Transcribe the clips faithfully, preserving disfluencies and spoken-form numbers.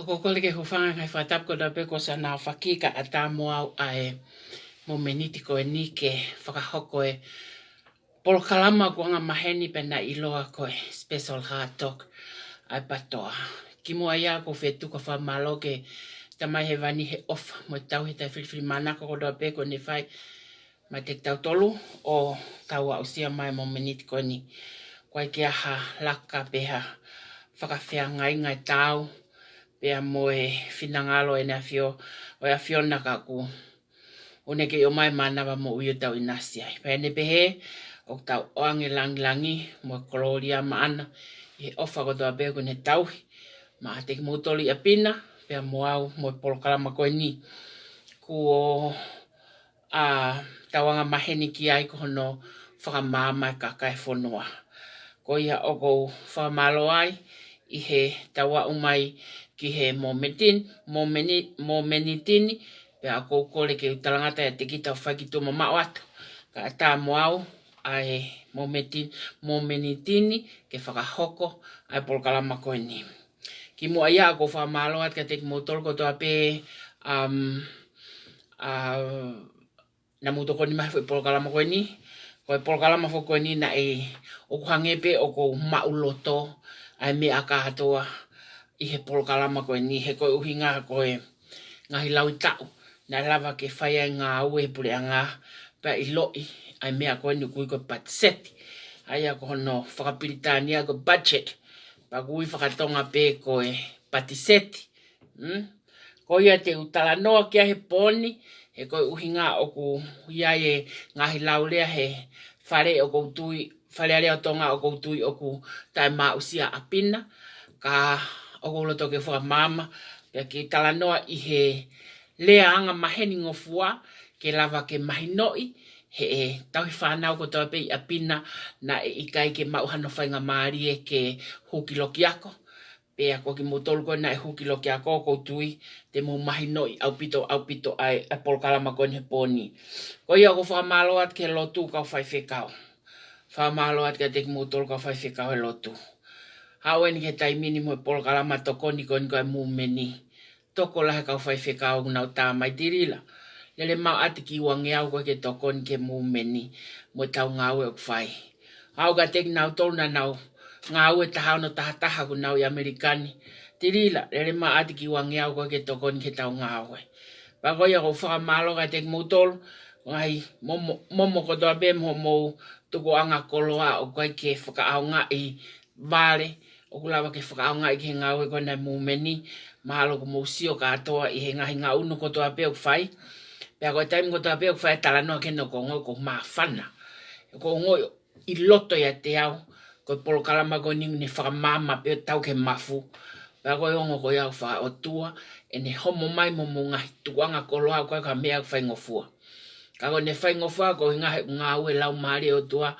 Ko e kole ke u hūfanga he ngaahi fakatapu kotoa pē kuo ʻosi ʻaofaki kae ʻatā mo au ʻa e mōmeniti ko eni ke fakahoko e polokalama ʻoku anga maheni pea naʻe ʻiloa ko e Special Hard Talk ʻa e PTOA. Kimuʻa ia ʻoku ou fie tuku ʻa e fakamālō ki he Tamai Hēvani he ʻofa mo e tauhi, taʻefilifilimānako kotoa pē kuo ne fai maʻa kitautolu ʻo tau aʻusia mai e mōmeniti ko eni. ʻOku ʻikai ke ʻi ai ha laka pe ha fakafeangai ʻi he taau pea mo e finangalo ʻEne ʻAfio, ʻo e ʻAfiona, ka ʻoku ne kei ʻomai e mānava moʻui ʻo tau ʻinasi ai. Pea ʻi heʻene pehē, ʻoku tau ʻoange e langilangi mo e kolōlia maʻana ʻi he ʻofa kotoa pē kuo ne tauhi maʻa kimoutolu ʻi ʻapi na, pea mo au mo e polokalama ko eni. Kuo ʻa, tau anga maheni ki ai ko hono fakamaama e kakai e fonua. Ko ia ʻoku ou fakamālō ai ʻi heʻetau aʻu mai ki he mōmeniti, mōmeni-, mōmeniti ni, pea ʻoku ou kole ke u talangata ʻiate kita ʻo fai ki tuʻa mamaʻo atu kae ʻatā mo au ʻa e mōmeti-, mōmeniti ni ke fakahoko ʻa e polokalama ko eni. Kimuʻa ia ʻoku ou fakamālō atu kiate kimoutolu kotoa pē, um, ʻa, naʻa mou tokoni mai he foʻi polokalama ko eni. Ko e polokalama foki ko eni naʻe ʻoku hangē pē ʻoku ou maʻuloto ʻa e meʻa kātoa ʻi he polokalama ko eni, he ko e ʻuhinga ko e ngaahi lauʻi taʻu naʻe lava ke fai ai e ngāue ʻa e puleʻanga pea ʻiloʻi ʻa e meʻa ko eni ʻoku ui ko e patiseti. ʻA ia ko hono fakapilitānia ko e budget, pea ʻoku ui fakatonga pē ko e patiseti. Mm? Ko ia te u talanoa ki ai he pō ni, he ko e ʻuhinga ʻoku ʻi ai e ngaahi laulea he Fale ʻoku ou tui, Fale Alea ʻo Tonga ʻoku ou tui ʻoku taʻemaʻusia ʻi ʻapi na, ka ʻoku ou loto ke fakamaama, pea ke talanoa ʻi he lea anga maheni ngofua, ke lava ke mahinoʻi ʻe he tauhi fānau kotoa pē ʻi ʻapi na naʻe ʻikai ke maʻu hano faingamālie ke hū ki loki ako. Pea ko kimoutolu ko ē naʻe hū ki loki ako, ʻoku ou tui te mou mahinoʻi ʻaupito, ʻaupito ʻa e, ʻa e polokalama ko eni he pō ni. Ko ia ʻoku ou fakamālō atu ki he lotu kau faifekau. Fakamālō atu kiate kimoutolu kau faifekau he lotu. Haʻu eni ki he taimi ni mo e polokalama tokoni ko eni ko e mūmeni. Tokolahi e kau faifekau ʻoku nau tā mai, Tilila, lele mai ʻo ʻoatu e kiʻi uangeau ko ē ke tokoni ki he mūmeni mo ʻetau ngāue ʻoku fai. Haʻu kiate kinautolu naʻa nau ngāue taha ono taha taha ʻoku nau ʻi ʻAmelika ni, Tilila, lele mai ʻo ʻoatu e kiʻi uangeau ko ē ke tokoni ki heʻetau ngāue. Pea ko ia ʻoku ou fakamālō kiate kimoutolu, ngaahi momo, momo kotoa pē mo hoʻomou tukuʻanga koloa ʻoku ʻikai ke fakaʻaongaʻi vale, ʻoku lava ke fakaʻaongaʻi ki he ngāue ko ena ʻa e mūmeni. Mahalo kuo mou sio kātoa ʻi he ngaahi ngaʻunu kotoa pē ʻoku fai. Pea ko e taimi kotoa pē ʻoku fai e talanoa ki he ʻOtu Kongo ʻoku ou māfana. ʻOku ou ongoʻi ʻi loto ʻiate au ko e polokalama ko eni ʻoku ne fakamaama pē ʻo tau ki he mafu. Pea ko e ongo ko ia ʻoku fakaʻotua ʻene homo mai mo hoʻomou ngaahi tukuʻanga koloa, ʻoku ʻikai ko ha meʻa ʻoku faingofua. Ka ʻoku ne faingofua koeʻuhi he ʻoku ngāue e Laumālie ʻo e ʻOtua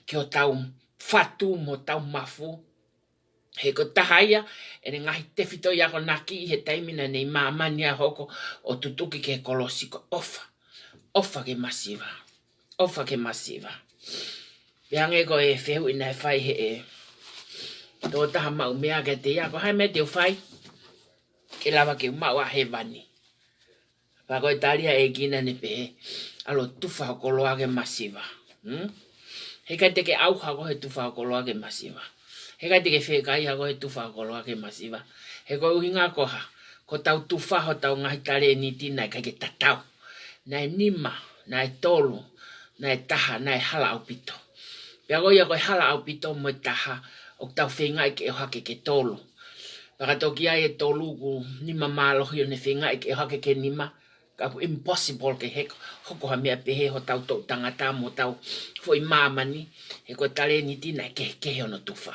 ki hotau fatu mo hotau mafu. He ko e taha ia ʻene ngaahi tefitoʻi akonaki ʻi he taimi naʻa ne ʻi māmani ʻo hoko ʻo tutuki ki he kolosi, ko e ʻofa. ʻOfa ki he masiva. ʻOfa ki he masiva. Pea hangē ko e fehuʻi naʻe fai ʻe he tokotaha maʻu meʻa kiate ia, ko e hā e meʻa te u fai ke lava ke u maʻu ʻa hēvani? Pea ko e tali ʻa e ʻEiki naʻa ne pehē, ʻalu ʻo tufa ho koloa ki he masiva. Hmm? Heʻikai te ke ʻauha koe he tufa ho koloa ki he masiva. Heʻikai te ke fiekaia koe he tufa ho koloa ki he masiva. He ko e ʻuhinga ko e hā? Ko hotau tufa hotau ngaahi talēniti naʻe ʻikai ke tatau. Naʻe nima, naʻe tolu, naʻe taha, naʻe hala ʻaupito. Pea ko ia ko e hala ʻaupito mo e taha, ʻoku tau feingaʻi ke ʻohake ki he tolu. Pea ka toki ʻi ai e tolu ʻoku nima mālohi ʻo ne feingaʻi ke ʻohake ki he nima, ka ʻoku impossible ke heko, hoko ha meʻa pehē hotau toʻu tangata mo hotau foʻi māmani, he ko e talēniti naʻe kehekehe hono tufa.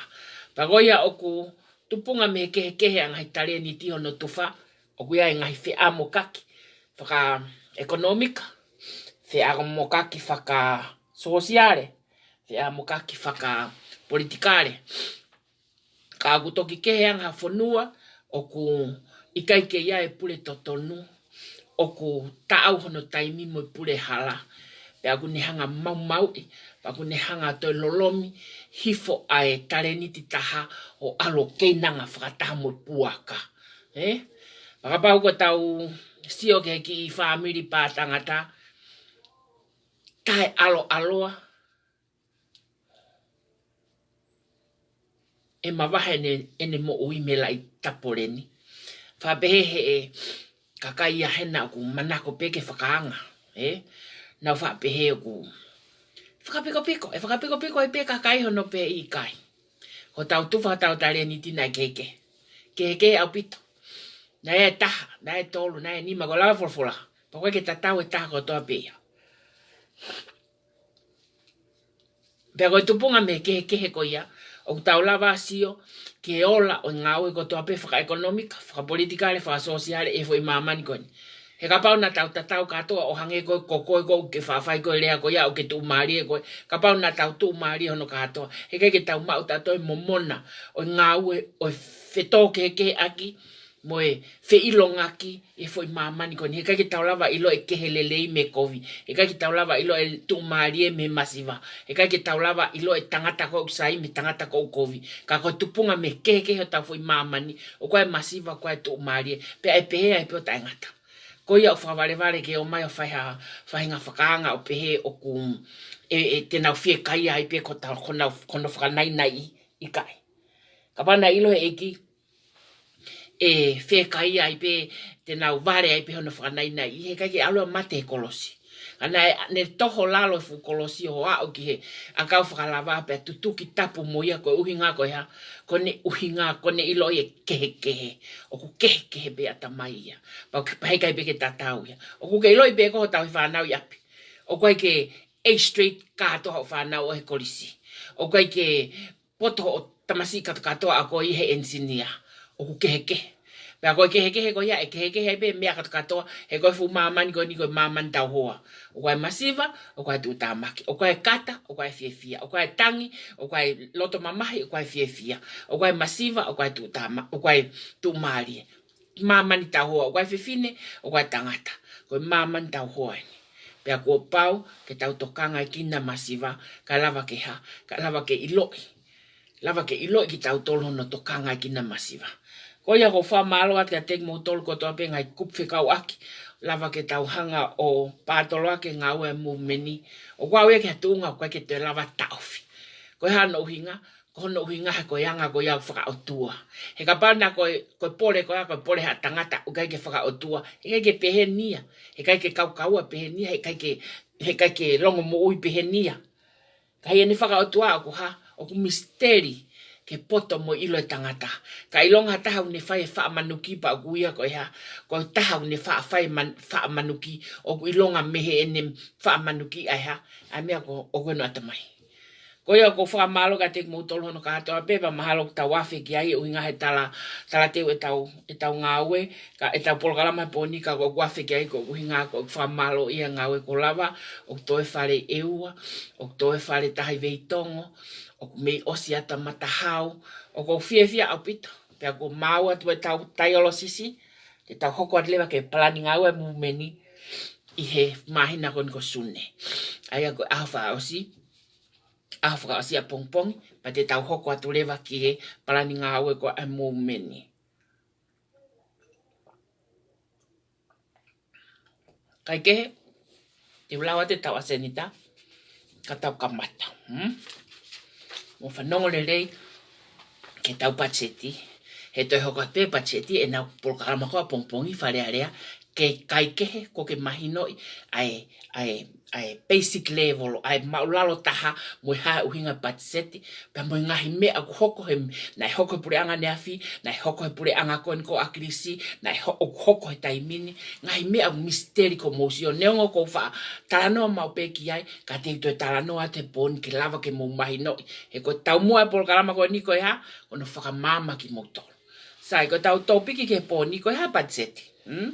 Pea ko ia ʻoku tupunga mei he kehekehe ʻa e ngaahi talēniti hono tufa, ʻoku ʻi ai e ngaahi feʻamokaki fakaʻekonōmika, feʻamokaki fakasōsiale, feʻamokaki fakapolitikale. Ka ʻoku toki kehe ange ha fonua ʻoku ʻikai ke ʻi ai e pule totonu, ʻoku taʻau hono taimi mo e pule hala, pea ʻoku ne hanga ʻo maumauʻi, pea ʻoku ne hanga ʻo toe lolomi hifo ʻa e talēniti taha ʻo ʻalu ʻo keinanga fakataha mo e puaka. Ē? Fakapau ko ʻetau sio ki he kiʻi fāmili pātangata, taʻeʻaloʻaloa ʻe mavahe ʻene, ʻene moʻui mei he laʻi tapoleni. Faʻa pehē he ʻe kakai ia hena ʻoku manako pē ke fakaanga, ē? Nau faʻa pehē ʻoku fakapikopiko, ʻe fakapikopiko ai pē kakai hono pehē ʻikai. Ko ʻetau tufa, ʻetau talēniti naʻe kehekehe. Kehekehe ʻaupito. Naʻe taha, naʻe tolu, naʻe nima, ko e lava folofola. Pea ʻoku ʻikai ke tatau e taha kotoa pē ia. Pea ko e tupunga mei he kehekehe ko ia, ʻoku tau lava sio ki he ola ʻo e ngāue kotoa pē fakaʻekonōmika, fakapolitikale, fakasōsiale ʻi he foʻi māmani ko eni. He kapau naʻa tau tatau kātoa ʻo hangē ko e, ko koe ʻoku ke faʻa fai ko e lea ko ia ʻoku ke tuʻumālie koe, kapau naʻa tau tuʻumālie hono kātoa, heʻikai ke tau maʻu tautolu e momona ʻo e ngāue ʻo e fetōkehekeheʻaki mo e feʻilongaki ʻi he foʻi māmani ko eni. Heʻikai ke tau lava ʻiloʻi e kehe lelei mei he kovi. Heʻikai ke tau lava ʻiloʻi e tuʻumālie mei he masiva. Heʻikai ke tau lava ʻiloʻi e tangata ʻoku sai mei he tangata ʻoku kovi. Ka ko e tupunga mei he kehekehe hotau foʻi māmani, ʻoku ʻi ai e masiva, ʻoku ʻi ai e tuʻumālie. Pea ʻe pehē ai pē ʻo taʻengata. Ko ia ʻoku fakavalevale ke ʻomai ʻo fai ha faʻahinga fakaanga ʻo pehē ʻoku, ʻe, ʻe te nau fiekaia ai pē ko ʻetau, ko honau, ko hono fakanainaiʻi, ʻikai. Kapau naʻe ʻilo he ʻEiki ʻe fiekaia ai pē, te nau vale ai pē hono fakanainaiʻi, heʻikai ke ʻalu ʻo mate he kolosi. Ka naʻe, ne toho lalo e fuʻu kolosi ʻo aʻu ki he ʻakau fakalava pea tutuki tapu mo ia. Ko e ʻuhinga ko e hā? Ko ʻene ʻuhinga, ko ʻene ʻiloʻi e kehekehe. ʻOku kehekehe pē ʻatamai ia. Pea ʻoku, pea heʻikai pē ke tatau ia. ʻOku ke ʻiloʻi pē ko hotau fānau ʻi ʻapi, ʻoku ʻikai ke A straight kātoa hoʻo fānau ʻo he kolisi. ʻOku ʻikai ke poto hoʻo tamasiʻi kātoa ʻa koe ʻi he enisinia. ʻOku kehekehe. Pea ko e kehekehe ko ia, ʻe kehekehe ai pē meʻa kātoa, he ko e fuʻu māmani ko eni ko e māmani tauhoa. ʻOku ʻi ai e masiva, ʻoku ʻi ai e tuʻutāmaki. ʻOku ʻi ai e kata, ʻoku ʻi ai e fiefia. ʻOku ʻi ai e tangi, ʻoku ʻi ai e loto mamahi, ʻoku ʻi ai e fiefia. ʻOku ʻi ai e masiva, ʻoku ʻi ai e tuʻutāma-, ʻoku ʻi ai e tuʻumālie. Māmani tauhoa, ʻoku ʻi ai e fefine, ʻoku ʻi ai e tangata. Ko e māmani tauhoa eni. Pea kuo pau ke tau tokangaʻi kinaua e masiva, kae lava ke hā, kae lava ke ʻiloʻi. Lava ke ʻiloʻi kitautolu hono tokangaʻi kinaua e masiva. Ko ia ʻoku ou fakamālō atu kiate kimoutolu kotoa pē ngaahi kupu fekauʻaki. Lava ke tau hanga ʻo pātoloaki e ngāue ʻa e movement ni. ʻOku aʻu ia ki ha tuʻunga ʻoku ʻikai ke toe lava taʻofi. Ko e hā hono ʻuhinga? Ko hono ʻuhinga he ko e anga ko ia ʻoku fakaʻotua. He kapau naʻa ko e, ko e pole ko ia, ko e pole ha tangata ʻoku ʻikai ke fakaʻotua, heʻikai ke pehē ni ia. Heʻikai ke kaukaua pehē ni ia, heʻikai ke, heʻikai ke longomoʻui pehē ni ia. Ka ʻi heʻene fakaʻotua ʻoku hā? ʻOku misiteli ki he poto mo e ʻilo e tangata. Ka ʻilonga ha taha ʻoku ne fai e faʻa manuki pea ʻoku ui ia ko e hā? Ko e taha ʻoku ne faʻa fai man-, faʻa manuki, ʻoku ʻilonga mei heʻene faʻa manuki ʻa e hā? ʻA e meʻa ko, ʻoku ʻi hono ʻatamai. Ko ia ʻoku ou fakamālō kiate kimoutolu hono kātoa pē, pea mahalo ʻoku tau afe ki ai, ʻuhinga he tala, talateu ʻetau, ʻetau ngāue, ka ʻetau polokalama he pō ni, ka ʻoku afe ki ai, ko e ʻuhinga ko e fakamālō ia ngāue kuo lava ʻo toe fale ʻEua, ʻo toe fale Tahi Veitongo, ʻoku mei ʻosi atu ʻa Matahau, ʻoku ou fiefia ʻaupito. Pea kuo maau atu ʻetau taiolosisi, te tau hoko atu leva ki he palani ngāue movement ni ʻi he māhina ko eni ko Sune. ʻA ia ko e ʻaho fakaʻosi, ʻaho fakaʻosi ʻapongipongi, pea te tau hoko atu leva ki he palani ngāue ko e movement ni. Kaikehe, te u lau atu ʻetau ʻasenita, ka tau kamata. Hmm? Mou fanongo lelei ki heʻetau patiseti, he toe hoko atu pē patiseti ʻenau polokalama ko ē ʻapongipongi Fale Alea, ke kaikehe ʻoku ke mahinoʻi ʻa e, ʻa e, ʻa e basic level, ʻa e māʻulalo taha mo e hā e ʻuhinga patiseti, pea mo e ngaahi meʻa ʻoku hoko he, naʻe hoko he puleʻanga ʻaneafi, naʻe hoko he puleʻanga ko eni ko ʻAkilisi, naʻe ho-, ʻoku hoko he taimi ni, ngaahi meʻa ʻoku misiteli ko mou sio, neongo ʻoku ou faʻa talanoa maʻu pē ki ai, ka te u toe talanoa atu he pō ni ke lava ke mou mahinoʻi. He ko e taumuʻa e polokalama ko eni ko e hā, ko hono fakamaama kimoutolu. Sai, ko ʻetau tōpiki ki he pō ni ko e hā e patiseti. Hmm?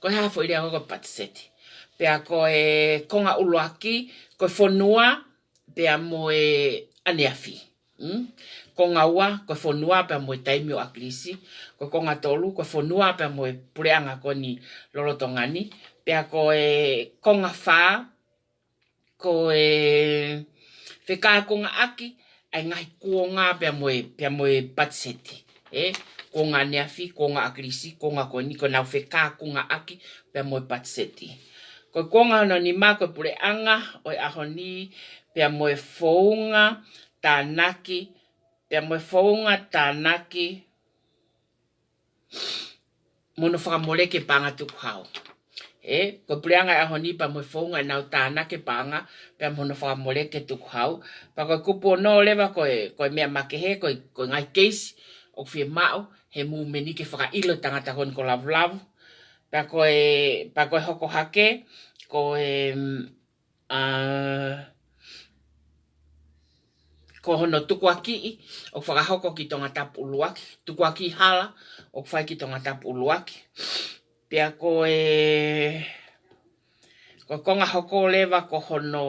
Ko e hā e foʻi lea ko e patiseti. Pea ko e konga ʻuluaki, ko e fonua, pea mo e ʻaneafi. Hmm? Konga ua, ko e fonua pea mo e taimi ʻo ʻAkilisi. Ko e konga tolu, ko e fonua pea mo e puleʻanga ko eni lolotonga ni. Pea ko e konga fā, ko e fekauʻaki ʻa e ngaahi kuonga pea mo e, pea mo e patiseti. ē, kuonga ʻaneafi, kuonga ʻakilisi, kuonga ko eni, ko ʻenau fekākungaʻaki pea mo e patiseti. Ko e kuonga hono nima ko e puleʻanga ʻo e ʻaho ni pea mo e founga tānaki, pea mo e founga tānaki mo hono fakamoleki e paʻanga tukuhau. Ē, ko e puleʻanga ʻo e ʻaho ni pea mo e founga ʻenau tānaki e paʻanga pea mo hono fakamoleki e tukuhau. Pea ko e kupu ono leva ko e, ko e meʻa makehe, ko e, ko e ngaahi keisi ʻoku fiemaʻu he mūmeni ke fakaʻilo e tangata ko eni ko Lavulavu. Pea ko e, pea ko e hoko hake, ko e, mm, ʻa, ko hono tukuakiʻi ʻoku fakahoko ki Tongatapu ʻUluaki, tukuakiʻi hala ʻoku fai ki Tongatapu ʻUluaki. Pea ko e, ko e konga hoko leva ko hono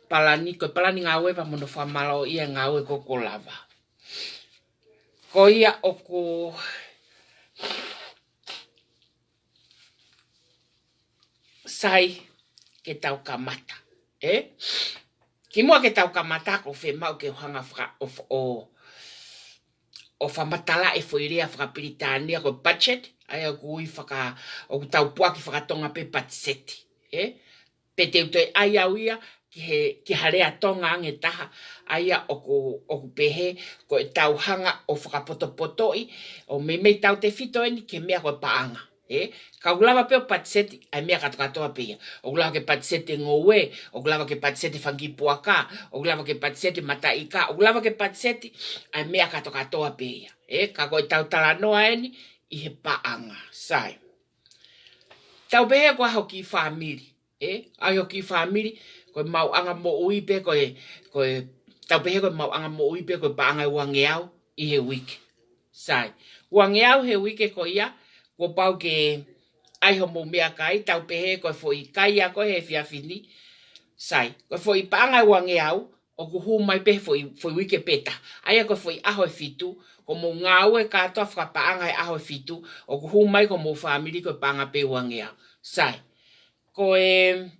palani, ko e palani ngāue pea mo hono fakamālōʻia e ngāue ko ē kuo lava. Ko ia ʻoku sai ke tau kamata, ē? Kimuʻa ke tau kamata, ʻoku fiemaʻu ke u hanga faka-, ʻo, ʻo, ʻo fakamatalaʻi e foʻi lea fakapilitānia ko e budget, ʻa ia ʻoku ui faka-, ʻoku tau puaki fakatonga pē patiseti, ē? Pe te u toe ʻai au ia ki he, ki ha lea Tonga ange taha, ʻa ia ʻoku, ʻoku pehē ko ʻetau hanga ʻo fakapotopotoʻi, ʻo meimei tautefito eni ki he meʻa ko e paʻanga. Ē, ka ʻoku lava pē ʻo patiseti ʻa e meʻa kātoa kātoa pē ia. ʻOku lava ke patiseti e ngoue, ʻoku lava ke patiseti e fanga kiʻi puaka, ʻoku lava ke patiseti e mataʻi ika, ʻoku lava ke patiseti ʻa e meʻa kātoa kātoa pē ia. Ē, ka ko ʻetau talanoa eni ʻi he paʻanga. Sai. Tau pehē ko e ʻaho kiʻi fāmili. Ē, ʻaho kiʻi fāmili, ko e maʻuʻanga moʻui pē, ko e, ko e, tau pehē ko e maʻuʻanga moʻui pē, ko e paʻanga ʻe uangeau ʻi he uike. Sai. Uangeau he uike ko ia, kuo pau ke ʻai hoʻomou meʻakai, tau pehē ko e foʻi kai ia ko ē he efiafi ni. Sai. Ko e foʻi paʻanga ʻe uangeau, ʻoku hū mai pē he foʻi, foʻi uike pē taha. ʻA ia ko e foʻi ʻaho ʻe fitu, ko hoʻomou ngāue kātoa fakapaʻanga he ʻaho ʻe fitu, ʻoku hū mai ko hoʻomou fāmili ko e paʻanga pē ʻe uangeau. Sai. Ko e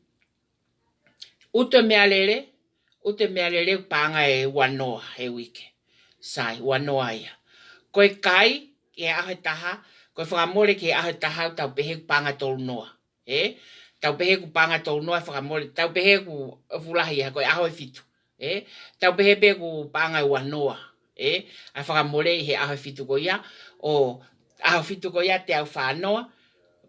ʻutu e meʻalele, ʻutu e meʻalele ʻoku paʻanga ʻe uanoa he uike. Sai, uanoa ia. Ko e kai, ki he ʻaho ʻe taha, ko e fakamole ki he ʻaho ʻe taha, tau pehē ʻoku paʻanga ʻe tolunoa. Ē? Tau pehē ʻoku paʻanga ʻe tolunoa e fakamole, tau pehē ʻoku fuʻu lahi ia, ko e ʻaho ʻe fitu. Ē? Tau pehē pē ʻoku paʻanga ʻe uanoa. Ē? ʻA e fakamole ʻi he ʻaho ʻe fitu ko ia, ʻo ʻaho ʻe fitu ko ia teau fānoa,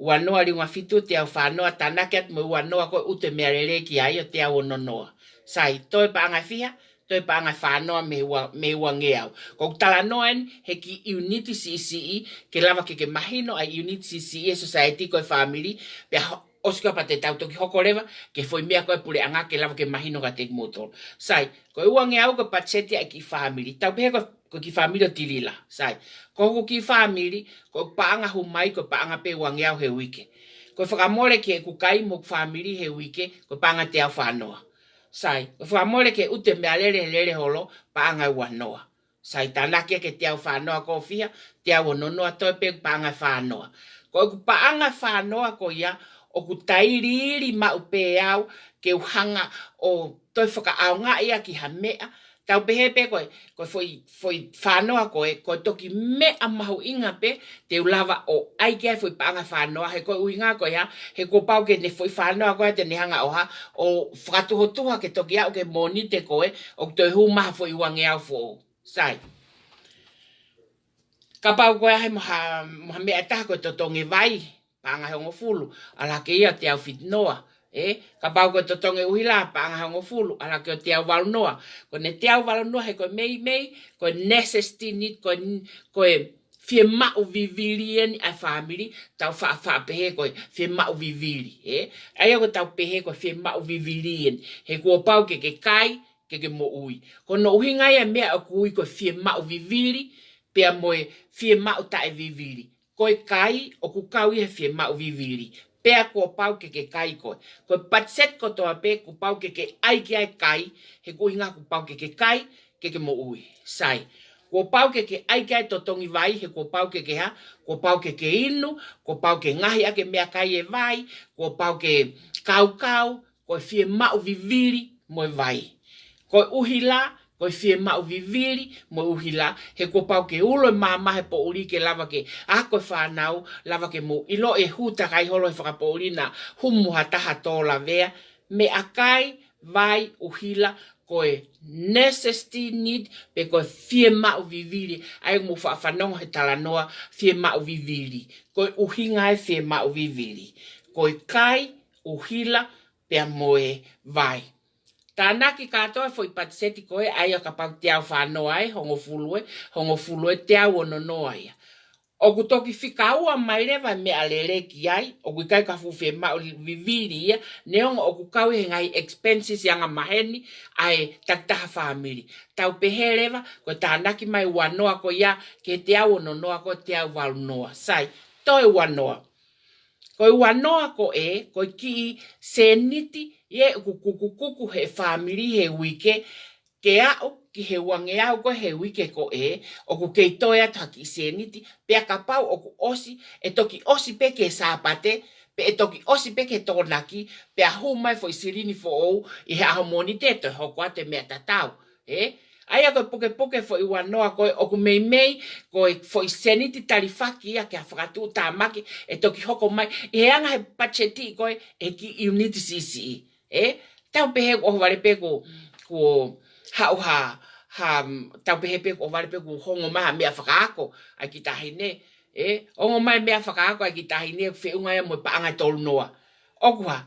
uanoa liunga fitu teau fānoa, tānaki atu mo e uanoa ko e ʻutu e meʻalele ki ai ʻo teau ononoa. Sai, toe paʻanga ʻe fiha, toe paʻanga ʻe fānoa mei he ua-, mei he uangeau. Ko ʻeku talanoa eni he kiʻi ʻiuniti siʻisiʻi, ke lava ke ke mahino ʻa e ʻiuniti siʻisiʻi e sōsaieti ko e fāmili, pea ho-, ʻosi ko ia pea te tau toki hoko leva ki he foʻi meʻa ko e puleʻanga ke lava ke mahino kiate kimoutolu. Sai, ko e uangeau ko e patiseti ʻa e kiʻi fāmili. Tau pehē ko e, ko e kiʻi fāmili ʻo Tilila. Sai, ko hoku kiʻi fāmili, ko e paʻanga hū mai, ko e paʻanga pē ʻe uangeau he uike. Ko e fakamole ki heʻeku kai mo hoku fāmili he uike, ko e paʻanga ʻe teau fānoa. Sai, ko e fakamole ki he ʻutu e meʻalele he lele holo, paʻanga ʻe uanoa. Sai, tānaki ia ki he teau fānoa ko e fiha, teau ononoa, toe pē paʻanga ʻe fānoa. Ko ʻeku paʻanga ʻe fānoa ko ia, ʻoku tailiili maʻu pē au ke u hanga ʻo toe fakaʻaongaʻi ia ki ha meʻa. Tau pehē pē ko e, ko e foʻi, foʻi fānoa ko ē, ko e toki meʻa mahuʻinga pē te u lava ʻo ʻai ki ai e foʻi paʻanga ʻe fānoa, he ko e ʻuhinga ko ia, he kuo pau ke ne foʻi fānoa ko ē te ne hanga ʻo hā, ʻo fakatuhotuha ke toki aʻu ki he Mōnite ko ē, ʻoku toe hū mai ha foʻi uangeau foʻou. Sai. Kapau ko e ʻai mo ha, mo ha meʻa ʻe taha ko e totongi vai, paʻanga ʻe hongofulu, ʻalu hake ia ʻo teau fitungofulu. Ē, kapau ko e totongi ʻuhila, paʻanga ʻe hongofulu, ʻalu hake ʻo teau valunoa. Ko ʻene teau valunoa he ko e meimei, ko e necessity need, ko e, ko e fiemaʻu vivili eni ʻa e fāmili, tau faʻa, faʻa pehē ko e fiemaʻu vivili, ē? ʻA ia ʻoku tau pehē ko e fiemaʻu vivili eni. He kuo pau ke ke kai, ke ke moʻui. Ko hono ʻuhinga ia e meʻa ʻoku ui ko e fiemaʻu vivili, pea mo e fiemaʻu taʻevivili. Ko e kai, ʻoku kau ia he fiemaʻu vivili. Pea kuo pau ke ke kai koe. Ko e patiseti kotoa pē, kuo pau ke ke ʻai ki ai e kai, he ko e ʻuhinga kuo pau ke ke kai, ke ke moʻui. Sai. Kuo pau ke ke ʻai ki ai e totongi vai, he kuo pau ke ke hā, kuo pau ke ke inu, kuo pau ke ngaohi ʻaki e meʻakai ʻo e vai, kuo pau ke kaukau, ko e fiemaʻu vivili mo e vai. Ko e ʻuhila, ko e fiemaʻu vivili mo e ʻuhila, he kuo pau ke ulo e maama he poʻuli ke lava ke ako e fānau, lava ke mou ʻilo e hū takai holo he fakapoʻuli naʻa humu ha taha tō lavea, meʻakai, vai, ʻuhila, ko e necessity need, pe ko e fiemaʻu vivili, ʻa ia mou faʻa fanongo he talanoa fiemaʻu vivili. Ko e ʻuhinga e fiemaʻu vivili. Ko e kai, ʻuhila, pea mo e vai. Tānaki kātoa e foʻi patiseti ko ē, ʻa ia kapau te u fānoa ai, hongofulu ē, hongofulu ē, te u ononoa ia. ʻOku toki fika ua mai leva e meʻalele ki ai, ʻoku ʻikai ko ha fuʻu fiemaʻu vivili ia, neongo ʻoku kau he ngaahi expenses angamaheni ʻa e takitaha fāmili. Tau pehē leva, ko e tānaki mai uanoa ko ia, ki he te u ononoa ko e te u valunoa. Sai, toe uanoa. Ko e uanoa ko ē, ko e kiʻi sēniti ia ʻoku kukukuku he fāmili he uike, ke aʻu ki he uangeau ko ē he uike ko ē, ʻoku kei toe atu ha kiʻi sēniti, pea kapau ʻoku ʻosi, ʻe toki ʻosi pē ki he Sāpate, pe ʻe toki ʻosi pē ki he Tokonaki, pea hū mai foʻi silini foʻou ʻi he ʻaho Mōnite, toe hoko atu e meʻa tatau. Ē? ʻA ia ko e pukepuke foʻi uanoa ko ē, ʻoku meimei ko e foʻi sēniti talifaki ia ke fakatuʻutāmaki, ʻe toki hoko mai ʻi he anga he patiseti ko ē, ʻe kiʻi ʻiuniti siʻisiʻi. Ē? Tau pehē kuo ʻohovale pē kuo, kuo haʻu ha, ha, tau pehē pē kuo ʻohovale pē kuo hongo mai ha meʻa fakaako ʻa e kiʻi taʻahine. Ē? Ongo mai meʻa fakaako ʻa e kiʻi taʻahine, feʻunga ia mo e paʻanga ʻe tolunoa. ʻOku hā,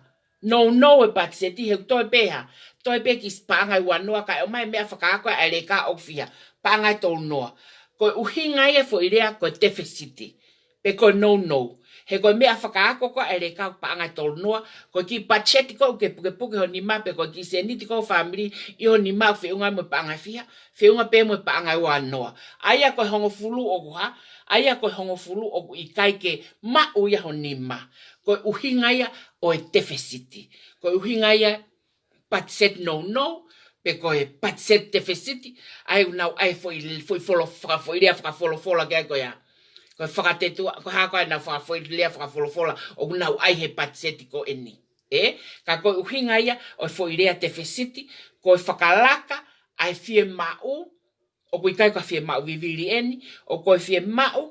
nounou e patiseti he ʻoku toe pē hā, toe pē kiʻi paʻanga ʻe uanoa kae ʻomai meʻa fakaako ʻa e ʻēlika ʻoku fiha, paʻanga ʻe tolunoa. Ko e ʻuhinga ia e foʻi lea ko e tefisiti. Pe ko e nounou. He ko e meʻa fakaako ko ē ʻa e ʻēlika paʻanga ʻe tolunoa, ko e kiʻi patiseti ko ē ʻoku ke pukepuke ho nima pe ko e kiʻi sēniti ko ē fāmili ʻi ho nima ʻoku feʻunga mo e paʻanga ʻe fiha, feʻunga pē mo e paʻanga ʻe uanoa. ʻA ia ko e hongofulu ʻoku hā, ʻa ia ko e hongofulu ʻoku ʻikai ke maʻu ia ho nima. Ko e ʻuhinga ia ʻo e tefisiti. Ko e ʻuhinga ia patiseti nounou, pe ko e patiseti tefisiti, ʻa ia ʻoku nau ʻai foʻi, foʻi folo-, faka-, foʻi lea fakafolofola ki ai ko ia. Ko e fakatetua, ko e hā ko ē ʻenau faka-, foʻi lea fakafolofola, ʻoku nau ʻai he patiseti ko eni. Ē? Ka ko e ʻuhinga ia ʻo e foʻi lea tefisiti, ko e fakalaka ʻa e fiemaʻu, ʻoku ʻikai ko ha fiemaʻu vivili eni, ʻoku ko e fiemaʻu,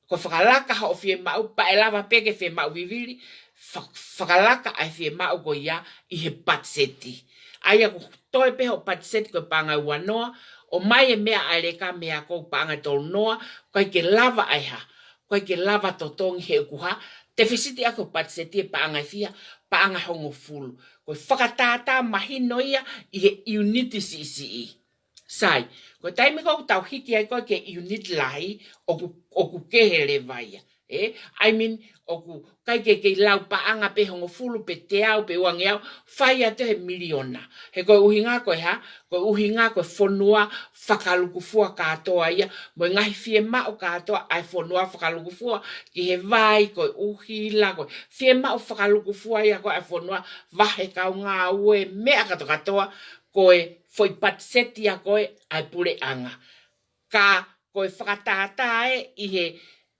ko e fakalaka hoʻo fiemaʻu, pea ʻe lava pē ke fiemaʻu vivili, fa-, fakalaka ʻa e fiemaʻu ko ia ʻi he patiseti. ʻA ia ʻoku toe pē hoʻo patiseti ko e paʻanga ʻe uanoa, ʻomai e meʻa ʻa e ʻēlika mei he ako paʻanga ʻe tolunoa, ʻoku ʻikai ke lava ʻa e hā, ʻoku ʻikai ke lava totongi he ʻoku hā, tefisiti ʻaki ho patiseti e paʻanga ʻe fiha, paʻanga ʻe hongofulu. Ko e fakatātā mahino ia ʻi he ʻiuniti siʻisiʻi. Sai, ko e taimi ko ē ʻoku tau hiki ai ko ē ki he ʻiuniti lahi, ʻoku, ʻoku kehe leva ia. Ē? I mean, ʻoku ʻikai ke kei lau paʻanga pē hongofulu pe teau pe uangeau, fai atu he miliona. He ko e ʻuhinga ko e hā, ko e ʻuhinga ko e fonua fakalukufua kātoa ia, mo e ngaahi fiemaʻu kātoa ʻa e fonua fakalukufua, ki he vai, ko e ʻuhila, ko e fiemaʻu fakalukufua ia ko ē ʻa e fonua, vahe kau ngāue, meʻa kātoa kātoa, ko e foʻi patiseti ia ko ē ʻa e puleʻanga. Ka ko e fakatātā ē ʻi he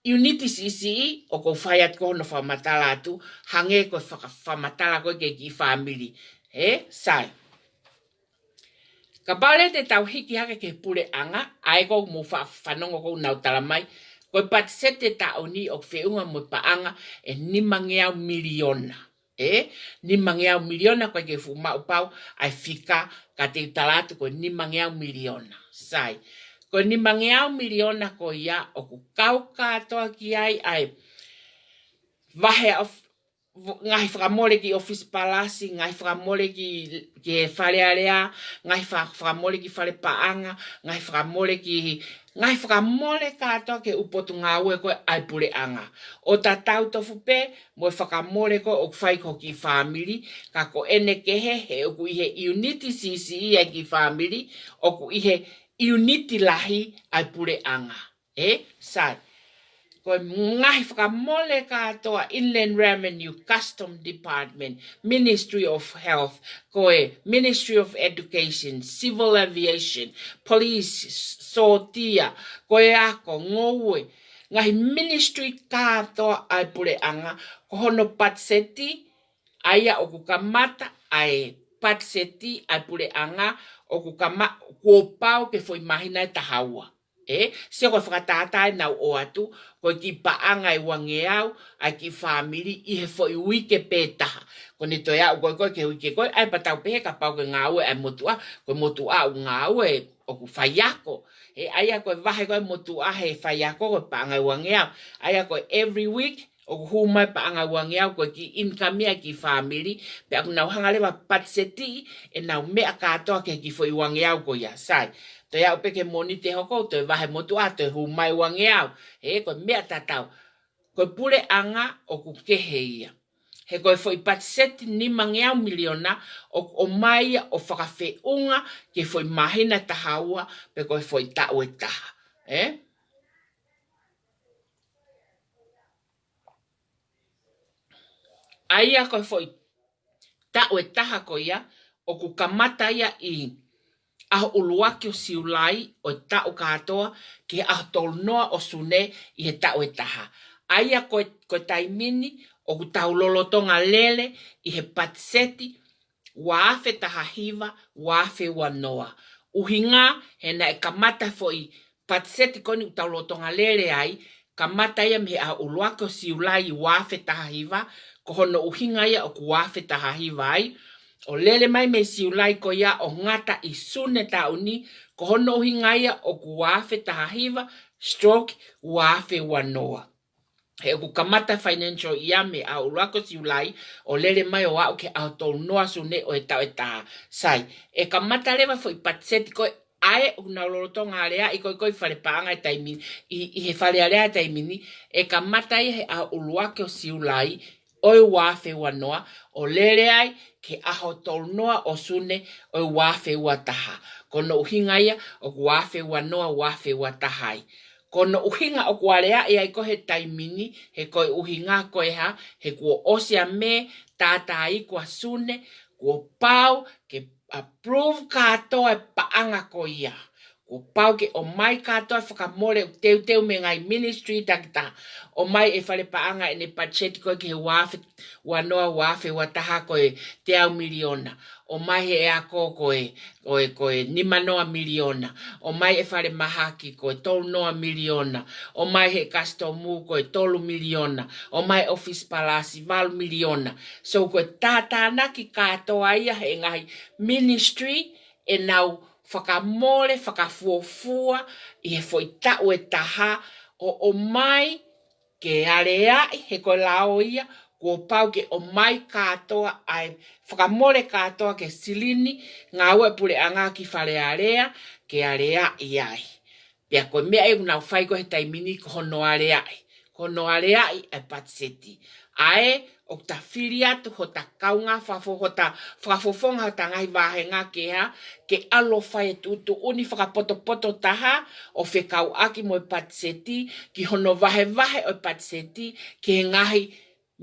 ʻiuniti siʻisiʻi, ʻoku ou fai atu ko hono fakamatala atu, hangē ko e faka-, fakamatala ko ē ki he kiʻi fāmili. Ē, sai. Kapau leva te tau hiki hake ki he puleʻanga, ʻa ia ʻoku mou fa-, fanongo ʻoku nau tala mai, ko e patiseti ʻe taʻu ni ʻoku feʻunga mo e paʻanga ʻe nimangeau miliona. Ē, nimangeau miliona, ʻoku ʻikai ke fuʻu maʻu pau ʻa e fika, ka te u tala atu ko e nimangeau miliona. Sai. Ko e nimangeau miliona ko ia ʻoku kau kātoa ki ai ʻa e vahe ʻa e ʻof-, vo-, ngaahi fakamole ki he ʻōfisi palasi, ngaahi fakamole ki, ki he Fale Alea, ngaahi fa-, fakamole ki he fale paʻanga, ngaahi fakamole ki, ngaahi fakamole kātoa ki he ʻū potungāue ko ē ʻa e puleʻanga. ʻO tatau tofu pē mo e fakamole ko ē ʻoku fai ki ho kiʻi fāmili, ka ko ʻene kehe he ʻoku ʻi he ʻiuniti siʻisiʻi ʻa e kiʻi fāmili, ʻoku ʻi he ʻiuniti lahi ʻa e puleʻanga. Ē, sai. Ko e ngaahi fakamole kātoa, Inland Revenue, Custom Department, Ministry of Health, ko e Ministry of Education, Civil Aviation, Police, s-, sōtia, ko e ako, ngoue, ngaahi ministry kātoa ʻa e puleʻanga, ko hono patiseti, ʻa ia ʻoku kamata ʻa e patiseti ʻa e puleʻanga ʻoku kama-, kuo pau ke foʻi māhina ʻe taha ua. ʻE, sio ko e fakatātā ʻenau ʻoatu, ko e kiʻi paʻanga ʻe uangeau ʻa e kiʻi fāmili ʻi he foʻi uike pē taha. Ko ʻene toe aʻu ko ē ko ē ki he uike ko ē, ʻa ia pea tau pehē kapau ko e ngāue ʻa e motuʻa, ko e motuʻa ʻoku ngāue ʻoku faiako. ʻE, ʻa ia ko e vahe ko ē motuʻa he faiako ko e paʻanga ʻe uangeau. ʻA ia ko e every week, ʻoku hū mai paʻanga ʻe uangeau ko e kiʻi income ia ʻa e kiʻi fāmili, pea ʻoku nau hanga leva patiseti ʻenau meʻa kātoa ki he kiʻi foʻi uangeau ko ia. Sai, toe aʻu pē ki he Mōnite hoko, toe vahe motuʻa, toe hū mai uangeau. ʻE, ko e meʻa tatau. Ko e puleʻanga ʻoku kehe ia. He ko e foʻi patiseti nimangeau miliona ʻoku ʻomai ia ʻo fakafeʻunga ki he foʻi māhina ʻe taha ua pe ko e foʻi taʻu ʻe taha. ʻE? ʻA ia ko e foʻi taʻu ʻe taha ko ia, ʻoku kamata ia ʻi ʻaho ʻuluaki ʻo Siulai ʻo e taʻu kātoa ki he ʻaho tolunoa ʻo Sune ʻi he taʻu ʻe taha. ʻA ia ko e, ko e taimi ni ʻoku tau lolotonga lele ʻi he patiseti ua afe taha hiva, ua afe ua noa. ʻUhinga he naʻe kamata foʻi patiseti ko eni ʻoku tau lolotonga lele ai, kamata ia mei he ʻaho ʻuluaki ʻo Siulai ua afe taha hiva, ko hono ʻuhinga ia ʻoku ua afe taha hiva ai, ʻo lele mai mei Siulai ko ia ʻo ngata ʻi Sune taʻu ni, ko hono ʻuhinga ia ʻoku ua afe taha hiva, stroke ua afe ua noa. He ʻoku kamata financial year mei he ʻaho ʻuluaki ʻo Siulai, ʻo lele mai ʻo aʻu ki he ʻaho tolunoa Sune ʻo e taʻu ʻe taha. Sai, ʻe kamata leva foʻi patiseti ko ē ʻa ē ʻoku nau lolotonga aleaʻi ko ē ko ē ʻi fale paʻanga ʻi he taimi, ʻi, ʻi he Fale Alea ʻi he taimi ni, ʻe kamata ia he ʻaho ʻuluaki ʻo Siulai ʻo e ua afe ua noa, ʻo lele ai ki he ʻaho tolunoa ʻo Sune ʻo e ua afe ua taha. Ko hono ʻuhinga ia ʻoku ua afe ua noa, ua afe ua taha ai. Ko hono ʻuhinga ʻoku aleaʻi ai ko ē he taimi ni, he ko e ʻuhinga ko e hā, he kuo ʻosi ʻa Mē, tātā iku ʻa Sune, kuo pau ke approve kātoa e paʻanga ko ia. Kuo pau ke ʻomai kātoa e fakamole ʻoku teuteu mei he ngaahi ministry takitaha. ʻOmai ʻe he fale paʻanga ʻene patiseti ko ē ki he ua afe ua noa, ua afe ua taha ko e teau miliona. ʻOmai ʻe he ako ko e, ko e, ko e nimanoa miliona. ʻOmai ʻe he fale mahaki ko e tolunoa miliona. ʻOmai ʻe he kasitomu ko e tolu miliona. ʻOmai ʻe he ʻōfisi palasi valu miliona. So ko e tātānaki kātoa ia ʻe he ngaahi ministry ʻenau fakamole fakafuofua ʻi he foʻi taʻu ʻe taha ʻo ʻomai ke aleaʻi, he ko e lao ia, kuo pau ke ʻomai kātoa ʻa e fakamole kātoa ki he silini ngāue puleʻanga ki Fale Alea, ke aleaʻi ai. Pea ko e meʻa ia ʻoku nau fai ko ē he taimi ni ko hono aleaʻi, ko hono aleaʻi ʻa e patiseti. ʻA ē ʻoku ta fili atu hota kaungā fakafo-, hota fakafofonga hota ngaahi vāhenga kehe, ke ʻalu ʻo fai e tuʻutuʻuni fakapotopoto taha ʻo fekauʻaki mo e patiseti, ki hono vahevahe ʻo e patiseti ki he ngaahi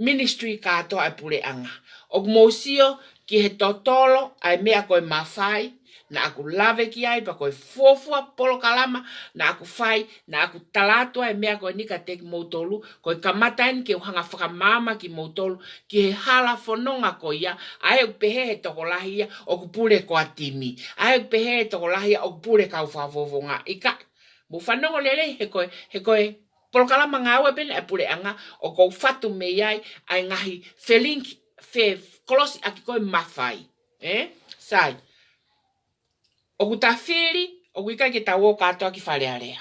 ministry kātoa ʻa e puleʻanga. ʻOku mou sio ki he totolo ʻa e meʻa ko e mafai naʻa ku lave ki ai, pea ko e fuofua polokalama naʻa ku fai, naʻa ku tala atu ʻa e meʻa ko eni kiate kimoutolu, ko e kamata eni ke u hanga fakamaama kimoutolu ki he hala fononga ko ia, ʻa ē ʻoku pehē ʻe he tokolahi ia ʻoku pule ko e timi, ʻa ē ʻoku pehē ʻe he tokolahi ia ʻoku pule kau fakafofonga. ʻIkai, mou fanongo lelei, he ko e, he ko e polokalama ngāue pē eni ʻa e puleʻanga ʻoku ou fatu mei ai ʻa e ngaahi felinki, fe-, kolosiʻaki ko e mafai. ʻE? Sai. ʻOku ta fili, ʻoku ʻikai ke tau ō kātoa ki Fale Alea.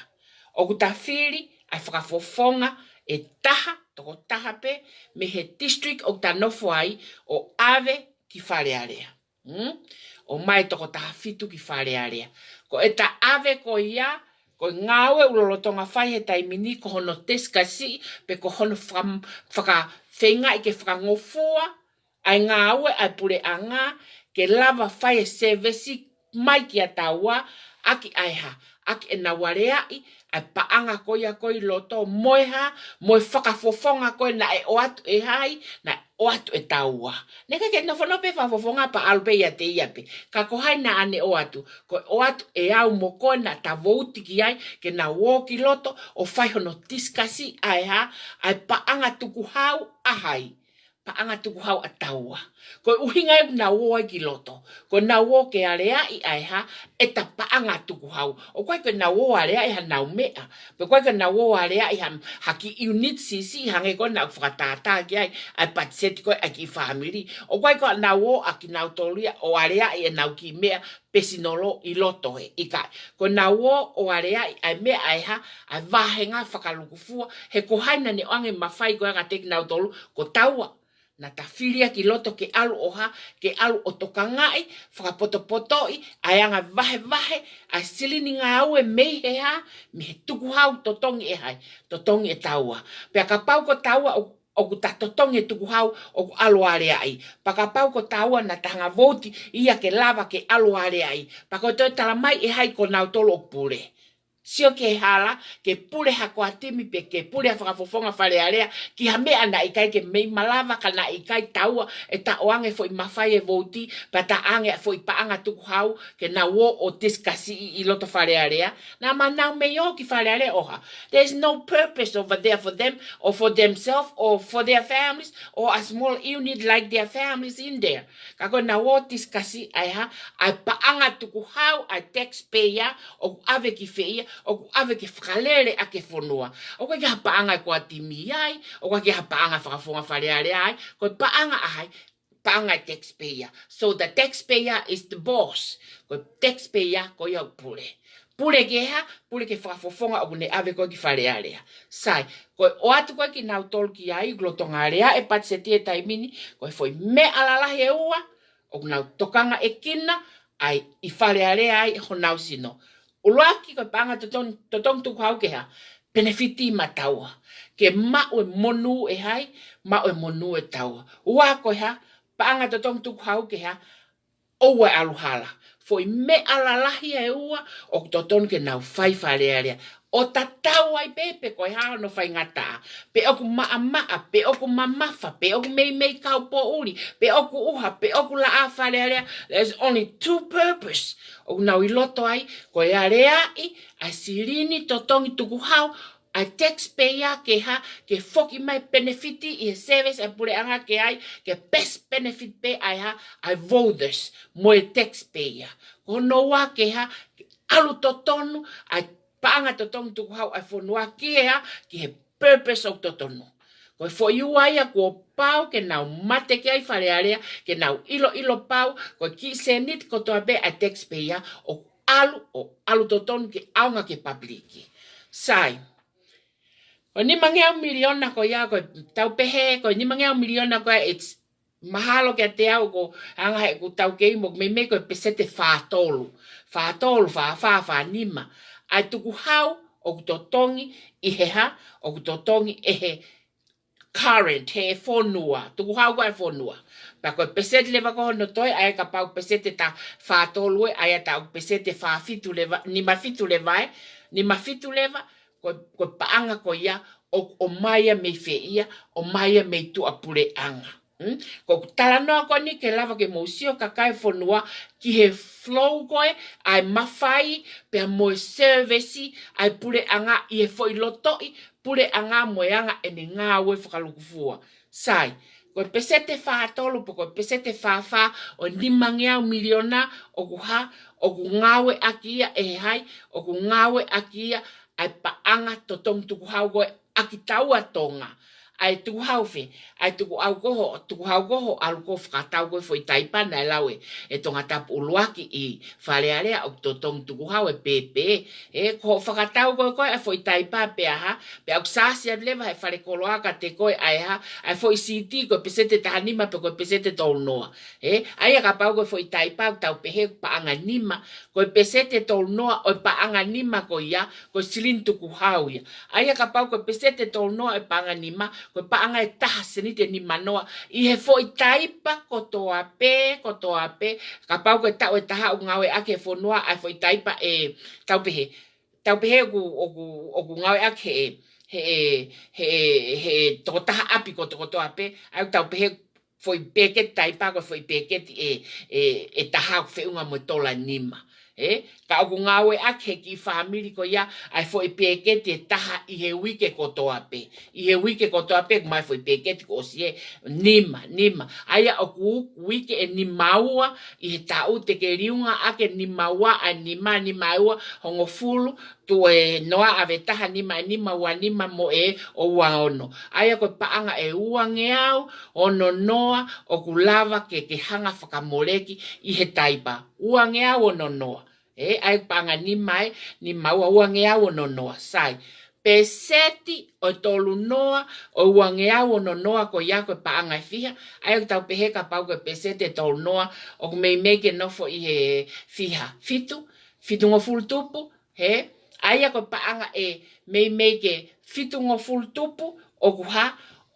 ʻOku ta fili ʻa e fakafofonga ʻe taha, tokotaha pē mei he district ʻoku ta nofo ai ʻo ʻave ki Fale Alea. Hmm? ʻOmai e tokotaha fitu ki Fale Alea. Ko ʻeta ʻave ko ia, ko e ngāue ʻoku lolotonga fai he taimi ni ko hono tisikasi, pe ko hono faka-, fakafeingaʻi ke fakangofua ʻa e ngāue ʻa e puleʻanga, ke lava fai e sēvesi mai kiate kitaua, ʻaki ʻa e hā, ʻaki ʻenau aleaʻi ʻa e paʻanga ko ia ko ē ʻi loto, mo e hā, mo e fakafofonga ko ē naʻe ʻoatu ʻe hai, naʻe ʻoatu ʻe taua. Naʻe ʻikai ke nofo noa pē fakafofonga pea ʻalu pē ʻiate ia pē. Ka ko hai naʻa ne ʻoatu, ko e ʻoatu ʻe au mo koe naʻa ta vouti ki ai, ke nau ō ki loto ʻo fai hono tisikasi ʻa e hā, ʻa e paʻanga tukuhau ʻa hai. paʻanga tukuhau ʻa taua. Ko e ʻuhinga ia ʻoku nau ō ai ki loto, ko ʻenau ō ke aleaʻi ʻa e hā, ʻeta paʻanga tukuhau. ʻOku ʻikai ko ʻenau ō aleaʻi hanau meʻa. Pe ʻoku ʻikai ko ʻenau ō aleaʻi ha, ha kiʻi unit siʻisiʻi hangē ko ena ʻoku fakatātā ki ai ʻa e patiseti ko ē ʻa e kiʻi fāmili. ʻOku ʻikai ko ʻenau ō ʻa kinautolu ia ʻo aleaʻi ʻenau kiʻi meʻa pesinolo ʻi loto he ʻikai. Ko ʻenau ō ʻo aleaʻi ʻa e meʻa ʻa e hā, ʻa e vāhenga fakalūkufua, he ko hai naʻa ne ʻoange mafai ko ē kiate kinautolu, ko taua. Naʻa ta fili ia ki loto ke ʻalu ʻo hā, ke ʻalu ʻo tokangaʻi, fakapotopotoʻi ʻa e anga vahevahe ʻa e silini ngāue mei he hā, mei he tukuhau totongi ʻe hai, totongi ʻe taua. Pea kapau ko taua ʻo ʻoku ta totongi e tukuhau ʻoku ʻalu aleaʻi. Pea kapau ko taua naʻa ta hanga vouti ia ke lava ke ʻalu aleaʻi. Pea ko e toe tala mai ʻe hai ko nautolu ʻoku pule. Sio ki he hala, ke pule ha koatimi pe ke pule ha fakafofonga Fale Alea, ki ha meʻa naʻe ʻikai ke mei malava ka naʻe ʻikai taua ʻeta ʻoange foʻi mafai e vouti, pea ta ʻoange foʻi paʻanga tukuhau, ke nau ō ʻo tisikasiʻi ʻi loto Fale Alea. Naʻa ma nau mei ō ki Fale Alea ʻo hā. There's no purpose over there for them or for themselves or for their families or a small unit like their families in there. Ka ko ʻenau ō tisikasi ʻa e hā, ʻa e paʻanga tukuhau ʻa e taxpayer ʻoku ʻave ki fē ia, ʻoku ʻave ke fakalele ʻaki e fonua. ʻOku ʻikai ke ha paʻanga e koatimi ai, ʻoku ʻikai ke ha paʻanga fakafofonga Fale Alea ai, ko e paʻanga ʻa hai, paʻanga e taxpayer. So the taxpayer is the boss. Ko e taxpayer ko ia ʻoku pule. Pule ki he hā, pule ki he fakafofonga ʻoku ne ʻave ko ē ki Fale Alea. Sai, ko e ʻoatu ko ē kinautolu ki ai, ʻoku lolotonga aleaʻi e patiseti he taimi ni, ko e foʻi meʻa lalahi ʻe ua ʻoku nau tokangaʻekina ai ʻi Fale Alea ai honau sino. ʻUluaki ko e paʻanga totongi, totongi tukuhau ke hā, penefiti maʻa taua. Ke maʻu e monū ʻe hai, maʻu e monū ʻe taua. Ua ko e hā, paʻanga totongi tukuhau ke hā, ʻoua ʻe ʻalu hala. Foʻi meʻa lalahi ʻe ua ʻoku totonu ke nau fai Fale Alea. ʻO tatau ai pē pe ko e hā hono faingataʻa. Pe ʻoku maʻamaʻa, pe ʻoku mamafa, pe ʻoku meimei kaupoʻuli, pe ʻoku ʻuha, pe ʻoku laʻā Fale Alea. There's only two purpose ʻoku nau ʻi loto ai, ko e aleaʻi ʻa e silini totongi tukuhau ʻa e taxpayer ke hā, ke foki mai penefiti ʻi he service ʻa e puleʻanga ke ai, ke best benefit pē ʻa e hā, ʻa e voters mo e taxpayer. Ko hono ua ke hā, ke ʻalu totonu ʻa e paʻanga totongi tukuhau ʻa e fonua ki he hā, ki he purpose ʻoku totonu. Ko e foʻi ua ia kuo pau ke nau mate ki ai Fale Alea, ke nau ʻiloʻilo pau, ko e kiʻi seniti kotoa pē ʻa e taxpayer ʻoku ʻalu, ʻo ʻalu totonu ke ʻaonga ki he pāpiliki. Sai. Ko e nimangeau miliona ko ia, ko e tau pehē, ko e nimangeau miliona ko ia, it's mahalo kiate au ko e anga he ʻoku tau kei mo meimei ko e peseti fātolu. Fātolu, fāfā, fānima. ʻA e tukuhau ʻoku totongi ʻi he hā, ʻoku totongi ʻe he current, he fonua, tukuhau ko ē ʻa e fonua. Pea ko e peseti leva ko hono toe, ʻa ia kapau peseti ʻe taha fātolu ē, ʻa ia ta ʻoku peseti fāfitu leva, nimafitu leva ē, nimafitu leva, ko, ko e paʻanga ko ia, ʻo, ʻomai ia mei fē ia, ʻomai ia mei tuʻa puleʻanga. Hmm? Ko ʻeku talanoa ko eni ke lava ke mou sio kakai e fonua ki he flow ko ē, ʻa e mafai, pea mo e service, ʻa e puleʻanga ʻi he foʻi lotoʻi, puleʻanga mo e anga ʻene ngāue fakalūkufua. Sai, ko e peseti fātolu pe ko e peseti fāfā ʻo e nimangeau miliona ʻoku hā, ʻoku ngāueʻaki ia ʻe hai, ʻoku ngāueʻaki ia ʻa e paʻanga totongi tukuhau ko ē ʻa kitaua Tonga. ʻA e tukuhau fē, ʻa e tukuhau ko hoʻo, tukuhau ko hoʻo ʻalu ko ē ʻo fakatau ko ē foʻi taipa naʻe lau ʻe, ʻe Tongatapu ʻUluaki ʻi Fale Alea ʻoku totongi tukuhau e pēpē. Ē, ko hoʻo fakatau ko ē ko ē ʻa e foʻi taipa pe ʻe hā, pea ʻoku sāsi atu leva he falekoloa kiate koe ʻa e hā, ʻa e foʻi CD ko e peseti taha nima pe ko e peseti tolu noa. Ē, ʻa ia kapau ko e foʻi taipa ʻoku tau pehē paʻanga nima, ko e peseti tolu noa ʻo e paʻanga nima ko ia, ko e silini tukuhau ia. ʻA ia kapau ko e peseti tolu noa ʻo e paʻanga nima, ko e paʻanga ʻe taha seniti ʻe nima noa. ʻI he foʻi taipa kotoa pē, kotoa pē, kapau ko e taʻu ʻe taha ʻoku ngāueʻaki he fonua ʻa e foʻi taipa ʻe, tau pehē, tau pehē ʻoku, ʻoku, ʻoku ngāueʻaki he, he, he, he tokotaha ʻapi kotokotoa pē, ʻa ia tau pehē foʻi peketi taipa ko e foʻi peketi ʻe, ʻe, ʻe taha ʻoku feʻunga mo e tola nima. Ē, ka ʻoku ngāueʻaki he kiʻi fāmili ko ia ʻa e foʻi peketi ʻe taha ʻi he uike kotoa pē. ʻI he uike kotoa pē, ʻoku ʻomai foʻi peketi kuo ʻosi ē, nima, nima. ʻA ia ʻoku uike ʻe nima ua ʻi he taʻu, te ke liunga ʻaki e nima ua, ʻa e nima, nima ua, hongofulu, tuʻu ʻe noa, ʻave ʻe taha, nima ʻe nima, ua nima mo e ʻo ua ono. ʻA ia ko e paʻanga ʻe uangeau ono noa ʻoku lava ke, ke hanga fakamoleki ʻi he taipa. Uangeau ono noa. Ē, ʻa e paʻanga nima ē, nima ua, uangeau ono noa. Sai. Peseti ʻe tolu noa ʻo e uangeau ono noa ko ia ko e paʻanga ʻe fiha. ʻA ia ʻoku tau pehē kapau ko e peseti ʻe tolu noa ʻoku meimei ke nofo ʻi he fiha, fitu, fitungofulu tupu, hē? ʻA ia ko e paʻanga ʻe meimei ke fitungofulu tupu ʻoku hā,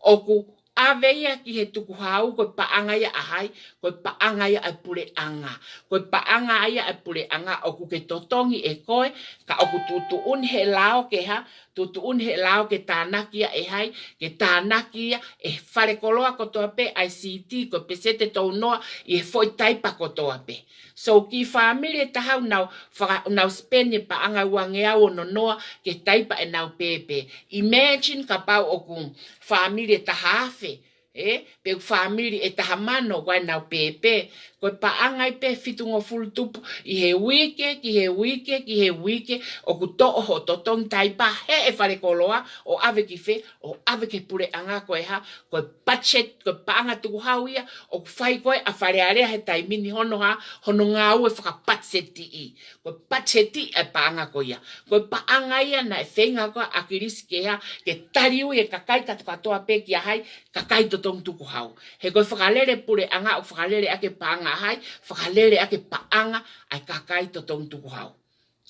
ʻoku ʻave ia ki he tukuhau, ko e paʻanga ia ʻa hai, ko e paʻanga ia ʻa e puleʻanga. Ko e paʻanga ia ʻa e puleʻanga ʻoku ke totongi ʻe koe, ka ʻoku tuʻutuʻuni he lao ke hā, tuʻutuʻuni he lao ke tānaki ia ʻe hai, ke tānaki ia ʻe he falekoloa kotoa pē ʻa e siti, ko e peseti ʻe tolu noa ʻi he foʻi taipa kotoa pē. So, kiʻi fāmili ʻe taha ʻoku nau faka-, ʻoku nau spend e paʻanga uangeau ono noa ki he taipa ʻenau pēpē. Imagine kapau ʻoku fāmili ʻe taha afe, ē, pe ʻoku fāmili ʻe taha mano ʻoku ʻi ai ʻenau pēpē. Ko e paʻanga ia pē fitungofulu tupu ʻi he uike, ki he uike, ki he uike, ʻoku toʻo hoʻo totongi taipa heʻe falekoloa, ʻo ʻave ki fē, ʻo ʻave ki he puleʻanga. Ko e hā, ko e budget, ko e paʻanga tukuhau ia ʻoku fai ko ē ʻa Fale Alea he taimi ni hono hā, hono ngāue fakapatesetiʻi. Ko e patesetiʻi e paʻanga ko ia. Ko e paʻanga ia naʻe feinga ko ē ʻa ʻAkilisi ke hā, ke taliui e kakai katokatoa pē kia hai, kakai totongi tukuhau. He ko e fakalele puleʻanga ʻoku fakalele ʻaki e paʻanga ʻa hai, fakalele ʻaki e paʻanga ʻa e kakai totongi tukuhau.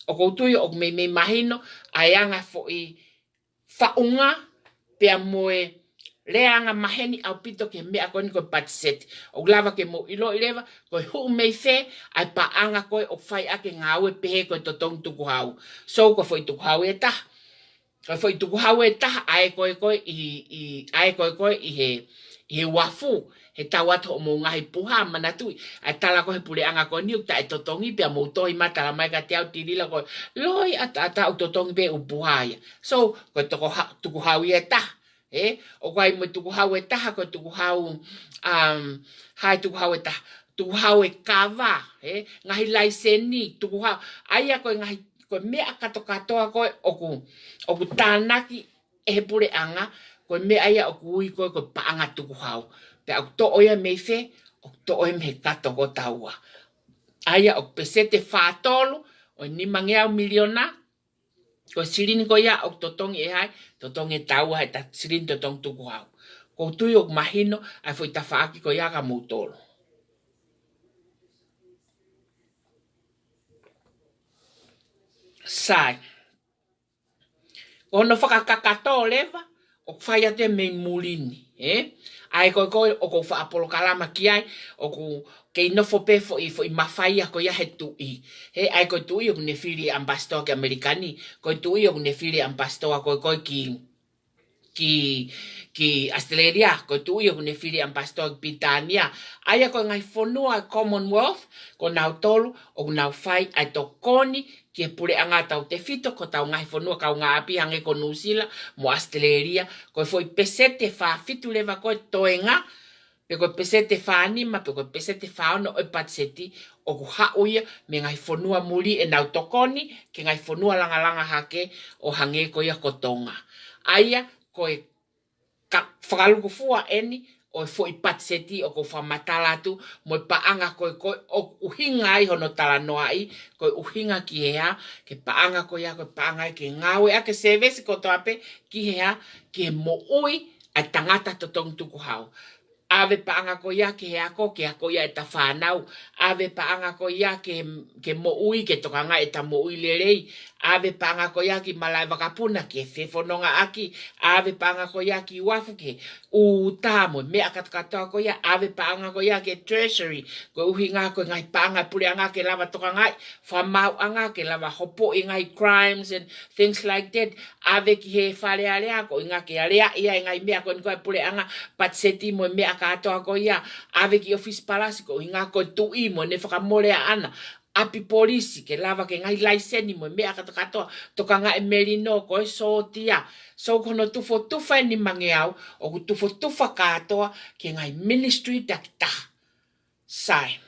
ʻOku ou tui ʻoku meimei mahino ʻa e anga foʻi faʻunga pea mo e lea anga maheni ʻaupito ki he meʻa ko eni ko e patiseti. ʻOku lava ke mou ʻiloʻi leva, ko e hū mei fē ʻa e paʻanga ko ē ʻoku fai ʻaki e ngāue pehē ko e totongi tukuhau. So, ko e foʻi tukuhau ʻe taha. Ko e foʻi tukuhau ʻe taha, ʻa ē ko ē ko ē ʻi, ʻi, ʻa ē ko ē ko ē ʻi he, ʻi he uafu, he tau atu hoʻomou ngaahi puha, manatuʻi ʻa e tala ko ē he puleʻanga ko eni ʻoku taʻetotongi, pea mou tohi mai, tala mai kiate au, Tilila, ko e loi ʻataʻatā ʻoku totongi pē ʻū puha ia. So, ko e toko ha-, tukuhau ia ʻe taha. Ē, ʻoku ʻi ai mo e tukuhau ʻe taha, ko e tukuhau, um, hai tukuhau ʻe taha, tukuhau ʻe kava, ē, ngaahi laiseni, tukuhau, ʻa ia ko e ngaahi, ko e meʻa katokatoa ko ē ʻoku, ʻoku tānaki ʻe he puleʻanga, ko e meʻa ia ʻoku ui ko ē ko e paʻanga tukuhau. Pea ʻoku toʻo ia mei fē, ʻoku toʻo ia mei he kato ko taua. ʻA ia ʻoku peseti ʻe fā tolu ʻo e nimangeau miliona, ko e silini ko ia ʻoku totongi ʻe hai, totongi ʻe taua he ta-, silini totongi tukuhau. ʻOku ou tui ʻoku mahino ʻa e foʻi tafaʻaki ko ia kia moutolu. Sai. Ko hono fakakakato leva, ʻoku fai atu ia mei muli ni, ē? ʻA ē ko ē ko ē ʻoku ou faʻa polokalama ki ai, ʻoku kei nofo pē foʻi, foʻi mafai ia ko ia he tuʻi. Ē, ʻa ē ko e tuʻi ʻoku ne fili ʻambasitoa ki ʻAmelika ni, ko e tuʻi ʻoku ne fili ʻambasitoa ko ē ko ē ki, ki, ki ʻAositelēlia, ko e tuʻi ʻoku ne fili ʻambasitoa ki Pilitānia. ʻA ia ko e ngaahi fonua Commonwealth, ko nautolu ʻoku nau fai ʻa e tokoni ki he puleʻanga tautefito, ko hotau ngaahi fonua kaungāʻapi hangē ko Nuʻusila mo ʻAositelēlia, ko e foʻi peseti ʻe fā fitu leva ko ē toenga, pe ko e peseti ʻe fā nima, pe ko e peseti ʻe fā ono ʻo e patiseti, ʻoku haʻu ia mei he ngaahi fonua muli ʻenau tokoni ki he ngaahi fonua langalanga hake ʻo hangē ko ia ko Tonga. ʻA ia ko e ka-, fakalukufua eni ʻo e foʻi patiseti ʻoku ou fakamatala atu, mo e paʻanga ko ē ko ē ʻoku ʻuhinga ai hono talanoaʻi, ko e ʻuhinga ki he hā, ki he paʻanga ko ia, ko e paʻanga ia ke ngāueʻaki e sēvesi kotoa pē ki he hā, ki he moʻui ʻa e tangata totongi tukuhau. ʻAve paʻanga ko ia ki he ako, ke ako ia ʻeta fānau. ʻAve paʻanga ko ia ke, ke moʻui, ke tokangaʻi ʻeta moʻui lelei. ʻAve paʻanga ko ia ki malaʻe vakapuna, ke fefonongaʻaki. ʻAve paʻanga ko ia ki uafu, ke ʻū tā mo e meʻa katokatoa ko ia. ʻAve paʻanga ko ia ki he treasury, ko e ʻuhinga ko e ngaahi paʻanga puleʻanga ke lava tokangaʻi fakamaauʻanga, ke lava hopoʻi ngaahi crimes and things like that. ʻAve ki he Fale Alea, ko e ʻuhinga ke aleaʻi ai e ngaahi meʻa ko eni ko ē puleʻanga, patiseti mo e meʻa kātoa ko ia. ʻAve ki ʻōfisi palasi, ko e ʻuhinga ko e tuʻi mo ʻene fakamole ʻaʻana. ʻapi polisi, ke lava ke ngaahi laiseni mo e meʻa kātoa kātoa, tokanga e melino ko e sōtia. So ko hono tufotufa ʻe nimangeau, ʻoku tufotufa kātoa ki he ngaahi ministry takitaha. Sai.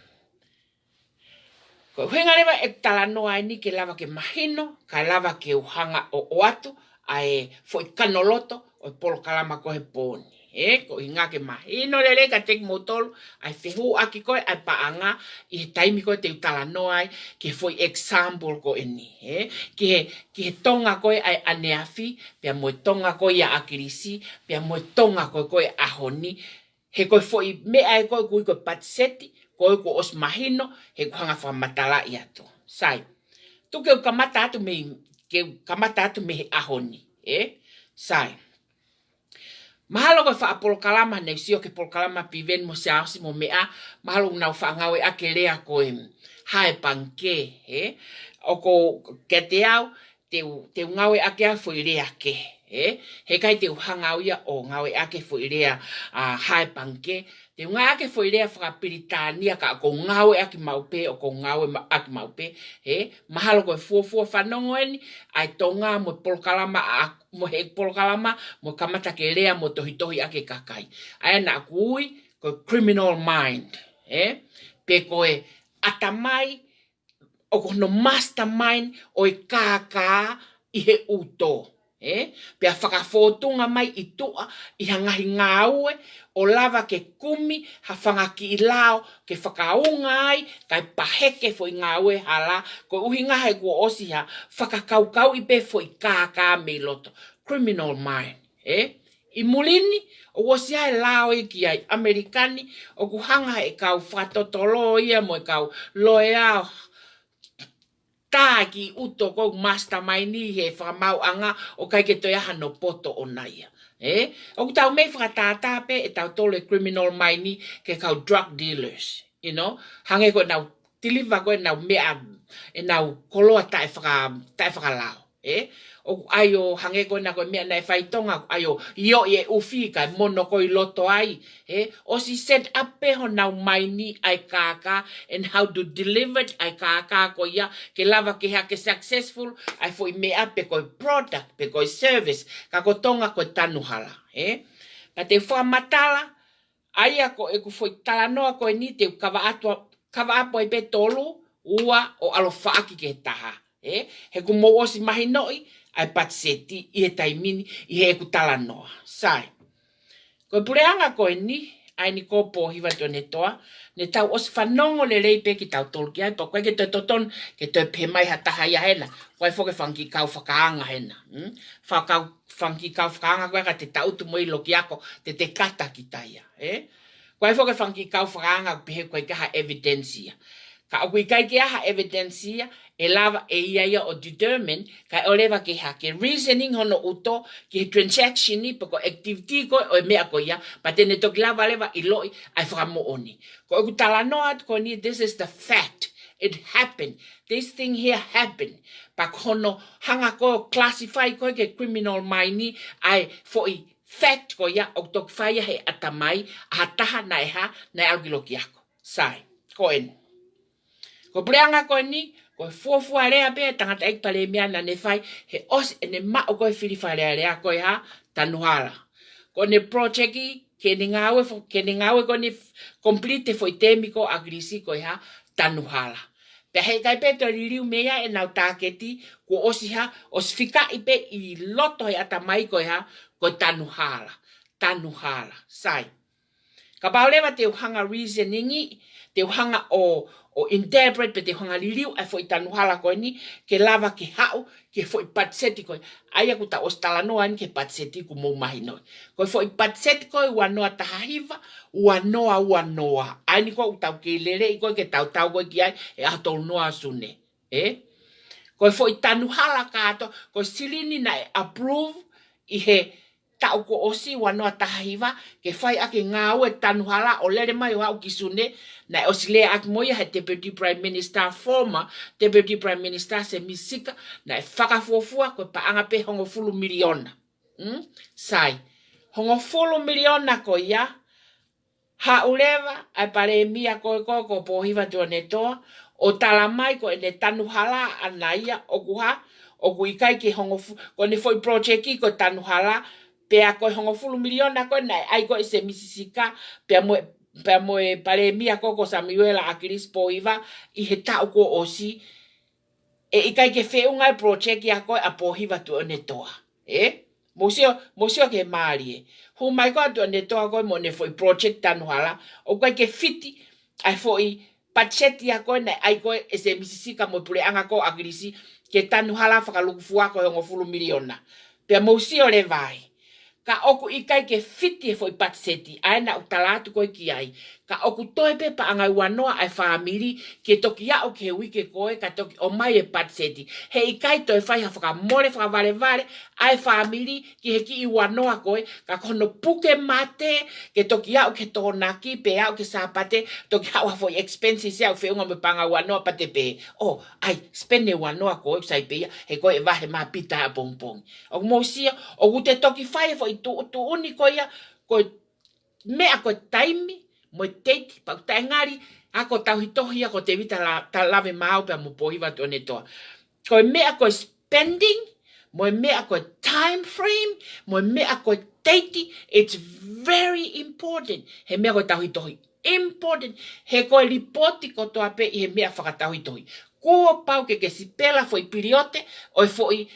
Ko e ʻuhinga leva ʻeku talanoa eni ke lava ke mahino, kae lava ke u hanga ʻo ʻoatu ʻa e foʻi kanoloto ʻo e polokalama ko ē he pō ni. Ē, ko e ʻuhinga ke mahino lelei kiate kimoutolu ʻa e fehuʻaki ko ē ʻa e paʻanga ʻi he taimi ko ē te u talanoa ai ki he foʻi example ko eni. Ē, ki he, ki he Tonga ko ē ʻa e ʻaneafi, pea mo e Tonga ko ē ʻa ʻAkilisi, pea mo e Tonga ko ē ko ē ʻaho ni, he ko e foʻi meʻa ē ko ē ʻoku ui ko e patiseti, ko ē kuo ʻosi mahino, he ʻoku hanga fakamatalaʻi atu. Sai. Tuku ke u kamata atu mei, ke u kamata atu mei he ʻaho ni, ē? Sai. Mahalo ko e faʻa polokalama, ne u sio ki he polokalama Piveni mo Siaosi mo meʻa, mahalo ʻoku nau faʻa ngāueʻaki e lea ko e hae pangikē, ē? ʻOku kiate au, te u, te u ngāueʻaki ʻa e foʻi lea kehe, ē? Heʻikai te u hanga au ia ʻo ngāueʻaki e foʻi lea, ʻa, hae pangikē. Te u ngāueʻaki e foʻi lea fakapilitānia ka ʻoku ou ngāueʻaki maʻu pē, ʻoku ou ngāueʻaki maʻu pē, ē? Mahalo ko e fuofua fanongo eni ʻa e Tonga mo e polokalama, ʻa, mo e polokalama, mo kamata ke lea mo tohitohi ʻaki e kakai. ʻA ia naʻa ku ui ko e criminal mind, ē? Pe ko e ʻatamai ʻoku hono mastermind ʻo e kākā ʻi he ʻuto, ē? Pea fakafōtunga mai ʻi tuʻa ʻi ha ngaahi ngāue ʻo lava ke kumi ha fanga kiʻi lao ke fakaunga ai, kae paheke foʻi ngāue hala, ko e ʻuhinga he kuo ʻosi ha fakakaukauʻi pē foʻi kākā mei loto. Criminal mind, ē? ʻI muli ni, ʻoku ʻosi ʻi ai e lao ia ki ai ʻAmelika ni, ʻoku hanga he kau fakatotolo ia mo e kau loea tā ki ʻuto ko e mastermind ʻi he fakamaauʻanga ʻoku ʻikai ke toe ʻi ai hano poto ʻona ia. Ē? ʻOku tau mei fakatātā pē ʻe tautolu e criminal mind ki he kau drug dealers, you know? Hangē ko ʻenau deliver ko ē ʻenau meʻa, ʻenau koloa taʻe faka-, taʻe fakalao. Ē? ʻOku ʻai ʻo hangē ko ena ko e meʻa naʻe fai ʻi Tonga, ʻoku ʻai ʻo ʻioʻi e ʻufi kae mono ko ē ʻi loto ai. Ē? ʻOsi set up pē honau mind ʻa e kākā, and how to deliver it ʻa e kākā ko ia, ke lava ke hake successful ʻa e foʻi meʻa pe ko e product, pe ko e service, ka ko Tonga ko e tanu hala. Ē? Ka te u fakamatala, ʻa ia ko ʻeku foʻi talanoa ko eni te u kava atu a-, kava ʻapu ai pē tolu, ua ʻo ʻalofaʻaki ki he taha. Ē? He kuo mou ʻosi mahinoʻi ʻa e patiseti ʻi he taimi ni ʻi heʻeku talanoa. Sai. Ko e puleʻanga ko eni, ʻa eni ko Pōhiva Tuʻanetoa, ne tau ʻosi fanongo lelei pē kitautolu ki ai, pea ʻoku ʻikai ke toe totonu ke toe pehē mai ha taha ia hena, ʻoku ʻi ai foki e fanga kiʻi kau fakaanga hena. Hmm? Fakau-, fanga kiʻi kau fakaanga ko ē ka te taʻutu mo e loki ako, te te kata kita ia. Ē? ʻOku ʻi ai foki e fanga kiʻi kau fakaanga ʻoku pehē ʻoku ʻikai ke ʻi ai ha evidence ia. Ka ʻoku ʻikai ke ʻi ai ha evidence ia, ʻe lava ʻe ia ia ʻo determine, kae ʻoua leva ke hake reasoning hono ʻuto ki he transaction ni pe ko e activity ko ē ʻo e meʻa ko ia, pea te ne toki lava leva ʻiloʻi ʻa e fakamoʻoni. Ko ʻeku talanoa atu ko eni, this is the fact. It happened. This thing here happened. Pea ko hono hanga ko ē ʻo classify ko ē ki he criminal mind ʻa e foʻi fact ko ia ʻoku toki fai ia he ʻatamai ʻa ha taha naʻe hā, naʻe ʻalu ki loki ako. Sai, ko eni. Ko e puleʻanga ko eni, ko e fuofua lea pē ʻa e tangataʻeiki palēmia naʻa ne fai, he ʻosi ʻene maʻu ko ē fili Fale Alea ko e hā, tanu hala. Ko ʻene project, ke ne ngāue fo-, ke ne ngāue ko ʻene f-, complete e foʻi tēmi ko ē ʻa ʻAkilisi ko e hā, tanu hala. Pea heʻikai pē toe liliu mei ai ʻenau tāketi, kuo ʻosi hā, ʻosi fikaʻi pē ʻi loto he ʻatamai ko e hā, ko e tanu hala. Tanu hala. Sai. Kapau leva te u hanga reasoning ʻi, te u hanga ʻo, ʻo interpret pe te u hanga liliu ʻa e foʻi tanu hala ko eni, ke lava ke haʻu ki he foʻi patiseti ko ē. ʻA ia ʻoku tau ʻosi talanoa eni ki he patiseti kuo mou mahinoʻi. Ko e foʻi patiseti ko ē ua noa taha hiva, ua noa ua noa. ʻA eni ko ē ʻoku tau kei lele ʻi ko ē ke tautau ko ē ki ai he ʻaho tolu noa ʻo Sune. Ē? Ko e foʻi tanu hala kātoa, ko e silini naʻe approve ʻi he taʻu kuo ʻosi ua noa taha hiva, ke fai ʻaki e ngāue tanu hala ʻo lele mai ʻo aʻu ki Sune, naʻe ʻosi lea ʻaki mo ia he Deputy Prime Minister, former Deputy Prime Minister Semi Sika, naʻe fakafuofua ko e paʻanga pē hongofulu miliona. Hmm? Sai. Hongofulu miliona ko ia, haʻu leva ʻa e palēmia ko ē ko, ko Pōhiva Tuʻanetoa, ʻo tala mai ko ʻene tanu hala ʻana ia ʻoku hā, ʻoku ʻikai ke hongofulu, ko ʻene foʻi project ko e tanu hala, pea ko e hongofulu miliona ko ē naʻe ʻai ko ē ʻe Sēmisi Sika, pea mo e, pea mo e palēmia ko ē ko Samuela ʻAkilisi Pōhiva ʻi he taʻu kuo ʻosi, ʻe ʻikai ke feʻunga e project ia ko ē ʻa Pōhiva Tuʻiʻonetoa. Ē? Mou sio, mou sio ki he mālie. Hū mai ko ē ʻa Tuʻiʻonetoa ko ē mo ʻene foʻi project tanu hala, ʻoku ʻikai ke fiti ʻa e foʻi patiseti ia ko ē naʻe ʻai ko ē ʻe Sēmisi Sika mo e puleʻanga ko ē ʻo ʻAkilisi ke tanu hala fakalukufua ko e hongofulu miliona. Pea mou sio leva ai. Ka ʻoku ʻikai ke fiti e foʻi patiseti, ʻa ē naʻa ku tala atu ko ē ki ai. Ka ʻoku toe pē paʻanga ua noa ʻa e fāmili ke toki aʻu ki he uike ko ē ka toki ʻomai e patiseti. He ʻikai toe fai ha fakamole fakavalevale ʻa e fāmili ki he kiʻi ua noa ko ē, ka ko hono puke mate ke toki aʻu ki he Tokonaki pe aʻu ki he Sāpate, toki haʻu ha foʻi expenses ia ʻoku feʻunga mo e paʻanga ua noa pea te pehē, ʻō, ʻai, spend e ua noa ko ē ʻoku sai pē ia, he ko e vahe mā pita ʻapongipongi. ʻOku mou sio, ʻoku te toki fai e foʻi tuʻutuʻuni ko ia, ko e meʻa ko e taimi, mo e teiti, pea ʻoku taʻengali, ʻa ko e tauhi tohi ia ko Tēvita La-, Talave Maau pea mo Pōhiva Tuʻiʻonetoa. Ko e meʻa ko e spending, mo e meʻa ko e time frame, mo e meʻa ko e teiti, it's very important. He meʻa ko e tauhi tohi, important. He ko e lipooti kotoa pē ʻi he meʻa fakatauhi tohi. Kuo pau ke ke sipela foʻi piliote, ʻo e foʻi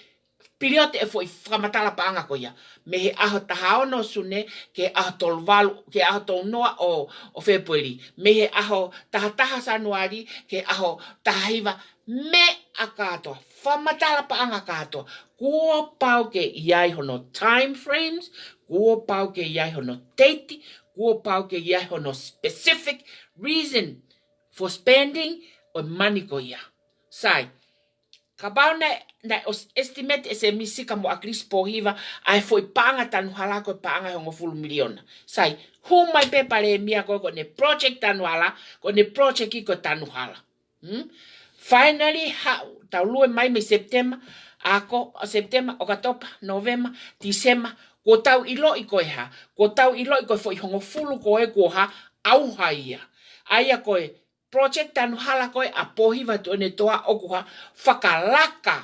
piliote e foʻi fakamatala paʻanga ko ia. Mei he ʻaho taha ono Sune, ki he ʻaho tolu valu, ki he ʻaho tolu noa ʻo, ʻo Fēpueli. Mei he ʻaho taha taha Sānuali, ki he ʻaho taha hiva, meʻa kātoa, fakamatala paʻanga kātoa. Kuo pau ke ʻi ai hono time frames, kuo pau ke ʻi ai hono teiti, kuo pau ke ʻi ai hono specific reason for spending ʻo e mani ko ia. Sai, kapau naʻe, naʻe ʻosi estimate ʻe Sēmisi Sika mo ʻAkilisi Pōhiva ʻa e foʻi paʻanga tanu hala ko e paʻanga ʻe hongofulu miliona. Sai, hū mai pē palēmia ko ē ko ʻene project tanu hala, ko ʻene project ko e tanu hala. Hmm? Finally, haʻu, tau lue mai mei September, ʻa ko, ʻo September, ʻOkatopa, Nōvema, Tīsema, kuo tau ʻiloʻi ko e hā, kuo tau ʻiloʻi ko e foʻi hongofulu ko ē kuo hā, ʻauha ia. ʻA ia ko e project tanu hala ko ē ʻa Pōhiva Tuʻiʻonetoa ʻoku hā, fakalaka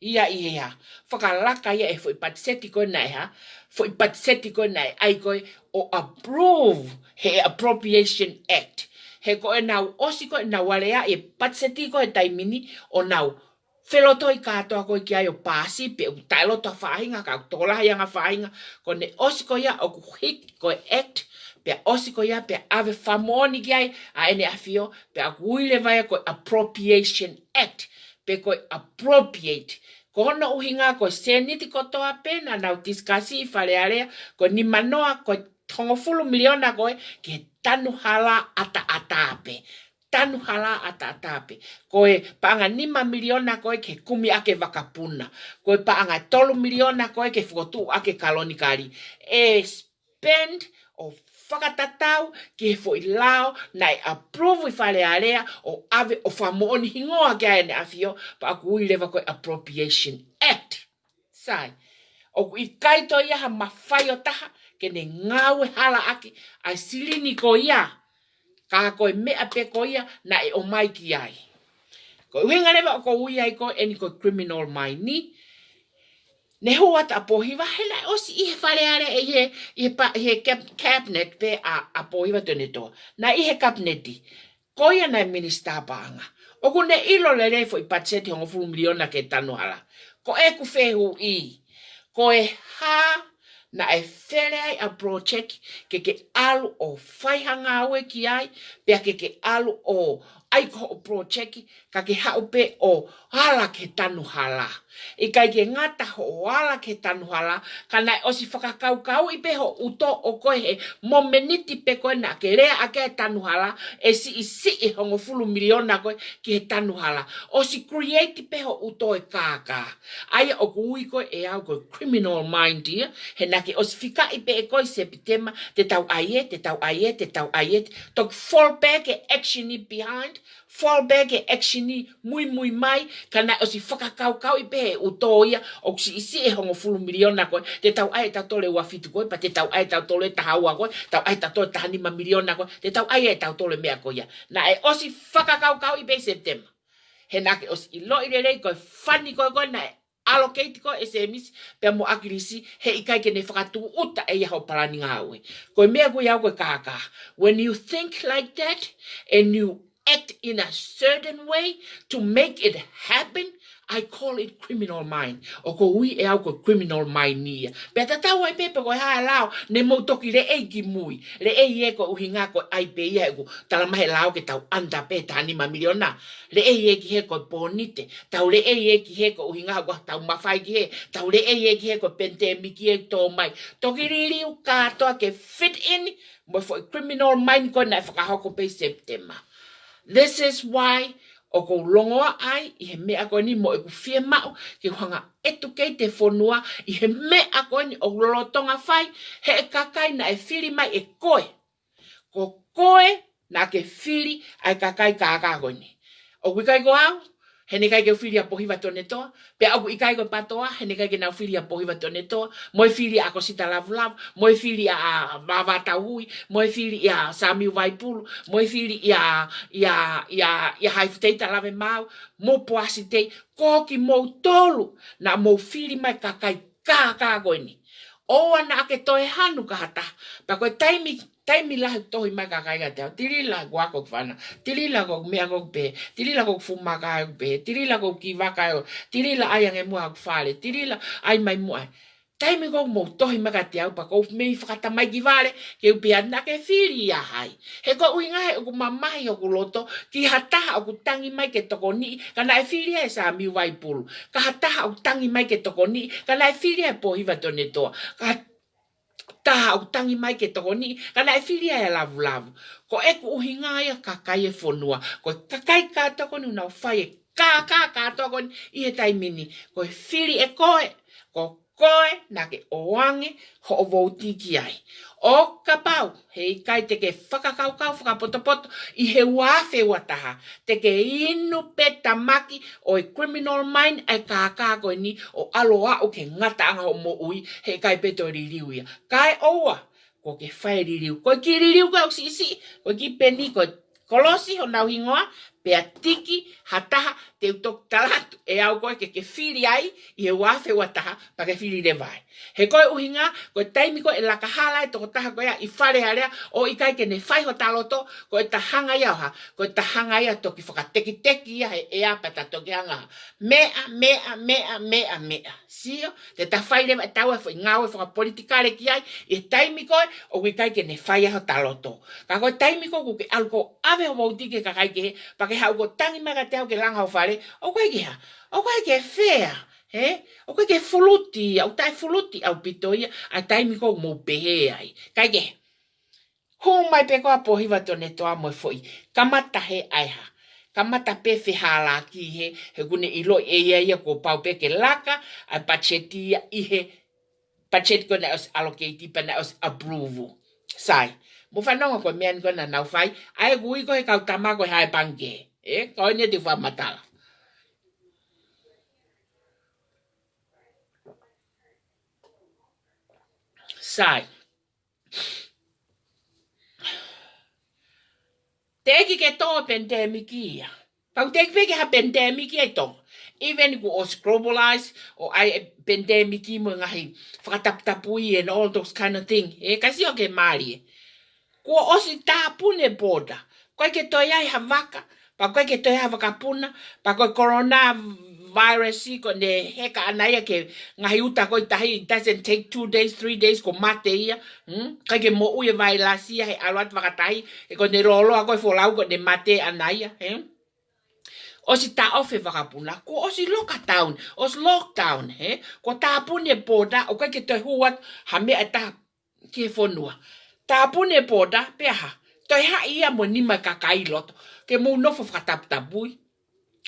ia ʻi he hā, fakalaka ia e foʻi patiseti ko ē naʻe hā, foʻi patiseti ko ē naʻe ʻai ko ē ʻo approve he Appropriation Act. He ko ʻenau ʻosi ko ē ʻenau aleaʻi e patiseti ko ē he taimi ni ʻo nau felotoi kātoa ko ē ki ai ʻo paasi pea ʻoku taʻeloto ha faʻahinga ka ʻoku tokolahi ange ha faʻahinga, ko ʻene ʻosi ko ia ʻoku hiki ko e act, pea ʻosi ko ia pea ʻave fakamoʻoni ki ai ʻa ʻEne ʻAfio, pea ʻoku ui leva ia ko e Appropriation Act, pe ko e appropriate. Ko hono ʻuhinga ko e sēniti kotoa pē naʻa nau tisikasi ʻi Fale Alea, ko e nima noa, ko e hongofulu miliona ko ē ki he tanu hala ʻataʻatā pē. Tanu hala ʻataʻatā pē. Ko e paʻanga nima miliona ko ē ki he kumi ʻaki e vakapuna. Ko e paʻanga tolu miliona ko ē ki he fokotuʻu ʻaki e kalonikali. ʻE spend ʻo fakatatau ki he foʻi lao naʻe approve ʻi Fale Alea ʻo ʻave ʻo fakamoʻoni hingoa ki ai ʻEne ʻAfio, pea ʻoku ui leva ko e Appropriation Act. Sai. ʻOku ʻikai toe ʻi ai ha mafai ʻo taha ke ne ngāue hala ʻaki ʻa e silini ko ia. Ka ko e meʻa pē ko ia naʻe ʻomai ki ai. Ko e ʻuhinga leva ʻoku ou ui ai ko eni ko e criminal mind ni. Ne hū atu ʻa Pōhiva he naʻe ʻosi ʻi he Fale Alea ʻi he, ʻi he pa-, ʻi he cab-, cabinet pē ʻa, ʻa Pōhiva Tuʻiʻonetoa. Naʻe ʻi he kapineti. Ko ia naʻe minisitā paʻanga. ʻOku ne ʻilo lelei foʻi patiseti hongofulu miliona ki he tanu hala. Ko ʻeku fehuʻi, ko e hā naʻe fele ai ʻa e project ke ke ʻalu ʻo fai ha ngāue ki ai, pea ke ke ʻalu ʻo ʻai ko hoʻo project ka ke haʻu pē ʻo ala ki he tanu hala. ʻIkai ke ngata hoʻo ala ki he tanu hala, ka naʻe ʻosi fakakaukauʻi pē ho ʻuto ʻo koe he momeniti pē ko ē naʻa ke lea ʻaki e tanu hala, ʻe siʻisiʻi e hongofulu miliona ko ē ki he tanu hala. ʻOsi create pē ho ʻuto e kākā. ʻA ia ʻoku ui ko ē ʻe au ko e criminal mind ia, he naʻa ke ʻosi fikaʻi pē ʻe koe ʻi Sepitema, te tau ʻai ē, te tau ʻai ē, te tau ʻai ē, toki fall back e action ʻi behind, Fall back e action ni, muimui mai, ka naʻe ʻosi fakakaukauʻi pē he ʻuto ia, ʻoku siʻisiʻi e hongofulu miliona ko ē, te tau ʻai ʻe tautolu e ua fitu ko ē, pea te tau ʻai ʻe tautolu e taha ua ko ē, tau ʻai ʻe tautolu e taha nima miliona ko ē, te tau ʻai ʻe tautolu e meʻa ko ia. Naʻe ʻosi fakakaukauʻi pē ʻi Sepitema. He naʻa ke ʻosi ʻiloʻi lelei ko e fund ko ē ko ē naʻe allocate ko ē ʻe Semisi pea mo ʻAkilisi, heʻikai ke ne fakatūʻuta ʻe ia hoʻo palani ngāue. Ko e meʻa ko ia ko e kākā. When you think like that and you act in a certain way to make it happen, I call it criminal mind. ʻOku ou ui ʻe au ko e criminal mind ia. Pea tatau ai pē pe ko e hā e lao ne mou toki leʻei ki mui. Leʻei ē ko e ʻuhinga ko e ʻai pē ia he ʻoku talamai he lao ke tau under pē taha nima miliona. Leʻei ē ki he ko e pōnite. Tau leʻei ē ki he ko e ʻuhinga ʻoku tau mafai ki he. Tau leʻei ē ki he ko e pandemic ē tō mai. Toki liliu kātoa ke fit in mo e foʻi criminal mind ko ē naʻe fakahoko pē ʻi Sepitema. This is why ʻoku ou longoaʻa ai ʻi he meʻa ko eni mo ʻeku fiemaʻu ke u hanga ʻo educate e fonua ʻi he meʻa ko eni ʻoku lolotonga fai he kakai naʻe fili mai ʻe koe. Ko koe naʻa ke fili ʻa e kakai kākā ko eni. ʻOku ʻikai ko au, he naʻe ʻikai ke u fili ʻa Pōhiva Tonetoa, pea ʻoku ʻikai ko e PATOA, he naʻe ʻikai ke nau fili ʻa Pōhiva Tonetoa, mo e fili ʻa ʻAkosita Lavulavu, mo e fili ʻa, ʻa Vāvā Tauhui, mo e fili ʻa Samiu Vaipulu, mo e fili ʻa, ʻa, ʻa, ʻa Haifutei Talavemaau, mo Poasi Tei, ko kimoutolu naʻa mou fili mai kakai kākā ko eni. ʻOua naʻa ke toe hanu ki ha taha. Pea ko e taimi, taimi lahi ʻoku tohi mai kakai kiate au. Tilila ko ʻeku ako ki fana. Tilila ko ʻeku meʻa ko ʻeku pehē. Tilila ko ʻeku fuʻu maka ʻeku pehē. Tilila ko ʻeku kiʻi vaka ʻeku. Tilila ʻai ange muʻa ʻeku fale. Tilila ʻai mai muʻa. Taimi ko ē ʻoku mou tohi mai kiate au pea ʻoku ou mei fakatamaiki vale. Ke u pehē naʻa ke fili ʻa hai. He ko e ʻuhinga he ʻoku mamahi hoku loto ki ha taha ʻoku tangi mai ke tokoniʻi, ka naʻe fili ʻe Samiu Vaipulu. Ka ha taha ʻoku tangi mai ke tokoniʻi, ka naʻe fili ʻe Pōhiva Tonetoa. Ka ha taha ʻoku tangi mai ke tokoniʻi, ka naʻe fili ʻe Lavulavu. Ko ʻeku ʻuhinga ia kakai e fonua. Ko e kakai kātoa ko eni ʻoku nau fai e kākā kātoa ko eni ʻi he taimi ni. Ko e fili ʻe koe, ko koe naʻa ke ʻoange hoʻo vouti ki ai. ʻO kapau heʻikai te ke fakakaukau fakapotopoto ʻi he ua afe ua taha, te ke inu pē tamaki ʻo e criminal mind ʻa e kākā ko eni ʻo ʻalu ʻo aʻu ki he ngataʻanga hoʻo moʻui, heʻikai pē toe liliu ia. Kae ʻoua, kuo ke fai e liliu. Ko e kiʻi liliu ko ē ʻoku siʻisiʻi, ko e kiʻi peni, ko e kolosi honau hingoa, pea tiki ha taha te u toki tala atu ʻe au ko ē ke ke fili ai ʻi he ua afe ua taha, pea ke fili leva ai. He ko e ʻuhinga, ko e taimi ko ē ʻe laka hala e tokotaha ko ia ʻi Fale Alea ʻo ʻikai ke ne fai hota loto, ko e taha ia ʻo ha, ko e taha ia toki fakatekiteki ia he ʻea pea ta toki hanga. Meʻa, meʻa, meʻa, meʻa, meʻa. Sio, te ta fai leva ʻe taua e foʻi ngāue fakapolitikale ki ai, ʻi he taimi ko ē ʻoku ʻikai ke ne fai ai hota loto. Ka ko e taimi ko ē ʻoku ke ʻalu ʻo ʻave hoʻo vouti ki he kakai kehe, pea ke haʻu ʻo tangi mai kiate au ke langa ho fale, ʻoku ʻikai ke hā, ʻoku ʻikai ke fair, hē? ʻOku ʻikai ke fuluti, ʻoku taʻefuluti ʻaupito ia ʻa e taimi ko ē ʻoku mou pehē ai. ʻIkai ke hū mai pē ko ā Pōhiva Tonetoa mo e foʻi kamata hē ʻa e hā. Kamata pē fehālaaki hē, he ʻoku ne ʻiloʻi ʻe ia ia kuo pau pē ke laka ʻa e patiseti ia ʻi he patiseti ko ē naʻe ʻosi allocate pea naʻe ʻosi approve. Sai. Mou fanongo ko e meʻa ni ko ē naʻa nau fai, ʻa ʻeku ui ko ē he kau tama ko e hā e pangikē. Ē, ko eni te u fakamatala. Sai. Teʻeki ke tō e pandemic ia. Pau teʻeki pē ke ha pandemic ia ʻi Tonga. Even kuo ʻosi globalize ʻo ʻai e pandemic mo e ngaahi fakataputapui and all those kind of thing. Ē, ka sio ke mālie. Kuo ʻosi tāpuni e border. ʻOku ʻikai ke toe ʻi ai ha vaka, pea ʻoku ʻikai ke toe ʻi ai ha vakapuna, pea ko e coronavirus ko ē ne heka ʻana ia ki he ngaahi uta ko ē ʻi tahi, it doesn't take two days, three days, kuo mate ia. Hmm? ʻIkai ke moʻui e vailasi ia he ʻalu atu fakatahi, he ko ʻene lōloa ko ē folau ko ē ne mate ʻana ia, hē? ʻOsi taʻofi e vakapuna, kuo ʻosi lockdown, ʻosi lockdown, hē? Kuo tāpuni e border, ʻoku ʻikai ke toe hū atu ha meʻa ʻe taha ki he fonua. Tāpuni e border, pea hā? Toe haʻi ia mo e nima e kakai ʻi loto ke mou nofo fakataputapui.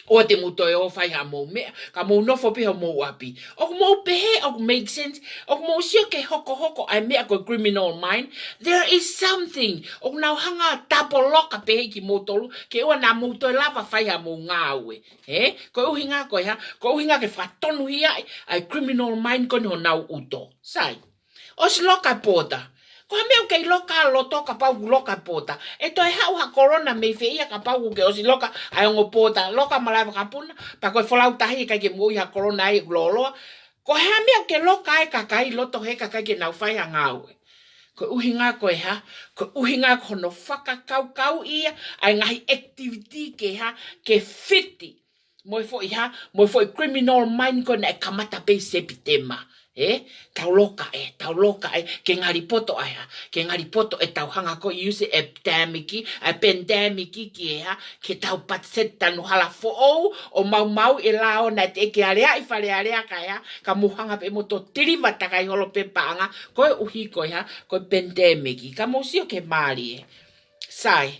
ʻOua te mou toe ō fai haʻamou meʻa, ka mou nofo pē homou ʻapi. ʻOku mou pehē, ʻoku make sense, ʻoku mou sio ke hokohoko ʻa e meʻa ko e criminal mind, there is something. ʻOku nau hanga tapo loka pehē kimoutolu, ke ʻoua naʻa mou toe lava fai haʻamou ngāue. Ē? Ko e ʻuhinga ko e hā, ko e ʻuhinga ke fakatonuhiaʻi ʻa e criminal mind ko eni honau ʻuto. Sai. ʻOsi loka e pōta. Ko e hā e meʻa ʻoku kei loka loto kapau ʻoku loka e pōta? ʻE toe haʻu ha kolona mei fē ia kapau ʻoku ke ʻosi loka ʻa e ongo pōta, loka malava kapuna, pea ko e folau tahi ʻe ʻikai ke moʻui ha kolona ai ʻoku lōloa. Ko e hā e meʻa ʻoku ke loka ai e kakai loto he kakai ke nau fai ha ngāue? Ko e ʻuhinga ko e hā, ko e ʻuhinga ko hono fakakaukauʻi ia ʻa e ngaahi activity ke hā, ke fiti mo e foʻi hā, mo e foʻi criminal mind ko ē naʻe kamata pē ʻi Sepitema. Ē? Tau loka ē, tau loka ē, ke ngali poto ai hā, ke ngali poto ʻetau hanga ko ē ʻo use e pandemic, ʻa e pandemic ki he hā, ke tau patiseti tanu hala foʻou, ʻo maumauʻi e lao naʻe teʻeki aleaʻi Fale Alea kae hā, ka mou hanga pē mo totili vatakai holo pē paʻanga, koeʻuhi ko e hā, ko e pandemic, ka mou sio ki he mālie. Sai.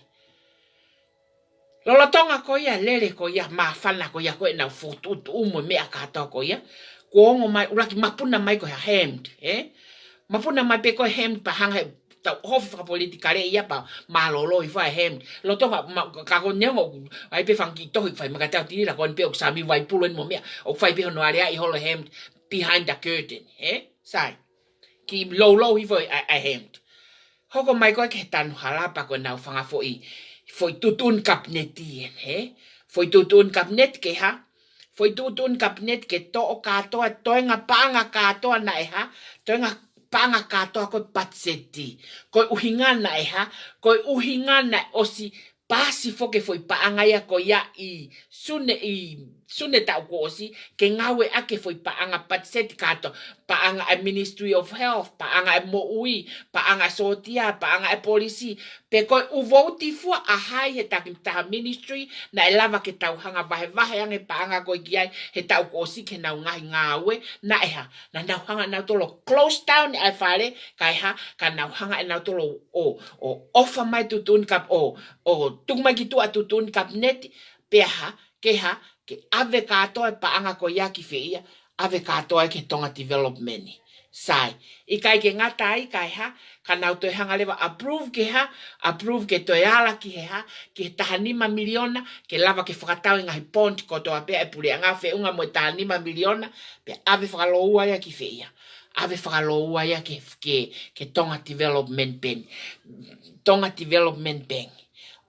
Lolotonga ko ia, lele ko ia, māfana ko ia, ko ʻenau fokotuʻutuʻu mo e meʻa kātoa ko ia. Kuo ongo mai, ʻuluaki mapuna mai ko e hā, hanged, ē? Mapuna mai pē ko e hanged pea hanga he tau hofi fakapolitikale ia pea mālōlō hifo e hanged. Lolotonga, ma-, ka ko e neongo, ʻai pē fanga kiʻi tohi fai maka tau tili la ko eni pē ʻoku Sami Vaipulu eni mo e meʻa, ʻoku fai pē hono aleaʻi holo e hanged behind the curtain, ē? Sai. Kiʻi loulouhi foʻi ʻa, ʻa e hanged. Hoko mai ko ē ki he tanu hala pea ko ʻenau fanga foʻi, foʻi tuʻutuʻuni kapineti ē, ē? Foʻi tuʻutuʻuni kapineti ke hā? Foʻi tuʻutuʻuni kapineti ke toʻo kātoa, toenga paʻanga kātoa naʻe hā? Toenga paʻanga kātoa ko e patiseti. Ko e ʻuhinga naʻe hā? Ko e ʻuhinga naʻe ʻosi paasi foki e foʻi paʻanga ia ko ia ʻi Sune, ʻi Sune taʻu kuo ʻosi, ke ngāueʻaki e foʻi paʻanga patiseti kātoa, paʻanga ʻa e Ministry of Health, paʻanga ʻa e moʻui, paʻanga ʻa e sōtia, paʻanga ʻa e polisi, pe ko e ʻū vouti fua ʻa hai he takitaha ministry, naʻe lava ke tau hanga vahevahe ange paʻanga ko ē ki ai, he taʻu kuo ʻosi ki heʻenau ngaahi ngāue, naʻe hā, naʻa nau hanga nautolu ʻo close down ʻa e fale, kae hā, ka nau hanga ʻe nautolu ʻo, ʻo ʻofa mai tuʻutuʻuni kap-, ʻo, ʻo tuku mai ki tuʻa tuʻutuʻuni kapineti, pea hā, ke hā, ke ʻave kātoa e paʻanga ko ia ki fē ia, ʻave kātoa ki he Tonga Development. Sai, ʻikai ke ngata ai kae hā, ka nau toe hanga leva approve ke hā, approve ke toe ala ki he hā, ki he taha nima miliona, ke lava ke fakatau e ngaahi bond kotoa pē ʻa e puleʻanga feʻunga mo e taha nima miliona, pea ʻave fakaloua ia ki fē ia. ʻAve fakaloua ia ke, ke, ke Tonga Development Bank. Tonga Development Bank.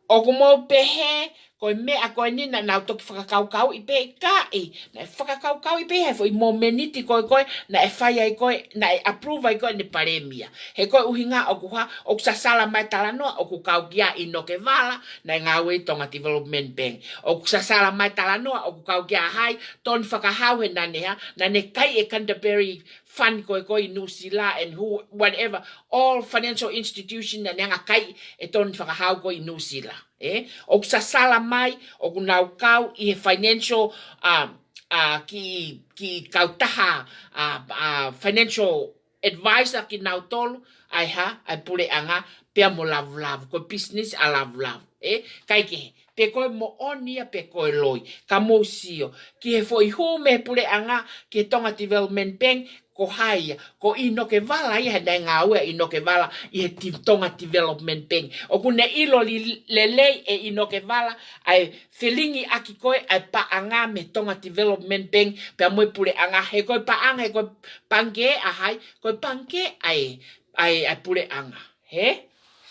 ʻOku mou pehē, ko e meʻa ko eni naʻa nau toki fakakaukauʻi pē, ʻikai, naʻe fakakaukauʻi pē he foʻi momeniti ko ē ko ē, naʻe fai ai ko ē, naʻe approve ai ko ē ʻe he palēmia. He ko e ʻuhinga ʻoku hā, ʻoku sasala mai talanoa, ʻoku kau kia ʻInoke Vala, naʻe ngāue ʻi Tonga Development Bank. ʻOku sasala mai talanoa, ʻoku kau kia hai, Tony Fakahau he naʻa ne hā, naʻa ne kai e Canterbury Fund ko ē ko ē ʻi New Zealand and who, whatever, all financial institution naʻa ne hanga kai e Tony Fakahau ko ē ʻi New Zealand. Ē? ʻOku sasala mai, ʻoku nau kau ʻi he financial, um, uh, ki, ki kautaha, uh, uh, financial advisor kinautolu, ʻa e hā, ʻa e puleʻanga, pea mo Lavulavu, ko e business ʻa Lavulavu, ē? ʻIkai ke, pe ko e moʻoni ia, pe ko e loi, ka mou sio, ki he foʻi hū mei he puleʻanga, ki he Tonga Development Bank, ko hai ia, ko ʻInoke Vala ia he naʻe ngāue ʻa ʻInoke Vala ʻi he Ti-, Tonga Development Bank. ʻOku ne ʻilo li-, lelei ʻe ʻInoke Vala, ʻa e felingiʻaki ko ē ʻa e paʻanga mei he Tonga Development Bank, pea mo e puleʻanga, he ko e paʻanga, he ko e pangikē ʻa hai, ko e pangikē ʻa e, ʻa e, ʻa e puleʻanga. Hē?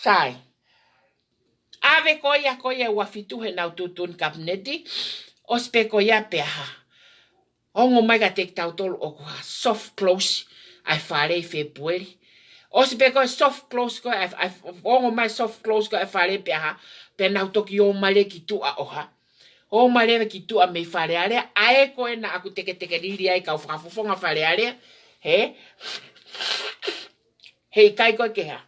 Sai. ʻAve ko ia, ko ia ʻe ua fitu heʻenau tuʻutuʻuni kapineti, ʻosi pē ko ia pea hā. Ongo mai kiate kitautolu ʻoku hā soft close ʻa e fale ʻi Fēpueli. ʻOsi pē ko e soft close ko ē, ʻa e, ʻa e, ongo mai soft close ko ē ʻa e fale pea hā, pea nau toki ō mai leva ki tuʻa ʻo hā. ʻO mai leva ki tuʻa mei Fale Alea, ʻa ē ko ē naʻa ku teketekelili ai kau fakafofonga Fale Alea, hē? Heʻikai ko ē ke hā.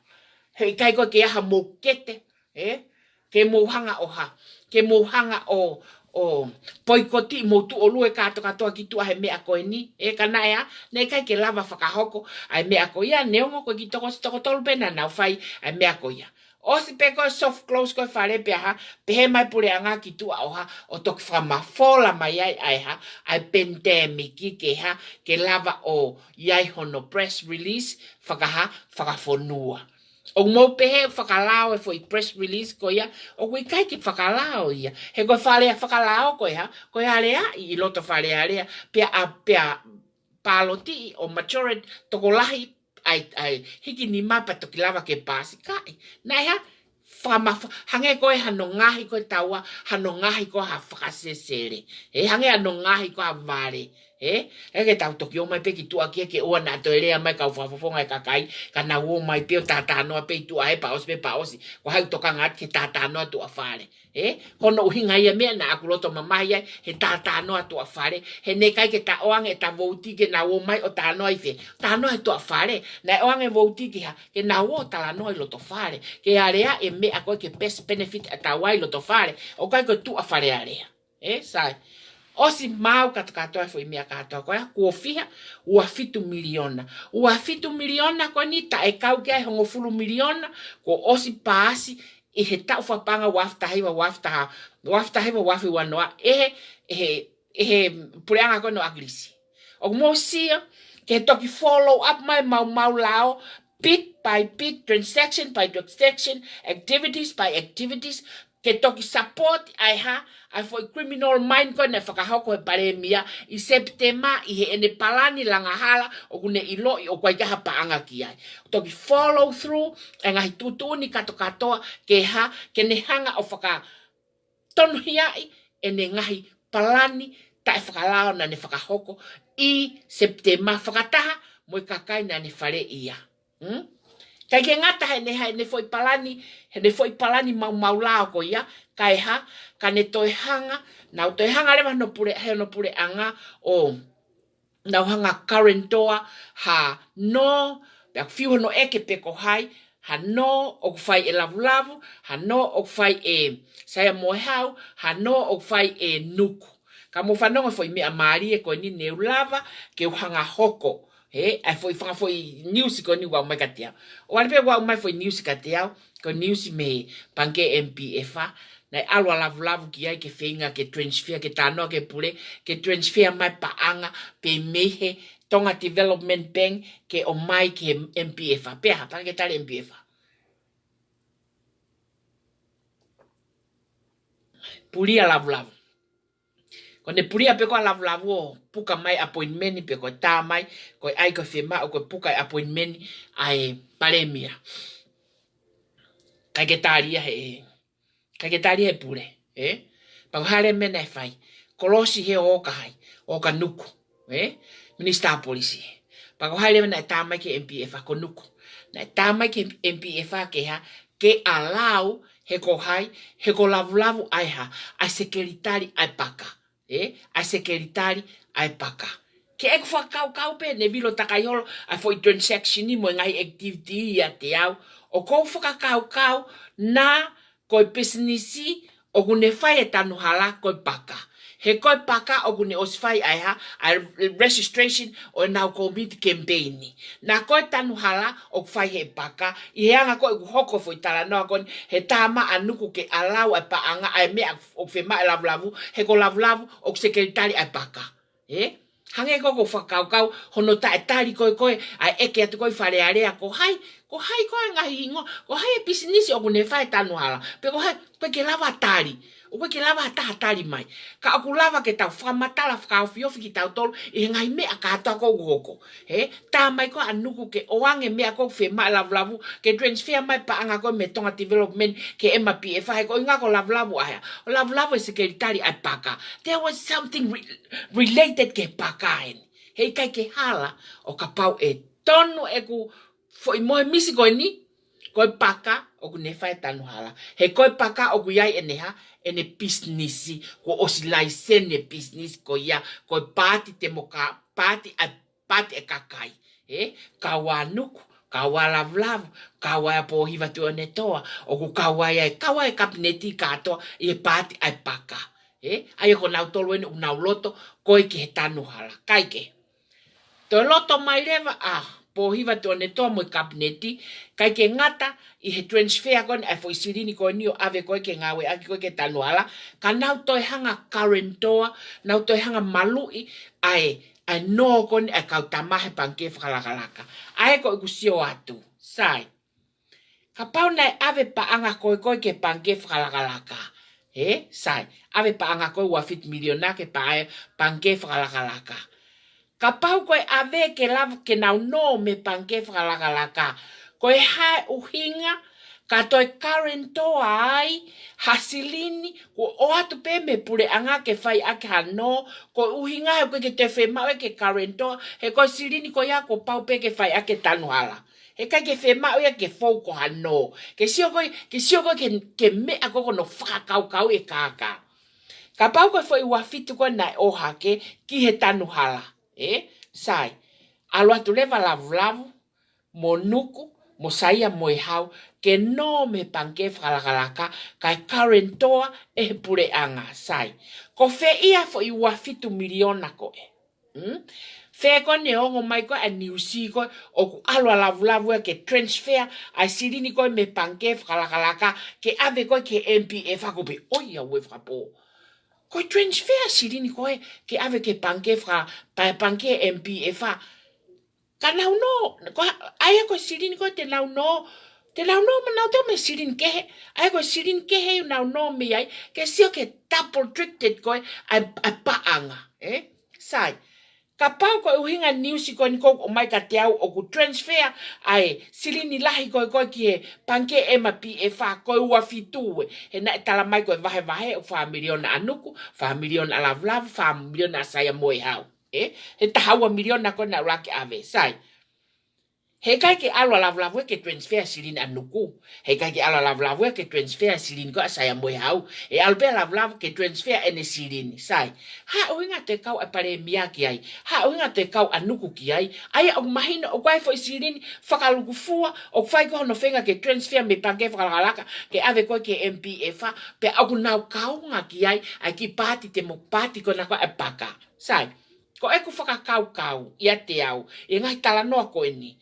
Heʻikai ko ē ke ʻai haʻamou kete, hē? Ke mou hanga ʻo hā. Ke mou hanga ʻo, ʻo poikoti mo tuʻo lue kātoa kātoa ki tuʻa he meʻa ko eni, ē, ka naʻe hā, naʻe ʻikai ke lava fakahoko ʻa e meʻa ko ia, neongo ko e kiʻi toko, toko tolu pē naʻa nau fai ʻa e meʻa ko ia. ʻOsi pē ko e soft close ko e fale pea hā, pehē mai puleʻanga ki tuʻa ʻo hā, ʻo toki fakamafola mai ai ʻa e hā, ʻa e pandemic ke hā, ke lava ʻo ʻi ai hono press release, fakahā, fakafonua. ʻOku mou pehē fakalao e foʻi press release ko ia, ʻoku ʻikai ke fakalao ia. He ko e fale ʻa fakalao ko e hā, ko e alea ʻi loto Fale Alea, pea ʻa, pea pālotiʻi ʻo majority tokolahi ʻai, ʻai, hiki nima pea toki lava ke paasi kae. Naʻe hā, fakamafa-, hangē ko e hano ngaohi ko e taua, hano ngaohi ko ha fakasesele. He hangē hano ngaohi ko ha vale. He, he ke tau toki ō mai pē ki tuʻa kia ke ʻoua naʻa toe lea mai kau fakafofonga e kakai, ka nau ō mai pē ʻo tātānoa pē ʻi tuʻa he paosi pē paosi. Ko hai ʻoku tokanga atu ke tātānoa tuʻa fale. He, hono ʻuhinga ia meʻa naʻa ku loto mamahi ai, he tātānoa tuʻa fale. He naʻe ʻikai ke ta ʻoange ʻeta vouti ke nau ō mai ʻo tānoa ʻi fē. Tānoa ʻi tuʻa fale. Naʻe ʻoange vouti ke hā, ke nau ō talanoa ʻi loto fale. Ke alea e meʻa ko ē ke best benefit ʻa taua ʻi loto fale. ʻOku ʻikai ko e tuʻa Fale Alea. Ē, sai. ʻOsi maʻu kātoa kātoa e foʻi meʻa kātoa ko ia, kuo fiha, ua fitu miliona. Ua fitu miliona ko eni taʻe kau ki ai hongofulu miliona, kuo ʻosi paasi ʻi he taʻu fakapaʻanga ua afe taha hiva, ua afe taha, ua afe taha hiva, ua afe ua noa, ʻe he, ʻe he, ʻe he puleʻanga ko eni ʻo ʻAkilisi. ʻOku mou sio, ke toki follow up mai maumau lao, bit by bit, transaction by transaction, activities by activities, ke toki support ʻa e hā, ʻa e foʻi criminal mind ko ē naʻe fakahoko he palēmia ʻi Sepitema ʻi heʻene palani langa hala ʻoku ne ʻiloʻi ʻoku ʻikai ke ha paʻanga ki ai. Toki follow through e ngaahi tuʻutuʻuni kātoa kātoa ke hā, ke ne hanga ʻo fakatonuhiaʻi ʻene ngaahi palani taʻefakalao naʻa ne fakahoko ʻi Sepitema fakataha mo e kakai naʻa ne faleʻi ia. Hmm? ʻIkai ke ngata heʻene, heʻene foʻi palani, heʻene foʻi palani maumau lao ko ia, kae hā, ka ne toe hanga, nau toe hanga leva hono pule, he hono puleʻanga ʻo nau hanga guarantor ha nō, pea fiu hono ʻeke pe ko hai, ha nō ʻoku fai ʻe Lavulavu, ha nō ʻoku fai ʻe Saia Moehau, ha nō ʻoku fai ʻe Nuku. Ka mou fanongo foʻi meʻa mālie ko eni ne u lava ke u hanga hoko. He, ʻa e foʻi fanga foʻi news ko eni ʻoku aʻu mai kiate au. ʻOku ʻalu pē ʻoku aʻu mai foʻi news kiate au, ko e news mei he pangikē M P F, naʻe ʻalu ʻa Lavulavu ki ai ke feinga ke transfer, ke tānoa ki he pule, ke transfer mai paʻanga pē mei he Tonga Development Bank ke ʻomai ki he M P F. Pea hā, pangikē tali M P F. Puli ʻa Lavulavu. Ko ʻene pulia pē ko ē ʻa Lavulavu ʻo puka mai appointment pe ko e tā mai, ko e ʻai ko e fiemaʻu ko e puka e appointment ʻa e palēmia. ʻIkai ke tali ia he, ʻikai ke tali ia he pule, ē? Pea ko e hā leva e meʻa naʻe fai? Kolosi he ʻo ʻoka hai, ʻoka Nuku, ē? Minisitā Polisi. Pea ko hai leva naʻe tā mai ki he M P F, ko Nuku. Naʻe tā mai ki he M P F ke hā, ke allow he ko hai, he ko Lavulavu ʻa e hā, ʻa e sekelitali ʻa e paka. Ē, ʻa e sekelitali ʻa e paka. Ke ʻeku fakakaukau pē, ne vilo takai holo ʻa e foʻi transaction ni mo e ngaahi activity ʻiate au. ʻOku ou fakakaukau naʻa ko e pisinisi ʻoku ne fai e tanu hala ko e paka. He ko e paka ʻoku ne ʻosi fai ʻa e hā, ʻa e registration ʻo ʻenau committee campaign. Naʻa ko e tanu hala ʻoku fai he paka, ʻi he anga ko ē ʻoku hoko foʻi talanoa ko eni, he tā mai ʻa Nuku ke allow ʻa e paʻanga ʻa e meʻa ʻoku fiemaʻu ʻe Lavulavu, he ko Lavulavu ʻoku sekelitali ʻa e paka. Ē? Hangē ko ʻeku fakakaukau, hono taʻetali ko ē ko ē, ʻa e ʻeke atu ko ē ʻi Fale Alea, ko hai, ko hai ko ē ngaahi hingoa, ko hai e pisinisi ʻoku ne fai e tanu hala, pe ko hai, ʻoku ʻikai ke lava tali, ʻoku ʻikai ke lava ha taha tali mai. Ka ʻoku lava ke tau fakamatala, fakaofiofi kitautolu, ʻi he ngaahi meʻa kātoa ko ē ʻoku hoko. He, tā mai ko ē ʻa Nuku ke ʻoange meʻa ko ē ʻoku fiemaʻu ʻe Lavulavu, ke transfer mai paʻanga ko ē mei Tonga Development, ki he M P F, he ko e ʻuhinga ko Lavulavu ʻa e hā. ʻO Lavulavu e sekelitali ʻa e paka. There was something re-, related ki he paka eni. He ʻikai ke hala ʻo kapau ʻe tonu ʻeku foʻi mohe misi ko eni, ko e paka ʻoku ne fai e tanu hala. He ko e paka ʻoku ʻi ai ʻene hā, ʻene pisinisi, kuo ʻosi laiseni e pisinisi ko ia, ko e paati temoka-, paati ʻa e paati e kakai. Ē, kau ai ʻa Nuku, kau ai ʻa Lavulavu, kau ai ʻa Pōhiva Tuʻiʻonetoa, ʻoku kau ai ʻa e, kau ai e kapineti kātoa ʻi he paati ʻa e paka. Ē, ʻa ia ko nautolu eni ʻoku nau loto ko ē ki he tanu hala. Kae kehe, toe loto mai leva ʻa pōhiva Tuʻiʻonetoa mo e Kapineti, ʻikai ke ngata ʻi he transfer ko eni ʻa e foʻi silini ko eni ʻo ʻave ko ē ke ngāueʻaki ko ē ki he tanu hala, ka nau toe hanga ʻo guarantor, nau toe hanga ʻo maluʻi ʻa e, ʻa e nō ko eni ʻa e kau tama he pangikē fakalakalaka. ʻA ē ko ʻeku sio atu. Sai. Kapau naʻe ʻave paʻanga ko ē ko ē ki he pangikē fakalakalaka. Ē? Sai. ʻAve paʻanga ko ē ua fitu miliona ki he pa-, pangikē fakalakalaka. Kapau ko e ʻave ke lava ke nau nō mei he pangikē fakalakalaka, ko e hā e ʻuhinga ka toe guarantor ai ha silini, kuo ʻoatu pē mei he puleʻanga ke fai ʻaki ha nō, ko e ʻuhinga he ʻoku ʻikai ke toe fiemaʻu ia ke guarantor, he ko e silini ko ia kuo pau pē ke fai ʻaki e tanu hala. He ʻikai ke fiemaʻu ia ke fou ko ha nō. Ke sio ko ē, ke sio ko ē ke, ke meʻa ko ē ko hono fakakaukau e kākā. Kapau ko e foʻi ua fitu ko ē naʻe ʻohake ki he tanu hala. Ē? Sai. ʻAlu atu leva Lavulavu, mo Nuku, mo Saia mo e Hau, ke nō mei he pangikē fakalakalaka, kae guarantor ʻe he puleʻanga. Sai. Ko fē ia foʻi ua fitu miliona ko ē? Hmm? Fē ko ē naʻe ongo mai ko ē ʻa e niusi ko ē, ʻoku ʻalu ʻa Lavulavu ia ke transfer ʻa e silini ko ē mei he pangikē fakalakalaka, ke ʻave ko ē ki he M P F ʻa ko pē ʻoiauē fakapō. Ko e transfer silini ko ē, ke ʻave ki he pangikē faka-, pa-, pangikē M P F ʻa. Ka nau nō, ko, ʻa ia ko e silini ko ē te nau nō, te nau nō mo nau tau mei he silini kehe, ʻa ia ko e silini kehe ʻoku nau nō mei ai, ke sio ki he double treated ko ē, ʻa e, ʻa e paʻanga, ē? Sai. Kapau ko e ʻuhinga niusi ko eni ʻoku ʻomai kiate au ʻoku transfer ʻa e silini lahi ko ē ko ē ki he pangikē M P F ʻa ko e ua fitu ē, he naʻe tala mai ko e vahevahe ʻoku fā miliona ʻa Nuku, fā miliona ʻa Lavulavu, fā miliona ʻa Saia mo e Hau. Ē? He taha ua miliona ko ē naʻe ʻuluaki ʻave, sai. He ʻikai ke ʻalu ʻa Lavulavu ia ke transfer silini ʻa Nuku. He ʻikai ke ʻalu ʻa Lavulavu ia ke transfer silini ko ē ʻa Saia mo e Hau. ʻE ʻalu pē ʻa Lavulavu ke transfer ʻene silini, sai. Hā e ʻuhinga te kau ʻa e palēmia ki ai? Hā e ʻuhinga te kau ʻa Nuku ki ai? ʻA ia ʻoku mahino ʻoku ʻi ai e foʻi silini fakalukufua ʻoku fai ko ē hono feinga ke transfer mei he pangikē fakalakalaka ke ʻave ko ē ki he M P F ʻa, pea ʻoku nau kaunga ki ai ʻa e kiʻi paati te mo paati ko ena ko ē ʻa e paka. Sai. Ko ʻeku fakakaukau ʻiate au, ʻi he ngaahi talanoa ko eni,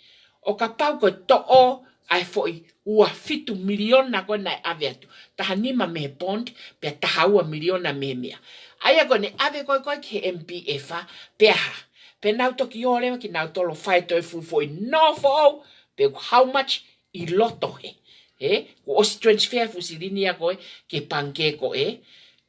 ʻo kapau ko e toʻo ʻa e foʻi ua fitu miliona ko ē naʻe ʻave atu, taha nima mei he bond, pea taha ua miliona mei he meʻa. ʻA ia ko ʻene ʻave ko ē ko ē ki he M P F ʻa, pea hā, pea nau toki ō leva kinautolu ʻo fai e toe fuʻu foʻi nō foʻou, pe how much ʻi loto he. Ē, kuo ʻosi transfer fuʻu silini ia ko ē ki he pangikē ko ē.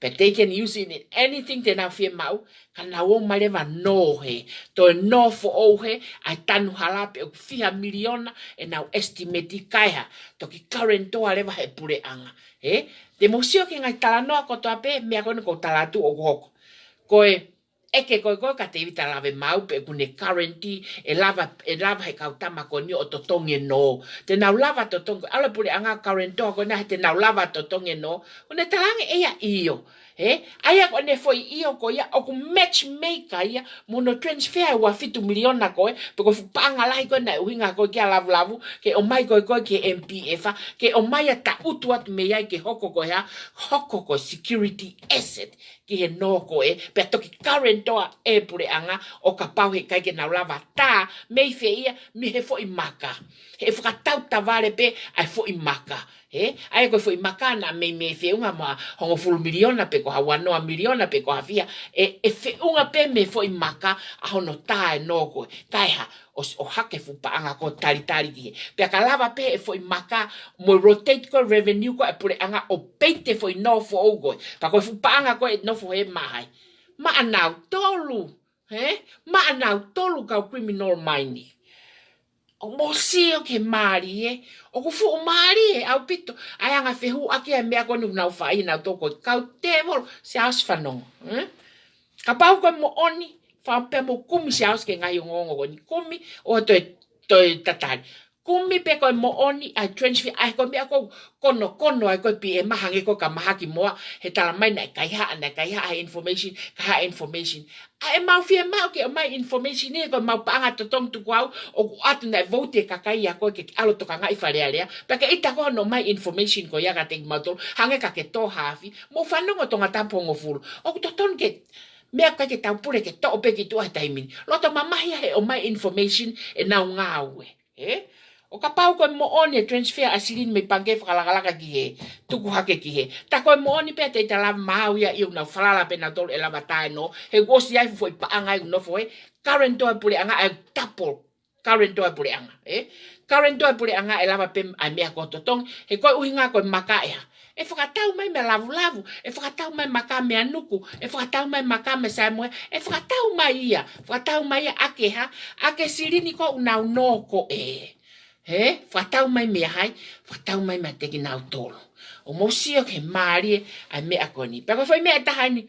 But they can use it in anything te nau fiemaʻu, ka nau ō mai leva ʻo nō he. Toe nō foʻou he, ʻa e tanu hala pe ʻoku fiha miliona ʻenau estimate kae hā, toki guarantor leva ʻe he puleʻanga. Ē, te mou sio ki he ngaahi talanoa kotoa pē, meʻa ko ena ʻoku ou tala atu ʻoku hoko. Ko e ʻeke ko ē ko ē kia Tēvita Lavemaau pe ʻoku ne guarantee ʻe lava, ʻe lava ʻe he kau tama ko eni ʻo totongi e nō. Te nau lava totongi, ʻalu e puleʻanga guarantor ko ena he te nau lava totongi e nō. ʻO ne talaange ʻe ia ʻio. Ē? ʻA ia ko ʻene foʻi ʻio ko ia, ʻoku matchmaker ia mo hono transfer e ua fitu miliona ko ē, pe ko e fuʻu paʻanga lahi ko ē naʻe ʻuhinga ko ē kia Lavulavu, ke ʻomai ko ē ko ē ki he M P F ʻa, ke ʻomai ʻo taʻutu atu mei ai ke hoko ko e hā, hoko ko e security asset ki he nō ko ē, pea toki guarantor ʻe he puleʻanga ʻo kapau he ʻikai ke nau lava tā, mei fē ia, mei he foʻi maka. He fakatautavale pē ʻa e foʻi maka. Ē, ʻa ia ko e foʻi maka naʻa mei, mei feʻunga mo e hongofulu miliona pe ko e ua noa miliona pe ko e fiha. ʻE, ʻe feʻunga pē mei he foʻi maka ʻa hono tā e nō ko ē. Kae hā, ʻo, ʻo hake fuʻu paʻanga ko ē talitali ki he. Pea ka lava pē ʻe he foʻi maka mo e rotate ko ē revenue ko ē ʻa e puleʻanga ʻo peite foʻi nō foʻou ko ē. Pea ko e fuʻu paʻanga ko ē ʻe nofo he maha ai. Maʻanautolu, ē? Maʻanautolu kau criminal mind. ʻOku mou sio ki he mālie, ʻoku fuʻu mālie ʻaupito ʻa e anga fehuʻaki ʻa e meʻa ko eni ʻoku nau fai nautolu ko e kau tēvolo, Siaosi fanongo, ē? Kapau ko e moʻoni, fā pea mou kumi Siaosi ki he ngaahi ongoongo ko eni, kumi ʻo toe, toe tatali. Kumi pe ko e moʻoni ʻa e transfer, ʻa e ko e meʻa ko ē ʻoku konokono ai ko ē P M ʻa, hangē ko ē ka mahaki moa, he tala mai naʻe kaihaʻa, naʻe kaihaʻa he information, kaihaʻa e information. ʻA ʻemau fiemaʻu ke ʻomai information ē, ko ʻemau paʻanga totongi tukuʻau, ʻoku ʻoatu naʻe vouti e kakai ia ko ē ke ʻalu ʻo tokangaʻi Fale Alea, pea ke ʻita ko ē hono ʻomai information ko ia kiate kimautolu, hangē ka ke tō ha afi, mou fanongo Tongatapu hongofulu. ʻOku totonu ke Meʻa ʻikai ke tau pule ke toʻo pē ki tuʻa he taimi ni. Loto mamahi ia he ʻomai information ʻenau ngāue. Ē? ʻO kapau ko e moʻoni e transfer ʻa e silini mei pangikē fakalakalaka ki hē, tuku hake ki hē. Tā ko e moʻoni pē te ita lava maau ia ʻi ʻenau falala pē nautolu ʻe lava taʻe nō, he kuo ʻosi ai fuʻu foʻi paʻanga ʻoku nofo hē, guarantor e puleʻanga ʻe double. Guarantor e puleʻanga, ē? Guarantor e puleʻanga ʻe lava pē ʻa e meʻa ko e totongi, he ko e ʻuhinga ko e maka ʻe hā. ʻE fakatau mai mei Lavulavu, ʻe fakatau mai maka mei Nuku, ʻe fakatau mai maka mei Samoa, ʻe fakatau mai ia, fakatau mai ia ʻa e hā, ʻa e silini ko ē ʻoku nau nō ko ē. Ē? Fakatau mai mei hai, fakatau mai meiate kinautolu. ʻOku mou sio ki he mālie ʻa e meʻa ko eni. Pea ko e foʻi meʻa ʻe taha eni,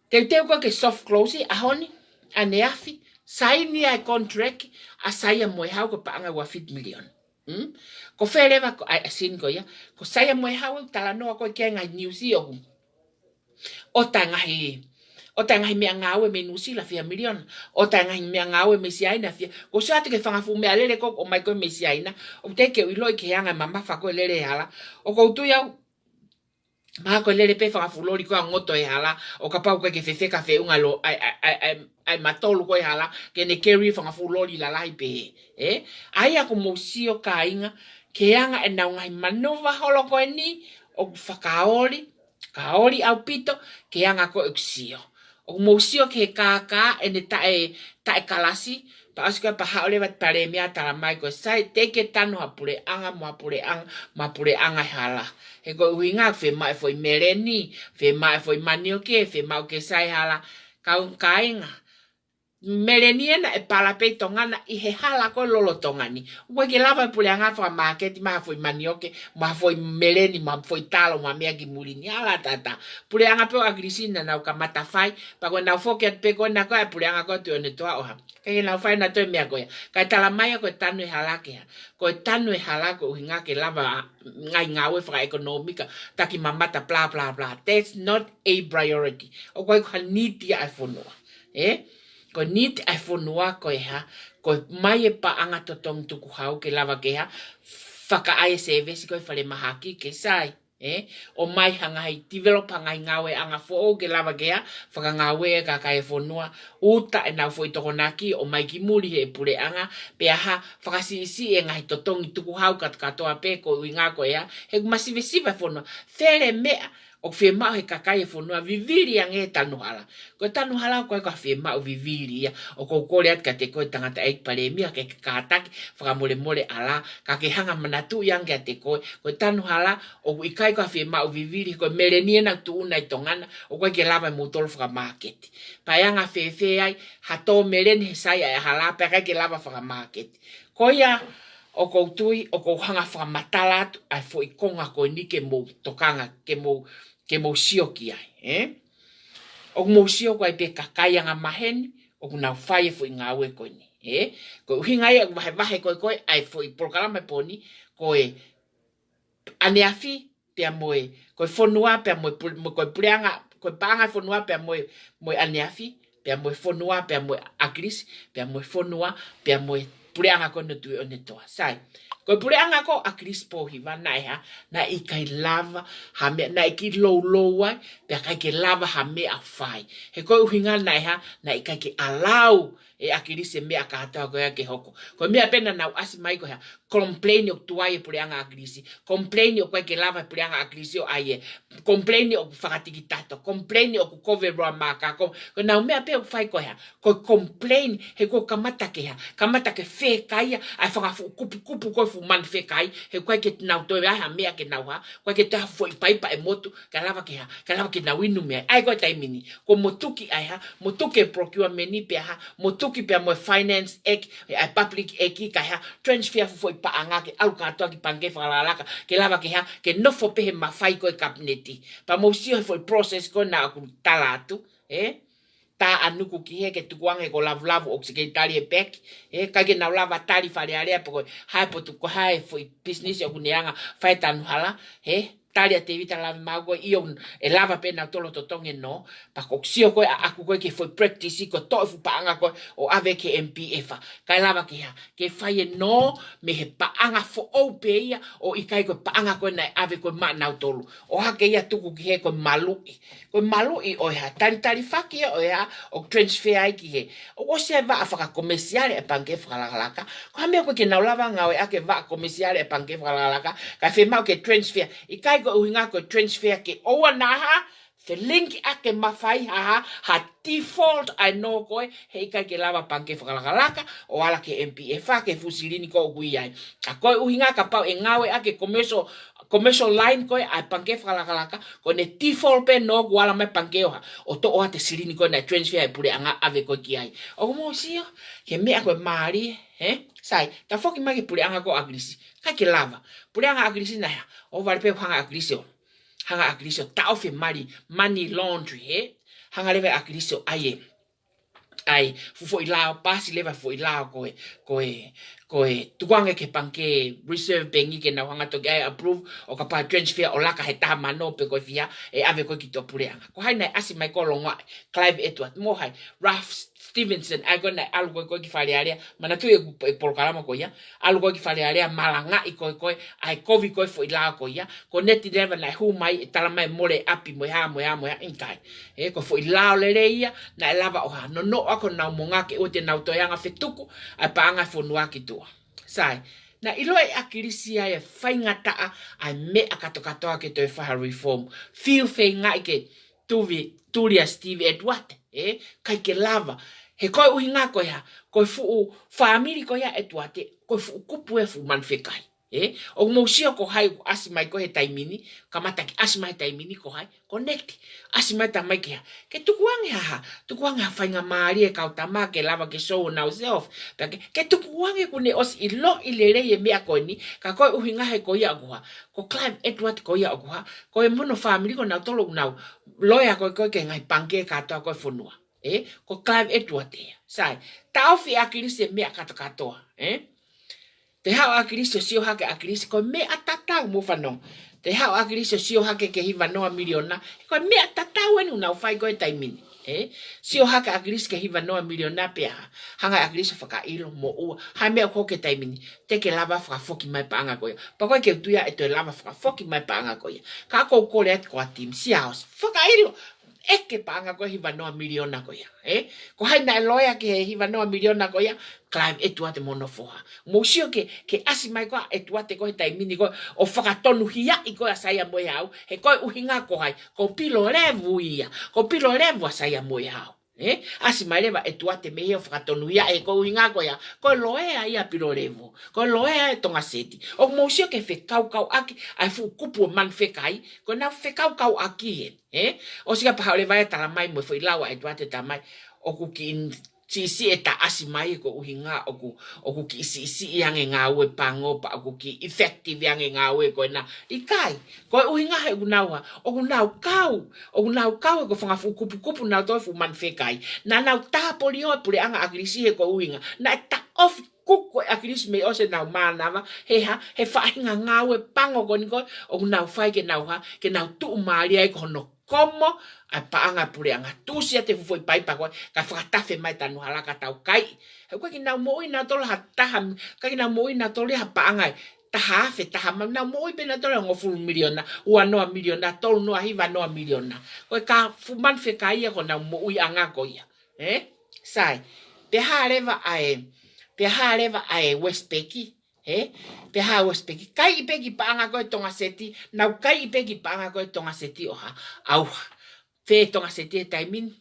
teuteu ko ē ke soft close ʻaho ni, ʻaneafi, saini ʻa e contract ʻa Saia Moehau ko e paʻanga ua fitu miliona. Hmm? Ko fē leva ko ʻai asin ko ia, ko Saia Moehau ʻoku talanoa ko ē ki he ngaahi news ʻoku ʻo e ngaahi, ʻo e ngaahi meʻangāue mei Nuʻusila fiha miliona, ʻo e ngaahi meʻangāue mei Siaina fiha, ko e sio atu ki he fanga fuʻu meʻalele ko ē ʻoku ʻomai ko ē mei Siaina, ʻoku teʻeki ke u ʻiloʻi ki he anga e mamafa ko ē lele hala, ʻoku ou tui au, mahalo ko e lele pē fanga fuʻu loli ko ē ʻa ngoto e hala, ʻo kapau ko ē ke fefeka feʻunga lo, ʻai, ʻai, ʻai, ʻai, ʻai matolu ko ē hala, ke ne carry fanga fuʻu loli lalahi pē. Ē? ʻA ia ʻoku mou sio kāinga, ki he anga ʻenau ngaahi maneuver holo ko eni, ʻoku fakaoli, kaoli ʻaupito, ki he anga ko ē ʻoku sio. ʻOku mou sio ki he kākā ʻene taʻe, taʻe kalasi, pea ʻosi ko ē pea haʻu leva e palēmia ʻo tala mai ko e sai, teʻeki ke tanu ha puleʻanga, mo ha puleʻanga, mo ha puleʻanga e hala. He ko e ʻuhinga, fiemaʻu e foʻi meleni, fiemaʻu e foʻi manioke, fiemaʻu ke sai hala, kau kāinga. Meleni ena ʻe pala pē ʻi Tonga na ʻi he hala ko ē lolotonga ni. ʻOku ʻikai ke lava e puleʻanga fakamāketi mai ha foʻi manioke, mo ha foʻi meleni, mo ha foʻi talo, mo ha meʻa ki muli ni, hala ʻatā. Puleʻanga pē ʻo ʻAkilisi naʻa nau kamata fai, pea ko ʻenau foki atu pē ko ena ko ē ʻa e puleʻanga ko ē Tuʻi ʻOnetoa ʻo hā. ʻIkai ke nau fai nautolu e meʻa ko ia. Kae tala mai ia ko e tanu e hala ke hā. Ko e tanu e hala ko e ʻuhinga ke lava ngaahi ngāue fakaʻekonōmika, taki mamata, blah, blah, blah. That's not a priority. ʻOku ʻikai ko ha need ia ʻa e fonua. Ē? Ko e need ʻa e fonua ko e hā, ko e ʻomai e paʻanga totongi tukuhau ke lava ke hā, fakaʻai e sēvesi ko ē falemahaki ke sai. Ē? ʻOmai ha ngaahi develop ha ngaahi ngāueʻanga foʻou ke lava ke hā, fakangāue e kakai e fonua, uta ʻenau foʻi tokonaki, ʻomai ki muli he puleʻanga, pea hā, fakasiʻisiʻi e ngaahi totongi tukuhau kātoa pē ko e ʻuhinga ko e hā, he ʻoku masivesiva e fonua, fele meʻa, ʻoku fiemaʻu he kakai e fonua, vivili ange e tanu hala. Ko e tanu hala ʻoku ʻikai ko ha fiemaʻu vivili ia, ʻoku ou kole atu kiate koe tangataʻeiki palēmia ke ke kātaki, fakamolemole hala, ka ke hanga manatuʻi ange kiate koe, ko e tanu hala, ʻoku ʻikai ko ha fiemaʻu vivili, ko e meleni ena ʻoku tuʻu na ʻi Tonga na, ʻoku ʻikai ke lava ʻe moutolu fakamāketi. Pea ʻe anga fēfē ai, ha tō meleni he sai ʻa e hala, pea ʻikai ke lava fakamāketi. Ko ia, ʻoku ou tui, ʻoku ou hanga fakamatala atu, ʻa e foʻi konga ko eni ke mou tokanga, ke mou, ke mou sio ki ai, ē? ʻOku mou sio ko e ʻai pē kakai angamaheni, ʻoku nau fai e foʻi ngāue ko eni, ē? Ko e ʻuhinga ia ʻoku vahevahe ko ē ko ē, ʻa e foʻi polokalama e pō ni, ko e ʻaneafi, pea mo e, ko e fonua, pea mo e pul-, mo e ko e puleʻanga, ko e paʻanga e fonua, pea mo e, mo e ʻaneafi, pea mo e fonua, pea mo e ʻAkilisi, pea mo e fonua, pea mo e puleʻanga ko ē ʻo Tuʻi ʻOnetoa. Sai, ko e puleʻanga ko ē ʻo ʻAkilisi Pōhiva naʻe hā, naʻe ʻikai lava ha meʻa, naʻe kiʻi loulou ai, pea ʻikai ke lava ha meʻa fai. He ko e ʻuhinga naʻe hā, naʻe ʻikai ke allow ʻe ʻAkilisi e meʻa kātoa ko ia ke hoko. Ko e meʻa pē naʻa nau ʻasi mai ko e hā, complain ʻoku tuai e puleʻanga ʻAkilisi. Complain ʻoku ʻikai ke lava e puleʻanga ʻAkilisi ʻo ʻai e. Complain ʻoku fakatikitato. Complain ʻoku kovi e loa maka. Ko, ko ʻenau meʻa pē ʻoku fai ko e hā. Ko e complain he ko e kamata ke hā. Kamata ke fekaia ʻa e fanga fuʻu kupukupu ko e fuʻu manu fekai. He ʻoku ʻikai ke nau toe ʻai ha meʻa ke nau hā. ʻOku ʻikai ke toe hā foʻi paipa ʻe motu. Kae lava ke hā. Kae lava ke nau inu meʻa. ʻAi ko e taimi ni. Ko e motuki ʻa e hā. Motuki e procurement ni pea hā. Motuki pea mo e Finance Act, ʻa e Public Act, kae hā, transfer fuʻu foʻi paʻanga ke ʻalu kātoa ki pangikē fakalakalaka, ke lava ke hā, ke nofo pē he mafai ko ē kapineti. Pea mou sio he foʻi process ko ē naʻa ku tala atu, ē? Tā ʻa Nuku ki hē ke tukuange ko Lavulavu ʻoku sekelitali e peki, ē? ʻIkai ke nau lava tali Fale Alea pe ko e hā e potu ko e hā e foʻi business ʻoku ne hanga fai tanu hala, ē? tali ʻa Tēvita Lavemaau ko ē ʻio ʻe lava pē nautolu ʻo totongi e nō, pea ko e sio ko ē ʻaʻaku ko ē ki he foʻi practice ko e toʻo e fuʻu paʻanga ko ē ʻo ʻave ki he M P F. Kae lava ke hā, ke fai e nō mei he paʻanga foʻou pē ia ʻo ʻikai ko e paʻanga ko ē naʻe ʻave ko ē maʻanautolu. ʻO hake ia tuku ki he ko e maluʻi. Ko e maluʻi ʻo e hā, talitalifaki ia ʻo e hā, ʻo transfer ai ki he. ʻOku ʻosi ʻa e vaʻa fakakomesiale ʻa e Pangikē Fakalakalaka. Ko e hā e meʻa ko ē ke nau lava ngāueʻaki e vaʻa komesiale ʻa e Pangikē Fakalakalaka, kae fiemaʻu ke transfer. ʻIkai ko e ʻuhinga ko e transfer ke ʻoua naʻa hā, felink ake mafai ha hā, ha default ʻa e nō ko ē, he ʻikai ke lava Pangikē Fakalakalaka ʻo ala ki he M P F ke fuʻu silini ko ē ʻoku ʻi ai. Ka ko e ʻuhinga kapau ʻe ngāueʻaki e commercial, commercial line ko ē ʻa e Pangikē Fakalakalaka, ko ʻene default pē nō kuo ala mai pangikē ʻo hā, ʻo toʻo atu e silini ko ē naʻe transfer ʻe he puleʻanga ʻave ko ē ki ai. ʻOku mou sio ki he meʻa ko e mālie, hē? Sai, ta foki mai ki he puleʻanga ko ē ʻAkilisi. ʻIkai ke lava. Puleʻanga ʻAkilisi naʻe hā, ʻohovale pē hanga ʻAkilisi ʻo hanga ʻAkilisi ʻo taʻofi e mali, money laundry, hē? Hanga leva ʻAkilisi ʻo ʻai e, ʻai, fuʻu foʻi lao, paasi leva foʻi lao ko ē, ko ē, ko e tukuange ki he Pangikē Reserve Bank ke nau hanga toki ʻai approve ʻo kapau transfer ʻo laka he taha mano pe ko e fiha ʻe ʻave ko ē ki tuʻa puleʻanga. Ko hai naʻe ʻasi mai ko ē ʻo longoaʻa? Clive Edward, mo hai, Ralph Stevenson, ʻa ia ko ē naʻe ʻalu ko ē ko ē ki Fale Alea, manatuʻi e, e polokalama ko ia, ʻalu ko ē ki Fale Alea, malangaʻi ko ē ko ē, ʻa e kovi ko ē foʻi lao ko ia, connect leva naʻe hū mai, ʻe tala mai mole ʻapi mo e hā, mo e hā, mo e hā, ʻikai. Ē, ko e foʻi lao lelei ia, naʻe lava ʻo hā, nonoʻo ʻaki honau monga ke ʻoua te nau toe anga fetuku ʻa e paʻanga fonua ki tuʻa. Sai, naʻe ʻiloʻi ʻe ʻAkilisi ʻa e faingataʻa ʻa e meʻa kātoa kātoa ke toe fai ha reform. Fiu feingaʻi ke tuvi, tuli ʻa Steve Edward, ē, ʻikai ke lava. He ko e ʻuhinga ko e hā, ko e fuʻu fāmili ko ia ʻa Edward, ko e fuʻu kupu e fuʻu manu fekai. Ē, ʻoku mou sio ko hai ʻoku ʻasi mai ko ē he taimi ni, kamata ke ʻasi mai he taimi ni ko hai, connect. ʻAsi mai ta mai ke hā, ke tukuange ha hā, tukuange ha faingamālie e kau tama ke lava ke show honau self. Pea ke, ke tukuange kuo ne ʻosi ʻiloʻi lelei e meʻa ko eni, ka ko e ʻuhinga he ko ia ʻoku hā, ko Clive Edward ko ia ʻoku hā, ko e mo hono fāmili ko nautolu ʻoku nau loea ko ē ko ē ki he ngaahi pangikē kātoa ko ē fonua. Ē, ko Clive Edward ia. Sai, taʻofi ʻe ʻAkilisi e meʻa kātoa kātoa, ē? Te haʻu ʻAkilisi ʻo sio hake ʻAkilisi ko e meʻa tatau, mou fanongo. Te haʻu ʻAkilisi ʻo sio hake ki he hiva noa miliona, ko e meʻa tatau eni ʻoku nau fai ko ē he taimi ni. Ē? Sio hake ʻAkilisi ki he hiva noa miliona pea hā, hanga ʻe ʻAkilisi ʻo fakaʻilo, moʻua, ha meʻa ko ē he taimi ni, te ke lava fakafoki mai paʻanga ko ia. Pea ko e ke utuia ʻe toe lava fakafoki mai paʻanga ko ia. Ka ʻoku ou kole atu ko ā Tim Siaosi, fakaʻilo, ʻeke paʻanga ko ē hiva noa miliona ko ia, ē? Ko hai naʻe loea ki he hiva noa miliona ko ia? Clive Edward mo hono foha. Mou sio ke, ke ʻasi mai ko ā Edward ko ē he taimi ni ko ē ʻo fakatonuhiaʻi ko ē ʻa Saia Moehau, he ko e ʻuhinga ko hai, ko Pilolevu ia, ko Pilolevu ʻa Saia Moehau. Ē? ʻAsi mai leva Edward mei hē ʻo fakatonuhiaʻi he ko e ʻuhinga ko ia, ko e loea ia Pilolevu, ko e loea e Tonga Seti. ʻOku mou sio ki he fekaukauʻaki ʻa e fuʻu kupu ʻo e manu fekai, ko ʻenau fekaukauʻaki ē. Ē? ʻOsi ka paha ʻo leva e tala mai mo e foʻi lau ʻa Edward ʻe tala mai, ʻoku kiʻi siʻisiʻi e taʻasi mai ko e ʻuhinga ʻoku, ʻoku kiʻi siʻisiʻi ange ngāue pango pea ʻoku kiʻi effective ange ngāue ko ena. ʻIkai, ko e ʻuhinga he ʻoku nau hā, ʻoku nau kau, ʻoku nau kau he ko e fanga fuʻu kupukupu nautolu e fuʻu manu fekai. Naʻa nau tāpoli ʻo e puleʻanga ʻAkilisi he ko e ʻuhinga naʻe taʻofi kuku ʻe ʻAkilisi mei ʻosi ʻenau mānava, he hā, he faʻahinga ngāue pango ko eni ko ē ʻoku nau fai ke nau hā, ke nau tuʻumālie ai ko hono komo ʻa e paʻanga puleʻanga. Tuʻusi atu e fuʻu foʻi paipa ko ē, kae fakatafe mai tanu hala ka tau kai. He ʻoku ʻikai ke nau moʻui nautolu ha taha, ʻikai ke nau moʻui nautolu ha paʻanga ʻe taha afe, taha mano, nau moʻui pē nautolu hongofulu miliona, ua noa miliona, tolu noa, hiva noa miliona. Ko e ka fuʻu manu fekai ia ko ʻenau moʻuiʻanga ko ia. Ē? Sai. Pea hā leva ʻa e, pea hā leva ʻa e Westpac, ē? Pea hā Westpac, kai ʻi pē ki paʻanga ko ē Tonga Seti, nau kai ʻi pē ki paʻanga ko ē Tonga Seti ʻo hā, ʻauha. Fē Tonga Seti he taimi ni,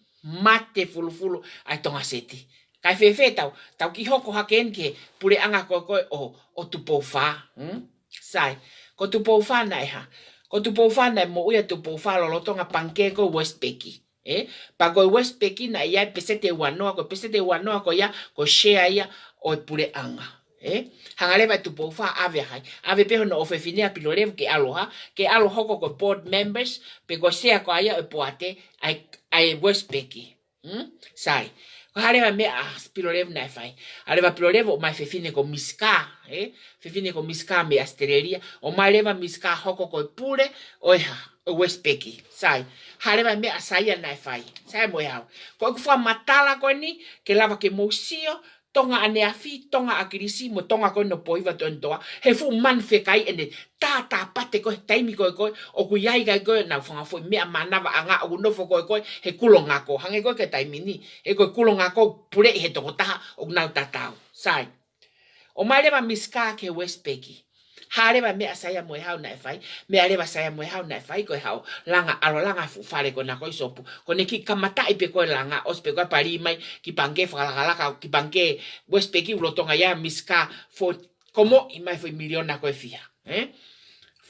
mate fulufulu ʻa e Tonga Seti. Kae fēfē tau, tau kiʻi hoko hake eni ki he puleʻanga ko ē ko ē ʻo, ʻo Tupou Fā, hmm? Sai, ko Tupou Fā naʻe hā, ko Tupou Fā naʻe moʻui ʻa Tupou Fā lolotonga pangikē ko ē Westpac. Ē? Pea ko e Westpac naʻe ʻi ai e peseti ʻe ua noa, ko e peseti ʻe ua noa ko ia, ko e share ia ʻo e puleʻanga. Ē? Hanga leva ʻe Tupou Fā ʻave ʻa hai, ʻave pē hono ʻofefine ʻa Pilolevu ke ʻalu ʻo hā, ke ʻalu ʻo hoko ko e board members, pe ko e sea ko ia ʻo e poate, ʻa e, ʻa e Westpac. Hmm? Sai. Ko e hā leva e meʻa ʻa Pilolevu naʻe fai? ʻAlu leva ʻa Pilolevu ʻo ʻomai e fefine ko Miss Carr, ē? Fefine ko Miss Carr mei ʻAositelēlia. ʻOmai leva Miss Carr hoko ko e pule ʻo e hā? ʻO e Westpac. Sai. Hā leva e meʻa ʻa Saia naʻe fai? Saia Moehau. Ko ʻeku fakamatala ko eni, ke lava ke mou sio, Tonga ʻaneafi, Tonga ʻakilisi, mo Tonga ko eni ʻo Pohiva Toenitoa, he fuʻu manu fekai ʻene tātāpate ko ē he taimi ko ē ko ē, ʻoku ʻi ai ʻikai ko ē ʻenau fanga foʻi meʻa mānavaʻanga, ʻoku nofo ko ē ko ē he kulongako. Hangē ko ē ki he taimi ni, he ko e kulongako puleʻi he tokotaha ʻoku nau tatau. Sai. ʻOmai leva Miss Carr ki he Westpac. Hā leva e meʻa ʻa Saia Moehau naʻe fai? Meʻa leva ʻa Saia Moehau naʻe fai ko e haʻu ʻo langa, ʻalu ʻo langa e fuʻu fale ko ena ko ē ʻi Sopu. Ko ʻene kiʻi kamataʻi pē ko ē langa, ʻosi pē ko ē ʻa e palī mai ki he pangikē fakalakalaka, ki he pangikē Westpac ʻoku lolotonga ʻi ai ʻa Miss Carr, foʻi komoʻi mai foʻi miliona ko e fiha, ē?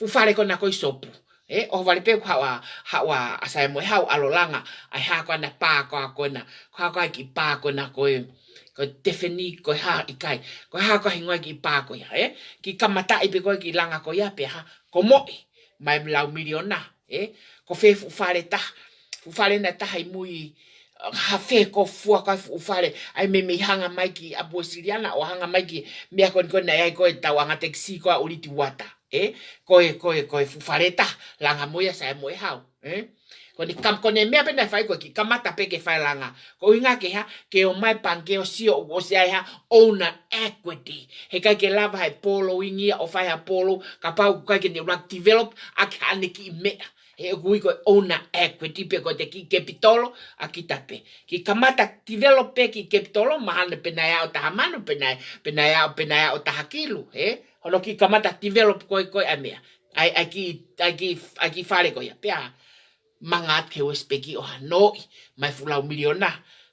Fuʻu fale ko ena ko ē ʻi Sopu. Ē, ʻohovale pē ko e haʻu ʻa, haʻu ʻa, ʻa Saia Moehau ʻalu ʻo langa, ʻa e hā ko ena e pā ko ē ko ena, ko e hā ko ē e kiʻi pā ko ena ko ē, ko e Tiffany, ko e hā ʻikai, ko e hā ko ē e hingoa e kiʻi pā ko ia, ē? Kiʻi kamataʻi pē ko ē e kiʻi langa ko ia pea hā, komoʻi mai e lau miliona, ē? Ko fē fuʻu fale taha, fuʻu fale ʻe taha ʻi mui, hā fē ko e fua ko ē e fuʻu fale, ʻa ia meimei hanga mai ki ʻapi Uēsiliana ʻo hanga mai ki he meʻa ko eni ko ē naʻe ʻi ai ko ē e tauʻanga tekisī ko ē ʻa ʻUliti Uata, ē? Ko e, ko e, ko e fuʻu fale taha, langa mo ia ʻa Saia Moehau, ē? Ko ʻene kam-, ko ʻene meʻa pē naʻe fai ko e kiʻi kamata pē ke fai e langa. Ko e ʻuhinga ke hā, ke ʻomai e pangikē ʻo sio ʻoku ʻosi ʻi ai ha owner equity. He ʻikai ke lava ʻe he polo ʻo ingia ʻo fai ha polo, kapau ʻoku ʻikai ke ne ʻuluaki develop ʻaki haʻane kiʻi meʻa. He ʻoku ui ko e owner equity pe ko e kiʻi kepitolo ʻa kita pē. Kiʻi kamata develop pē e kiʻi kepitolo, mahalo pē naʻe aʻu taha mano, pē naʻe, pē naʻe aʻu, pē naʻe aʻu taha kilu, ē? Hono kiʻi kamata develop ko ē ko ē ʻa e meʻa. ʻA e, ʻa e kiʻi, ʻa e kiʻi, ʻa e kiʻi fale ko ia. Pea manga atu ki he Westpac ʻo hanoʻi mai e fuʻu lau miliona.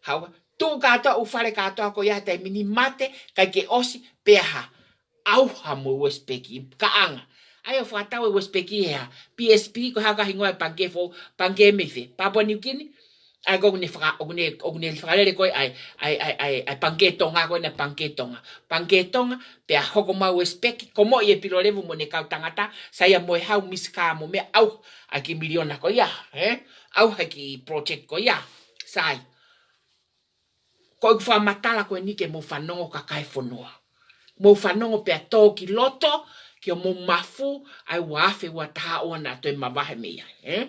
Haʻu, tuʻu kātoa e fuʻu fale kātoa ko ia he taimi ni, mate, ʻikai ke ʻosi, pea hā, ʻauha mo e Westpac, kaʻanga. ʻA ia ʻoku fakatau e Westpac he hā, P S P, ko e hā ko ā e hingoa e pangikē foʻou, pangikē mei fē, Papua New Guinea? ʻA ia ko ʻene faka-, ʻoku ne, ʻoku ne fakalele ko ē ʻa e, ʻa e, ʻa e, ʻa e, ʻa e pangikē Tonga ko ena, pangikē Tonga. Pangikē Tonga, pea hoko mai e Westpac, komoʻi ʻe Pilolevu mo ʻene kau tangata, Saia Moehau, Miss Carr mo e meʻa, ʻauha e kiʻi miliona ko ia, ē? ʻAuha e kiʻi project ko ia. Sai. Ko ʻeku fakamatala ko eni ke mou fanongo, kakai e fonua. Mou fanongo pea tō ki loto, ke mou mafu, ʻa e ua afe ua taha ʻoua naʻa toe mavahe mei ai, ē?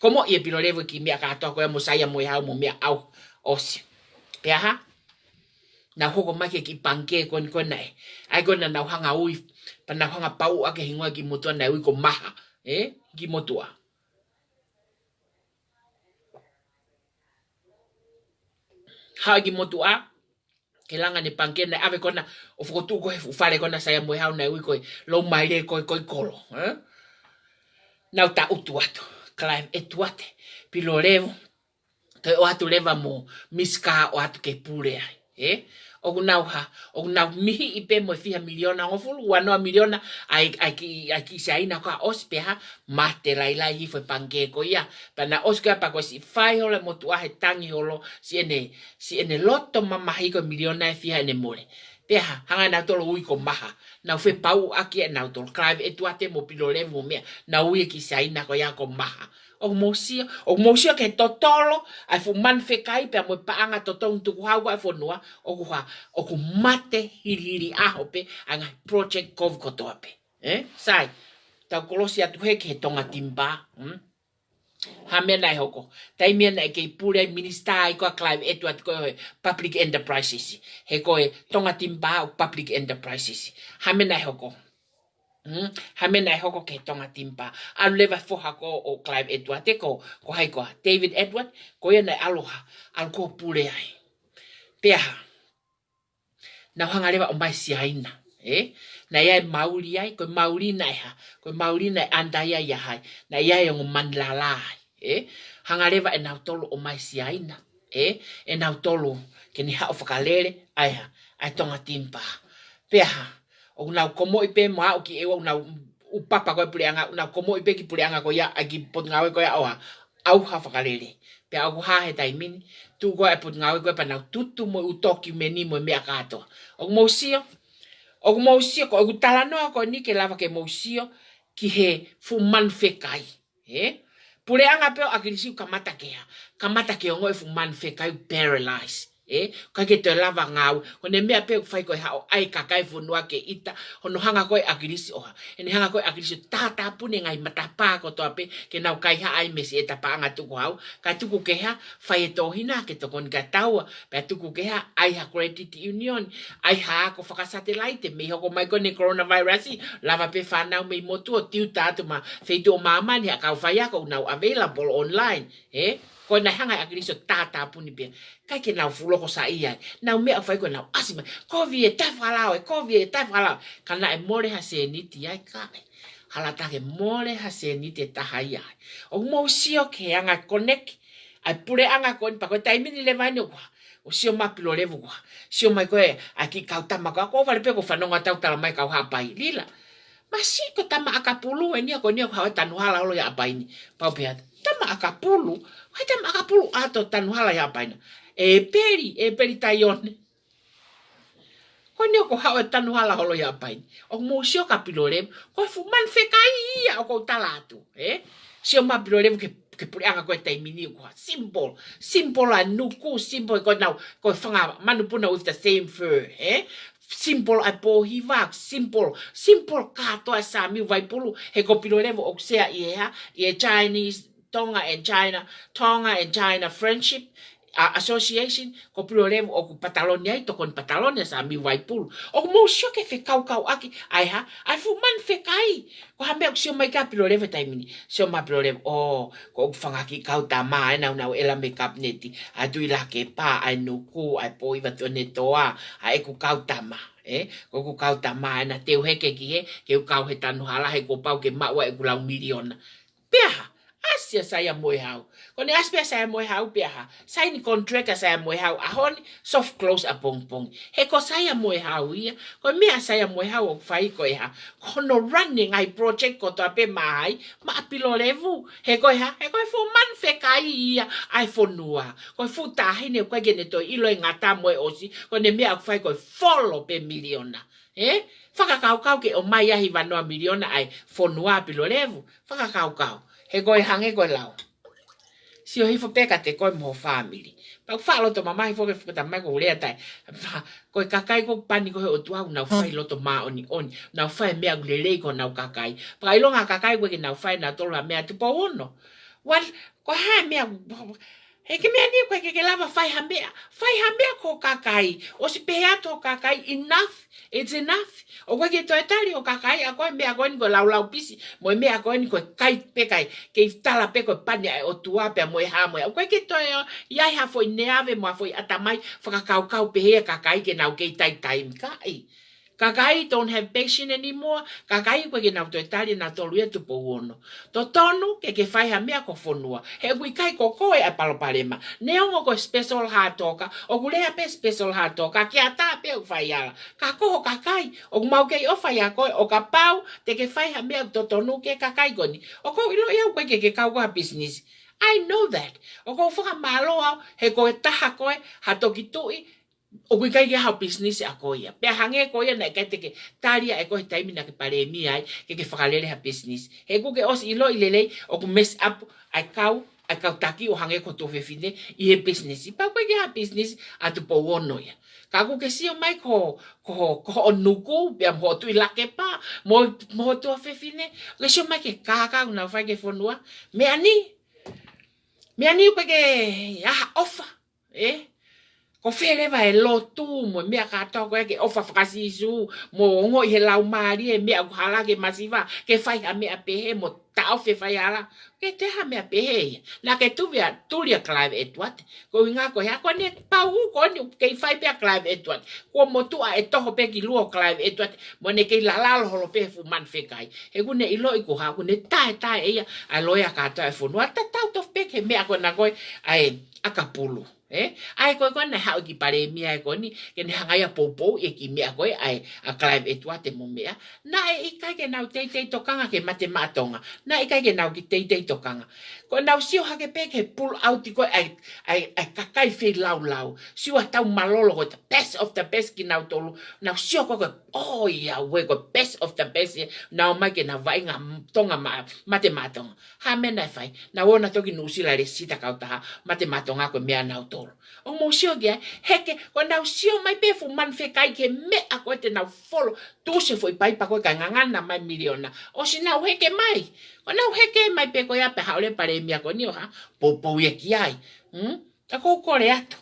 Komoʻi ʻe Pilolevu e kiʻi meʻa kātoa ko ia mo Saia Moehau mo e meʻa, ʻauha, ʻosi. Pea hā? Nau hoko mai ki he kiʻi pangikē ko eni ko ena ē. ʻA ia ko ena naʻa nau hanga ui, pea nau hanga pauʻu ʻaki e hingoa e kiʻi motuʻa naʻe ui ko Maha, ē? Kiʻi motuʻa. Haʻu e kiʻi motuʻa ke langa ʻene pangikē, naʻe ʻave ko ena ʻo fokotuʻu ko ē he fuʻu fale ko ena ʻa Saia Moehau naʻe ui ko e Lou Maile ko ē, ko e kolo, ē? Nau tangutu atu. Clive Edward, Pilolevu, toe ʻoatu leva mo Miss Carr ʻoatu ke pule ai, ē? ʻOku nau hā, ʻoku nau mihiʻi pē mo e fiha miliona, hongofulu, uanoa miliona, ʻa e, ʻa e kiʻi, ʻa e kiʻi Siaina ko ē ʻosi, pea hā, mate lailai hifo e pangikē ko ia. Pea naʻe ʻosi ko ia pea ko e siʻi fai holo e motuʻa he tangi holo, siʻene, siʻene loto mamahi ko e miliona ʻe fiha ʻene mole. Pea hā, hanga ʻe nautolu ʻo ui ko Maha. Nau fepauʻaki ʻe nautolu, Clive Edward mo Pilolevu mo e meʻa, nau ui e kiʻi Siaina ko ia ko Maha. ʻOku mou sio, ʻoku mou sio ki he totolo ʻa e fuʻu manu fekai pea mo e paʻanga totongi tukuhau ʻa e fonua, ʻoku hā, ʻoku mate hilihili ʻaho pē ʻa e ngaahi project kovi kotoa pē. Ē? Sai, tau kolosi atu hē ki he Tonga Timber, hmm? Hā e meʻa naʻe hoko? Taimi ia naʻe kei pule ai e minisitā ai ko ā Clive Edward ko e Public Enterprises. He ko e Tonga Timber ʻoku Public Enterprises. Hā e meʻa naʻe hoko? Hmm? Hā e meʻa naʻe hoko ki he Tonga Timber? ʻAlu leva e foha ko ē ʻo Clive Edward, ē, ko, ko hai koā? David Edward, ko ia naʻe ʻalu hā, ʻalu ʻo pule ai. Pea hā, nau hanga leva ʻo ʻomai e Siaina, ē? Naʻe ʻi ai e mauli ai, ko e mauli naʻe hā, ko e mauli naʻe ʻaneta ia ʻia hai, naʻe ʻi ai e ongo manu lala ai, ē? Hanga leva ʻe nautolu ʻo ʻomai e Siaina, ē? ʻE nautolu ke ne haʻu ʻo fakalele ʻa e hā, ʻa e Tonga Timber. Pea hā, ʻoku nau komoʻi pē mo aʻu ki ʻEua, ʻoku nau ʻū papa ko ē e puleʻanga, ʻoku nau komoʻi pē ki he puleʻanga ko ia, ʻa e kiʻi potungāue ko ia ʻo hā, ʻauha e fakalele. Pea ʻoku hā he taimi ni, tuʻu ko ē e potungāue ko ē pea nau tutu mo e ʻū tokiumeni mo e meʻa kātoa. ʻOku mou sio, ʻoku mou sio, ko ʻeku talanoa ko eni ke lava ke mou sio ki he fuʻu manu fekai. Ē? Puleʻanga pē ʻo ʻAkilisi ʻoku kamata ke hā, kamata ke ongoʻi e fuʻu manu fekai ʻoku paralyze. ʻE, ʻikai ke toe lava ngāue. Ko ʻene meʻa pē ʻoku fai ko e haʻu ʻa e kakai fonua ke ʻita, hono hanga ko ē ʻa ʻAkilisi ʻo hā. ʻEne hanga ko ē ʻa ʻAkilisi ʻo tātāpuni e ngaahi matapā kotoa pē ke nau kaihaʻa ai mei he siʻi tapaʻanga tukuhau. Kae tuku ke hā, fai e tōhina ke tokoni kia taua. Pea tuku ke hā, ʻai ha credit union, ʻai ha ako fakasatelaite, mei he hoko mai ko eni e coronavirus, lava pē fānau mei motu ʻo tiuta atu mei he feituʻu ʻo māmani, ha kau faiako ʻoku nau available online. ʻE, ko ʻene hanga ʻe ʻAkilisi ʻo tātāpuni pē. ʻIkai ke nau fuʻu loko saiʻia ai. Nau meʻa ʻoku fai ko ʻenau ʻasi mai. Kovi e taʻefakalao ē, kovi e taʻefakalao. Ka naʻe mole ha sēniti ai kae. Hala tā ke mole ha sēniti ʻe taha ia ai. ʻOku mou sio ki he anga connect ʻa e puleʻanga ko eni pea ko e taimi ni leva eni ʻoku hā. ʻO sio mai Pilolevu ʻoku hā. Sio mai ko ē ʻa e kiʻi kau tama ko ē. ʻOku ou vale pē ʻoku ou fanongo atu ʻoku tala mai kau Haʻapai, Lila. Masiʻi ko e tama ʻakapulu eni ia ko eni ia ʻoku haʻu ʻo tanu hala holo ʻi Haʻapai ni. Pau pē atu. Tama ʻakapulu. Ko hai tama ʻakapulu ʻato tanu hala ʻi Haʻapai na? ʻEpeli, ʻEpeli Taione. Ko eni ia ʻoku haʻu ʻo tanu hala holo ʻi Haʻapai ni. ʻOku mou sio kia Pilolevu. Ko e fuʻu manu fekai ia ʻoku ou tala atu. ʻE? Sio mai Pilolevu ki he, ki he puleʻanga ko ē taimi ni ʻoku hā. Simple. Simple ʻa e nuku. Simple ko ʻenau, ko e fanga manupuna with the same fur. ʻE? Simple ʻa e pōhiva, simple, simple kātoa ʻa e Sāmiu Vaipulu, he ko Pilolevu ʻoku sea ʻi he hā, ʻi he Chinese, Tonga and China, Tonga and China Friendship, uh, Association, ko Pilolevu ʻoku pataloni ai, tokoni pataloni ʻa Sāmiu Vaipulu. ʻOku mou sio ki he fekaukauʻaki, ʻa e hā, ʻa e fuʻu manu fekai, ko e hā e meʻa ʻoku sio mai kia Pilolevu he taimi ni. Sio mai Pilolevu, ʻō, ko ʻeku fanga kiʻi kau tama ē naʻa nau ʻela mei he kapineti, ʻa e Tuʻi Lakepa, ʻa e nuku, ʻa e pōhiva Tonetoa, ʻa ʻeku kau tama, ʻe? Ko ʻeku kau tama ē naʻa teu heke ki hē, ke u kau he tanu hala he kuo pau ke maʻu ʻa ʻeku lau miliona. Pea hā, ʻasi ʻa Saia Moehau. Ko ʻene ʻasi pē ʻa Saia Moehau pea hā, saini contract ʻa Saia Moehau ʻaho ni, soft close ʻapongipongi. He ko Saia Moehau ia, ko e meʻa ʻa Saia Moehau ʻoku fai ko e hā, ko hono run e ngaahi project kotoa pē maʻa hai, maʻa Pilolevu. He ko e hā, he ko e fuʻu manu fekai ia ʻa e fonua. Ko e fuʻu taʻahine ʻoku ʻikai ke ne toe ʻilo e ngata mo e ʻosi, ko ʻene meʻa ʻoku fai ko e folo pē miliona. ʻE? Fakakaukau ke ʻomai ʻa e hiva noa miliona ʻa e fonua ʻa Pilolevu. Fakakaukau. He ko e hangē ko e lau. Sio hifo pē kiate koe mo ho fāmili. Pea ʻoku faʻa loto mamahi foki e fakatamaiki ʻoku lea tai. Ko e kakai ko ē pani ko ē ʻo e ʻOtua ʻoku nau fai loto māʻoniʻoni. Nau fai e meʻa ʻoku lelei ki honau kakai. Pea ʻilonga e kakai ko ē ʻikai ke nau fai ʻe nautolu ha meʻa, Tupou Ono. What? Ko e hā e meʻa, he ko e meʻa ni ʻoku ʻikai ke ke lava fai ha meʻa. Fai ha meʻa ki ho kakai. ʻOsi pehē atu ho kakai, enough. It's enough. ʻOku ʻikai ke toe tali ho kakai ʻa koe e meʻa ko eni ko e laulau pisi, mo e meʻa ko eni ko e kai pē kai, kei tala pē ko e pani ʻa e ʻOtua pea mo e hā mo e hā. ʻOku ʻikai ke toe ʻi ai ha foʻi neave mo ha foʻi ʻatamai fakakaukau pehē ʻa e kakai ke nau kei taitaimi, kaʻi. Kakai don't have patience anymore, kakai ʻoku ʻikai ke nau toe tali ʻe nautolu ia, Tupou Ono. Totonu ke ke fai ha meʻa ki ho fonua. He ʻoku ʻikai ko koe ʻa e palopalema. Neongo ko e special hā toka, ʻoku lea pē special hā toka, ke ʻatā pē ʻoku faihala. Ka ko ho kakai, ʻoku mau kei ʻofa ʻia koe, ʻo kapau te ke fai ha meʻa ʻoku totonu ki he kakai ko eni. ʻOku ou ʻiloʻi au ʻoku ʻikai ke ke kau ki ha business. I know that. ʻOku ou fakamālō au, he ko e taha koe ha toki tuʻi, ʻoku ʻikai ke ʻi ai haʻo business ʻa koe ia. Pea hangē ko ia naʻe ʻikai te ke tali ʻe koe he taimi naʻa ke palēmia ai, ke ke fakalele ha business. He ʻoku ke ʻosi ʻiloʻi lelei, ʻoku mess up ʻa e kau, ʻa e kau taki ʻo hangē ko ho tuofefine ʻi he business. Pea ʻoku ʻikai ke ʻi ai ha business ʻa Tupou Ono ia. Ka ʻoku ke sio mai ko, ko, ko hoʻo nuku, pea mo hoʻo Tuʻi Lakepa, mo, mo ho tuofefine. ʻOku ke sio mai ki he kākā ʻoku nau fai ki he fonua. Meʻa ni, meʻa ni ʻoku ʻikai ke ʻi ai ha ʻofa. ʻE? Ko fē leva e lotu mo e meʻa kātoa ko ē ke ʻofa faka-Sīsū, mo ongoʻi he laumālie e meʻa ʻoku hala ke masiva, ke fai ha meʻa pehē mo taʻofi e faihala. ʻIkai toe ʻi ai ha meʻa pehē ia. Naʻa ke tuʻu ia, tuli ʻa Clive Edward. Ko e ʻuhinga ko e hā, ko ʻene pau ko eni ʻoku kei fai pē ʻa Clive Edward. Kuo motuʻa e toho pē ki lua ʻo Clive Edward, mo ʻene kei lalalo holo pē he fuʻu manu fekai. He ʻoku ne ʻiloʻi ko e hā, ʻoku ne taetae ʻe ia ʻa e loea kātoa e fonua. Tatau tofu pē ki he meʻa ko ena ko ē ʻa e ʻakapulu. ʻE? ʻA ia ko e ko ena haʻu e kiʻi palēmia ko eni, ke ne hanga ia ʻo poupouʻi e kiʻi meʻa ko ē ʻa e, ʻa Clive Edward mo e meʻa. Naʻe ʻikai ke nau teitei tokanga ki he Mate Maʻa Tonga. Naʻe ʻikai ke nau kiʻi teitei tokanga. Ko ʻenau sio hake pē ki he pull out ko ē ʻa e, ʻa e, ʻa e kakai feilaulau. Sio ʻa e tau mālōlō ko e the best of the best kinautolu. Nau sio ko ē ko e, ʻoiauē, ko e best of the best ia. Nau ō mai ke nau vaʻinga Tonga ma, Mate Maʻa Tonga. Hā e meʻa naʻe fai? Nau ō nautolu ki Nuʻusila lēsisita kautaha Mate Maʻa Tonga ko e meʻa nautolu. ʻOku mou sio ki ai, heke, ko ʻenau sio mai pē fuʻu manu fekai ki he meʻa ko ē te nau folo, tuʻusi e foʻi paipa ko ē kae ngangana mai miliona. ʻOsi nau heke mai, ko ʻenau heke mai pē ko ia pea haʻu leva e palēmia ko eni ʻo ha, poupou ia ki ai. Hmm? Ka ʻoku ou kole atu.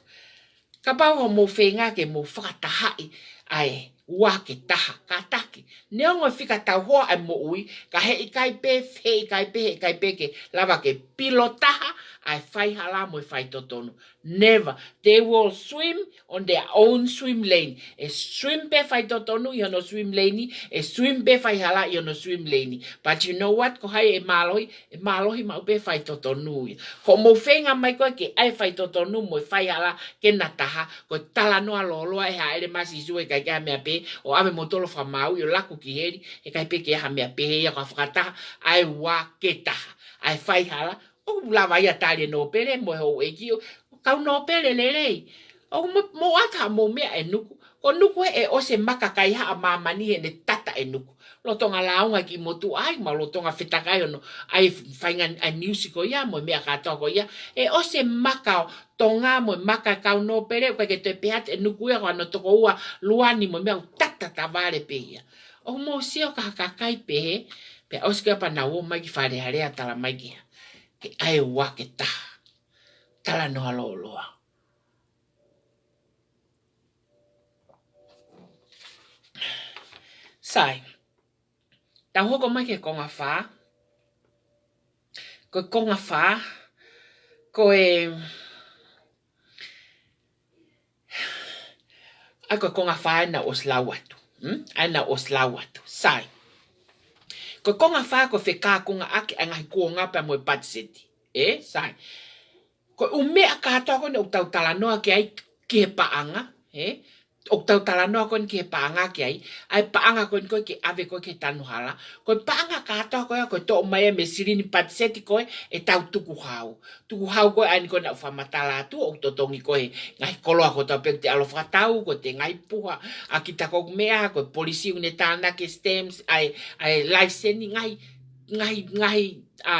Kapau ʻoku mou feinga ke mou fakatahaʻi ʻa e ua ke taha, kātaki. Neongo e fika tauhoa ʻa e moʻui, ka heʻikai pē, heʻikai pē, heʻikai pē ke lava ke pilo taha ʻa e faihala mo e faitotonu. Never. They will swim on their own swim lane. ʻE swim pē faitotonu ʻi hono swim lane, ʻe swim pē faihala ʻi hono swim lane. But you know what? Ko hai ʻe mālohi, ʻe mālohi maʻu pē faitotonu ia. Ko hoʻomou feinga mai ko ē ke ʻai faitotonu mo e faihala ke na taha, ko e talanoa lōloa, ʻe hāʻele mai ʻa Sīsū ʻikai ke ʻi ai ha meʻa pehē, ʻo ʻave moutolu ʻo fakamāuʻi ʻo laku ki heli, heʻikai pē ke ʻi ai ha meʻa pehē ia, ko e fakataha ʻa e ua ke taha. ʻA e faihala, ʻoku lava ia ʻo tali e nōpele mo e houʻeiki, ʻo kau nōpele lelei. ʻOku mou, mou ʻata mou meʻa ʻe Nuku. Ko Nuku ē, ʻe ʻosi e maka kaihaʻa ʻa māmani heʻene tata ʻe Nuku. Lolotonga lāunga ki motu ai, mo lolotonga fetakai hono ʻai fainga ʻa e niusi ko ia, mo e meʻa kātoa ko ia. ʻE ʻosi e maka ʻo Tonga mo e maka e kau nōpele, ʻoku ʻikai ke toe pehē atu ʻe Nuku ia ko hano tokoua Luani mo e meʻa, ʻoku tatavale pē ia. ʻOku mou sio ki ha kakai pehē, pea ʻosi ko ia pea nau ō mai ki Fale Alea ʻo tala mai ki ha, ke ʻai ua ke taha. Talanoa lōloa. Sai. Tau hoko mai ki he konga fā. Ko e konga fā, ko e, ʻa ia ko e konga fā ʻena ʻosi lau atu. Hmm? ʻEna ʻosi lau atu. Sai. Ko e konga fā ko e fekauʻaki ʻa e ngaahi kuonga pea mo e patiseti. ʻE, sai. Ko e ʻū meʻa kātoa ko eni ʻoku tau talanoa ki ai ki he paʻanga, ē? ʻOku tau talanoa ko eni ki he paʻanga ki ai, ʻa e paʻanga ko eni ko ē ke ʻave ko ē ki he tanu hala. Ko e paʻanga kātoa ko ia ko e toʻo mai ia mei he silini patiseti ko ē ʻetau tukuhau. Tukuhau ko ē ʻa eni ko ē naʻa ku fakamatala atu, ʻoku totongi ko ē he ngaahi koloa kotoa pē ʻoku te ʻalu ʻo fakatau, ko ʻete ngaahi puha ʻaki ʻeta ko ē meʻa, ko e polisi ʻoku ne tānaki e stamps, ʻa e, ʻa e laiseni, ngaahi, ngaahi, ngaahi, ʻa,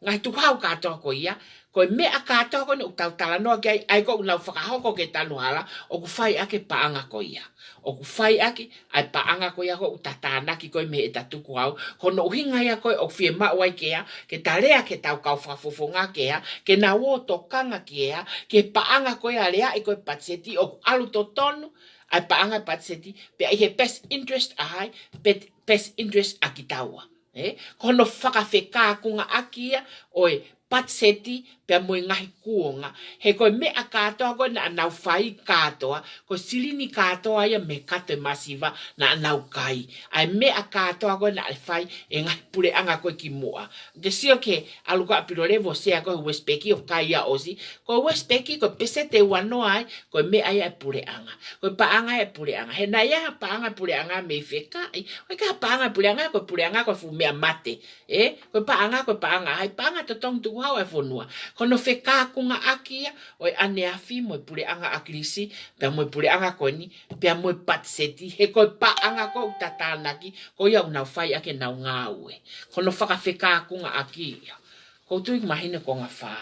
ngaahi tukuhau kātoa ko ia, ko e meʻa kātoa ko eni ʻoku tau talanoa ki ai, ʻa ia ko ē ʻoku nau fakahoko ki he tanu hala, ʻoku fai ʻaki e paʻanga ko ia. ʻOku fai ʻaki ʻa e paʻanga ko ia ko ē ʻoku ta tānaki ko ē mei heʻeta tukuhau. Ko hono ʻuhinga ia ko ē ʻoku fiemaʻu ai ke ʻa, ke ta lea ki heʻetau kau fakafofonga ke ʻa, ke nau ō ʻo tokanga ki he ʻa, ki he paʻanga ko ia ʻa e lea ʻi he ko ē patiseti ʻoku ʻalu totonu, ʻa e paʻanga patiseti, pea ʻi he best interest ʻa hai, best, best interest ʻa kitaua. Ē, ko hono fakafekauʻaki ia ʻo e patiseti pea mo e ngaahi kuonga. He ko e meʻa kātoa ko ē naʻa nau fai kātoa, ko e silini kātoa ia mei he kato e masiva naʻa nau kai. ʻA e meʻa kātoa ko ē naʻe fai ʻe he ngaahi puleʻanga ko ē kimuʻa. Ke sio ki he ʻalu ko ē ʻa Pilolevu ʻo sea ko ē he Westpac ʻo kai ia ʻosi. Ko e Westpac ko e peseti ʻe uanoa ai, ko e meʻa ia ʻa e puleʻanga. Ko e paʻanga ʻa e puleʻanga. He naʻe ʻi ai ha paʻanga ʻa e puleʻanga mei fē? ʻIkai, ʻoku ʻikai ha paʻanga ʻa e puleʻanga, ko e puleʻanga ko e fuʻu meʻa mate. Ē, ko e paʻanga, ko e paʻanga, ʻa e paʻanga totongi tukuhau ʻa e fonua. Ko hono fekauʻaki ia ʻo e ʻaneafi mo e puleʻanga ʻAkilisi, pea mo e puleʻanga ko eni, pea mo e patiseti, he ko e paʻanga ko ē ʻoku ta tānaki, ko ia ʻoku nau fai ʻaki ʻenau ngāue. Ko hono fakafekauʻaki ia. ʻOku ou tui ʻoku mahino e konga fā.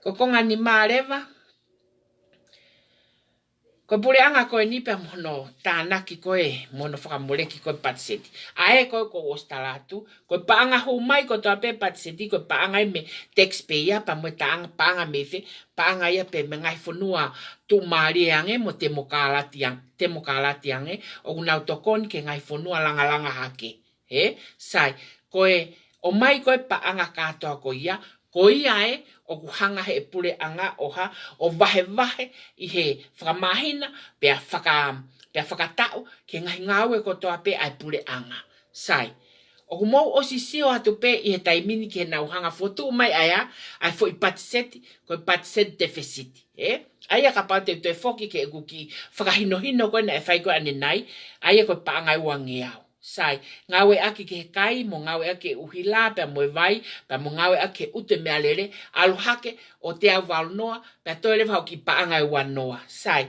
Ko e konga nima leva, ko e puleʻanga ko eni pea mo hono tānaki ko ē, mo hono fakamoleki ko ē patiseti. ʻA ē ko ē kuo u ʻosi tala atu, ko e paʻanga hū mai kotoa pē patiseti, ko e paʻanga ia mei he taxpayer, pea mo e taʻanga paʻanga mei fē? Paʻanga ia pē mei he ngaahi fonua tuʻumālie ange mo temokalati ang-, temokalati ange, ʻoku nau tokoni ki he ngaahi fonua langalanga hake. Ē, sai, ko e ʻomai ko ē paʻanga kātoa ko ia, ko ia ē ʻoku hanga ʻe he puleʻanga ʻo ha, ʻo vahevahe ʻi he fakamāhina, pea faka-, pea fakataʻu ki he ngaahi ngāue kotoa pē ʻa e puleʻanga. Sai, ʻoku mou ʻosi sio atu pē ʻi he taimi ni ki heʻenau hanga ʻo fokotuʻu mai ʻa e ʻa, ʻa e foʻi patiseti, ko e patiseti tefisiti. Ē? ʻA ia kapau te u toe foki ki heʻeku kiʻi fakahinohino ko ē naʻe fai ko ē ʻanenai, ʻa ia ko e paʻanga ʻe uangeau. Sai, ngāueʻaki ki he kai, mo ngāueʻaki ki he ʻuhila, pea mo e vai, pea mo ngāueʻaki ki he ʻutu e meʻalele, ʻalu hake ʻo teau valu noa, pea toe leva hoʻo kiʻi paʻanga ʻe uanoa. Sai,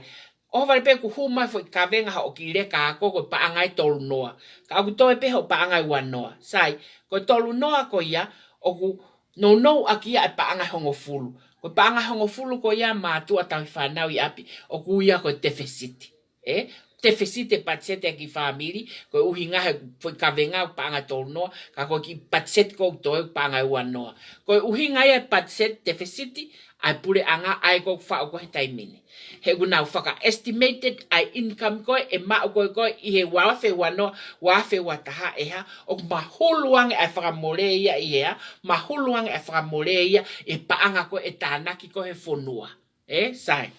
ʻohovale pē kuo hū mai e foʻi kavenga hoʻo kiʻi leka ako ko e paʻanga ʻe tolu noa. Ka ʻoku toe pē hoʻo paʻanga ʻe uanoa. Sai, ko e tolu noa ko ia, ʻoku nounou ʻaki ia e paʻanga hongofulu. Ko e paʻanga hongofulu ko ia mātuʻa tauhi fānau ʻi ʻapi, ʻoku ui ia ko e tefesiti. Ē? Tefesiti e patiseti ʻa e kiʻi fāmili, ko e ʻuhinga he foʻi kavenga ʻoku paʻanga tolu noa, ka ko e kiʻi patiseti ʻoku toe paʻanga ua noa. Ko e ʻuhinga ia e patiseti tefesiti ʻa e puleʻanga ʻa ia ʻoku faʻu ko ē he taimi ni. He ʻoku nau faka-estimated ʻa e income ko ē ʻe maʻu ko ē ko ē ʻi he ua afe ua noa, ua afe ua taha ʻe hā, ʻoku mahulu ange ʻa e fakamole ia ʻi he hā, mahulu ange ʻa e fakamole ia ʻi he paʻanga ko ē ʻe tānaki ko ē he fonua. Ē, sai.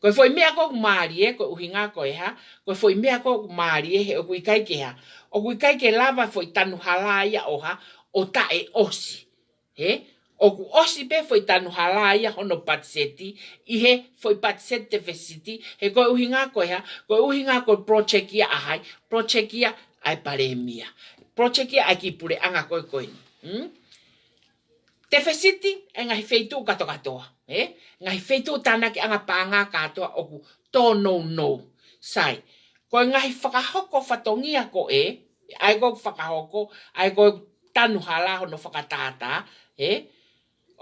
Ko e foʻi meʻa ko ē ʻoku mālie, ko e ʻuhinga ko e hā, ko e foʻi meʻa ko ē ʻoku mālie he ʻoku ʻikai ke hā, ʻoku ʻikai ke lava foʻi tanu hala ia ʻo hā, ʻo taʻeʻosi. Ē? ʻOku ʻosi pē foʻi tanu hala ia hono patiseti, ʻi he foʻi patiseti tefesiti, he ko e ʻuhinga ko e hā, ko e ʻuhinga ko e project ia ʻa hai, project ia ʻa e palēmia. Project ia ʻa e kiʻi puleʻanga ko ē ko eni. Hmm? Tefesiti, ʻa e ngaahi feituʻu kātoa kātoa, ē? Ngaahi feituʻu tānakiʻanga paʻanga kātoa ʻoku tōnounou. Sai. Ko e ngaahi fakahoko fatongia ko ē, ʻa ia ʻoku fakahoko, ʻa ia ko e tanu hala hono fakatātā, ē?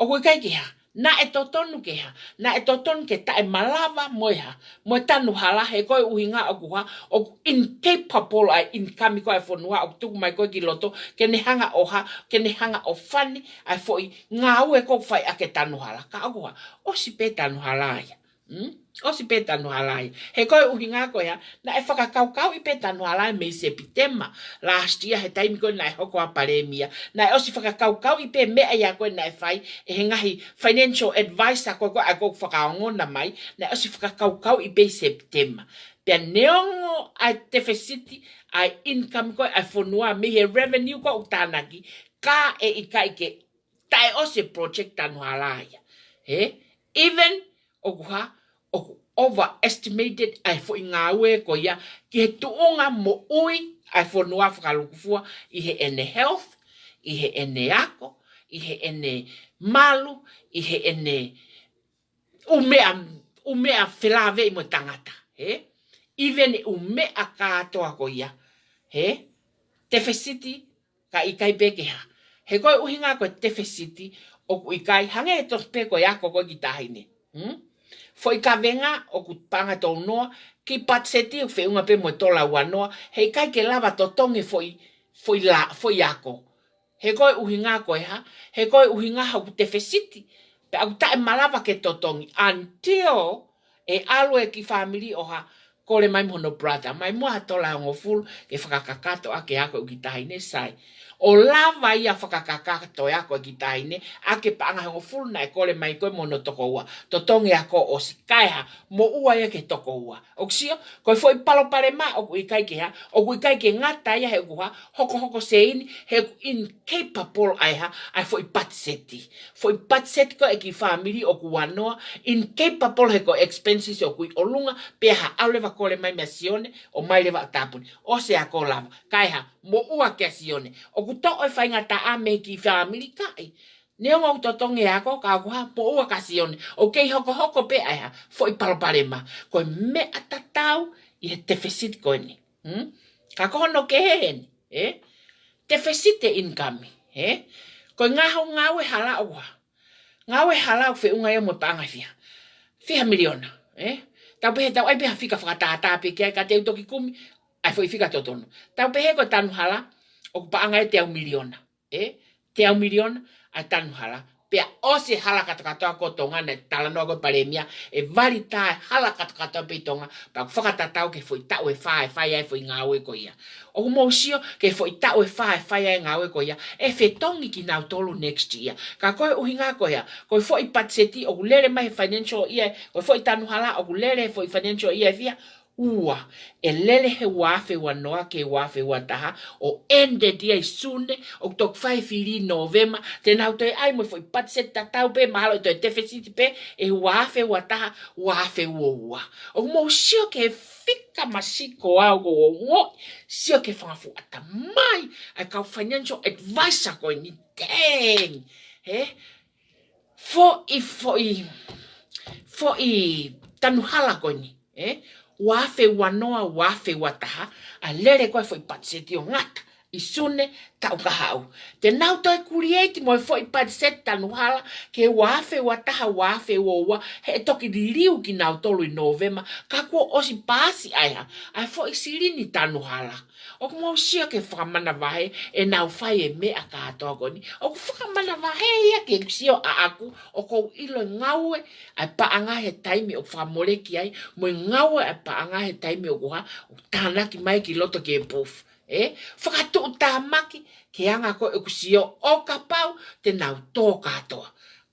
ʻOku ʻikai ke hā, naʻe totonu ke hā, naʻe totonu ke taʻemalava mo e hā, mo e tanu hala he ko e ʻuhinga ʻoku hā, ʻoku incapable ʻa e income ko ē ʻa e fonua ʻoku tuku mai ko ē ki loto, ke ne hanga ʻo hā, ke ne hanga ʻo fund ʻa e foʻi ngāue ʻoku fai ʻaki e tanu hala. Ka ʻoku hā, ʻosi pē tanu hala ia. Hmm? ʻOsi pē tanu hala ia. He ko e ʻuhinga ko e hā, naʻe fakakaukauʻi pē tanu hala ia mei Sepitema last year he taimi ko ē naʻe hoko ʻa e palēmia. Naʻe ʻosi fakakaukauʻi pē meʻa ia ko ē naʻe fai ʻe he ngaahi financial advisor ko ē ko ē ʻa ia ʻoku fakaongona mai, naʻe ʻosi fakakaukauʻi pē ʻi Sepitema. Pea neongo ʻa e tefesiti ʻa e income ko ē ʻa e fonua mei he revenue ko ē ʻoku tānaki, ka ʻe ʻikai ke taʻeʻosi e project tanu hala ia. Ē? Even ʻoku hā, ʻoku overestimated ʻa e foʻi ngāue ko ia ki he tuʻunga moʻui ʻa e fonua fakalūkufua ʻi heʻene health, ʻi heʻene ako, ʻi heʻene malu, ʻi heʻene ʻū meʻa, ʻū meʻa felāveʻi mo e tangata, ē? Even ʻū meʻa kātoa ko ia, ē? Tefesiti, ka ʻikai pē ke hā. He ko e ʻuhinga ko e tefesiti, ʻoku ʻikai, hangē tofu pē ko e ako ko ē kiʻi taʻahine. Hmm? Foʻi kavenga ʻoku paʻanga tolu noa, kiʻi patiseti ʻoku feʻunga pē mo e tola ua noa, he ʻikai ke lava totongi foʻi, foʻi la, foʻi ako. He ko e ʻuhinga ko e hā, he ko e ʻuhinga ʻoku tefesiti. Pea ʻoku taʻemalava ke totongi until ʻe ʻalu e kiʻi fāmili ʻo hā, kole mai mo hono brother, mai muʻa ha tola ʻe hongofulu ke fakakakato ʻaki e ako e kiʻi taʻahine, sai. ʻO lava ia fakakakato e ako e kiʻi taʻahine ʻaki e paʻanga ʻe hongofulu naʻe kole mai ko ē mo hono tokoua. Totongi e ako ʻosi, kae hā, moʻua ia ki he tokoua. ʻOku sio, ko e foʻi palopalema ʻoku ʻikai ke hā, ʻoku ʻikai ke ngata ia he ʻoku hā, hokohoko seini, he ʻoku incapable ʻa e hā, ʻa e foʻi patiseti. Foʻi patiseti ko ē kiʻi fāmili ʻoku ua noa, incapable he ko e expenses ʻoku ʻi ʻolunga, pea hā, ʻalu leva kole mai meia Sione, ʻomai leva ʻo tāpuni. ʻOsi e ako lava, kae hā, moʻua kia Sione. ʻOku toʻo e faingataʻa mei he kiʻi fāmili kaʻi. Neongo ʻoku totongi e ako, ka ʻoku hā, moʻua kia Sione. ʻOku kei hokohoko pē ʻa e hā, foʻi palopalema. Ko e meʻa tatau ʻi he tefesiti ko eni. Hmm? Ka ko hono kehe eni, ē? Tefesiti e income, ē? Ko e ngaahi ngāue hala ʻoku hā. Ngāue hala ʻoku feʻunga ia mo e paʻanga ʻe fiha. Fiha miliona, ē? Tau pehē tau ʻai pē ha fika fakatātā pē ki ai ka te u toki kumi ʻa e foʻi fika totonu. Tau pehē ko e tanu hala ʻoku paʻanga ʻe teau miliona. Ē, teau miliona ʻa e tanu hala. Pea ʻosi e hala kātoa kātoa ko Tonga naʻe talanoa ko ē palēmia, ʻe vali tā e hala kātoa kātoa pē ʻi Tonga, pea ʻoku fakatatau ki he foʻi taʻu ʻe fā ʻe fai ai e foʻi ngāue ko ia. ʻOku mou sio ki he foʻi taʻu ʻe fā ʻe fai ai e ngāue ko ia, ʻe fetongi kinautolu next year. Ka ko e ʻuhinga ko ia, ko e foʻi patiseti ʻoku lele mai he financial year, ko e foʻi tanu hala ʻoku lele he foʻi financial year ʻe fiha, ua, ʻe lele he ua afe ua noa ki he ua afe ua taha, ʻo ended ia ʻi Sune, ʻoku toki fai e fili ʻi Nōvema, te nau toe ʻai mo e foʻi patiseti tatau pē, mahalo ʻe toe tefesiti pē, ʻi he ua afe ua taha, ua afe ua ua. ʻOku mou sio ki he fika masiva ko ē ʻoku ou ongoʻi, sio ki he fanga fuʻu ʻatamai ʻa e kau financial advisor ko eni, dang, ē? Foʻi, foʻi, foʻi tanu hala ko eni, ē? Ua afe ua noa, ua afe ua taha, ʻa e lele ko ē foʻi patiseti ʻo ngata, ʻi Sune taʻu kahaʻu. Te nau toe kulieti mo e foʻi patiseti tanu hala ki he ua afe ua taha, ua afe ua ua, he ʻe toki liliu kinautolu ʻi Nōvema, ka kuo ʻosi paasi ʻa e hā, ʻa e foʻi silini tanu hala. ʻOku mou sio ki he fakamanavahē ʻenau fai e meʻa kātoa ko eni. ʻOku fakamanavahē ia ki he sio ʻaʻaku, ʻoku ou ʻilo e ngāue ʻa e paʻanga he taimi ʻoku fakamoleki ai, mo e ngāue ʻa e paʻanga he taimi ʻoku hā, ʻoku tānaki mai ki loto ki he pufu. ʻE, fakatuʻutāmaki ki he anga ko ē ʻoku sio ʻo kapau te nau tō kātoa.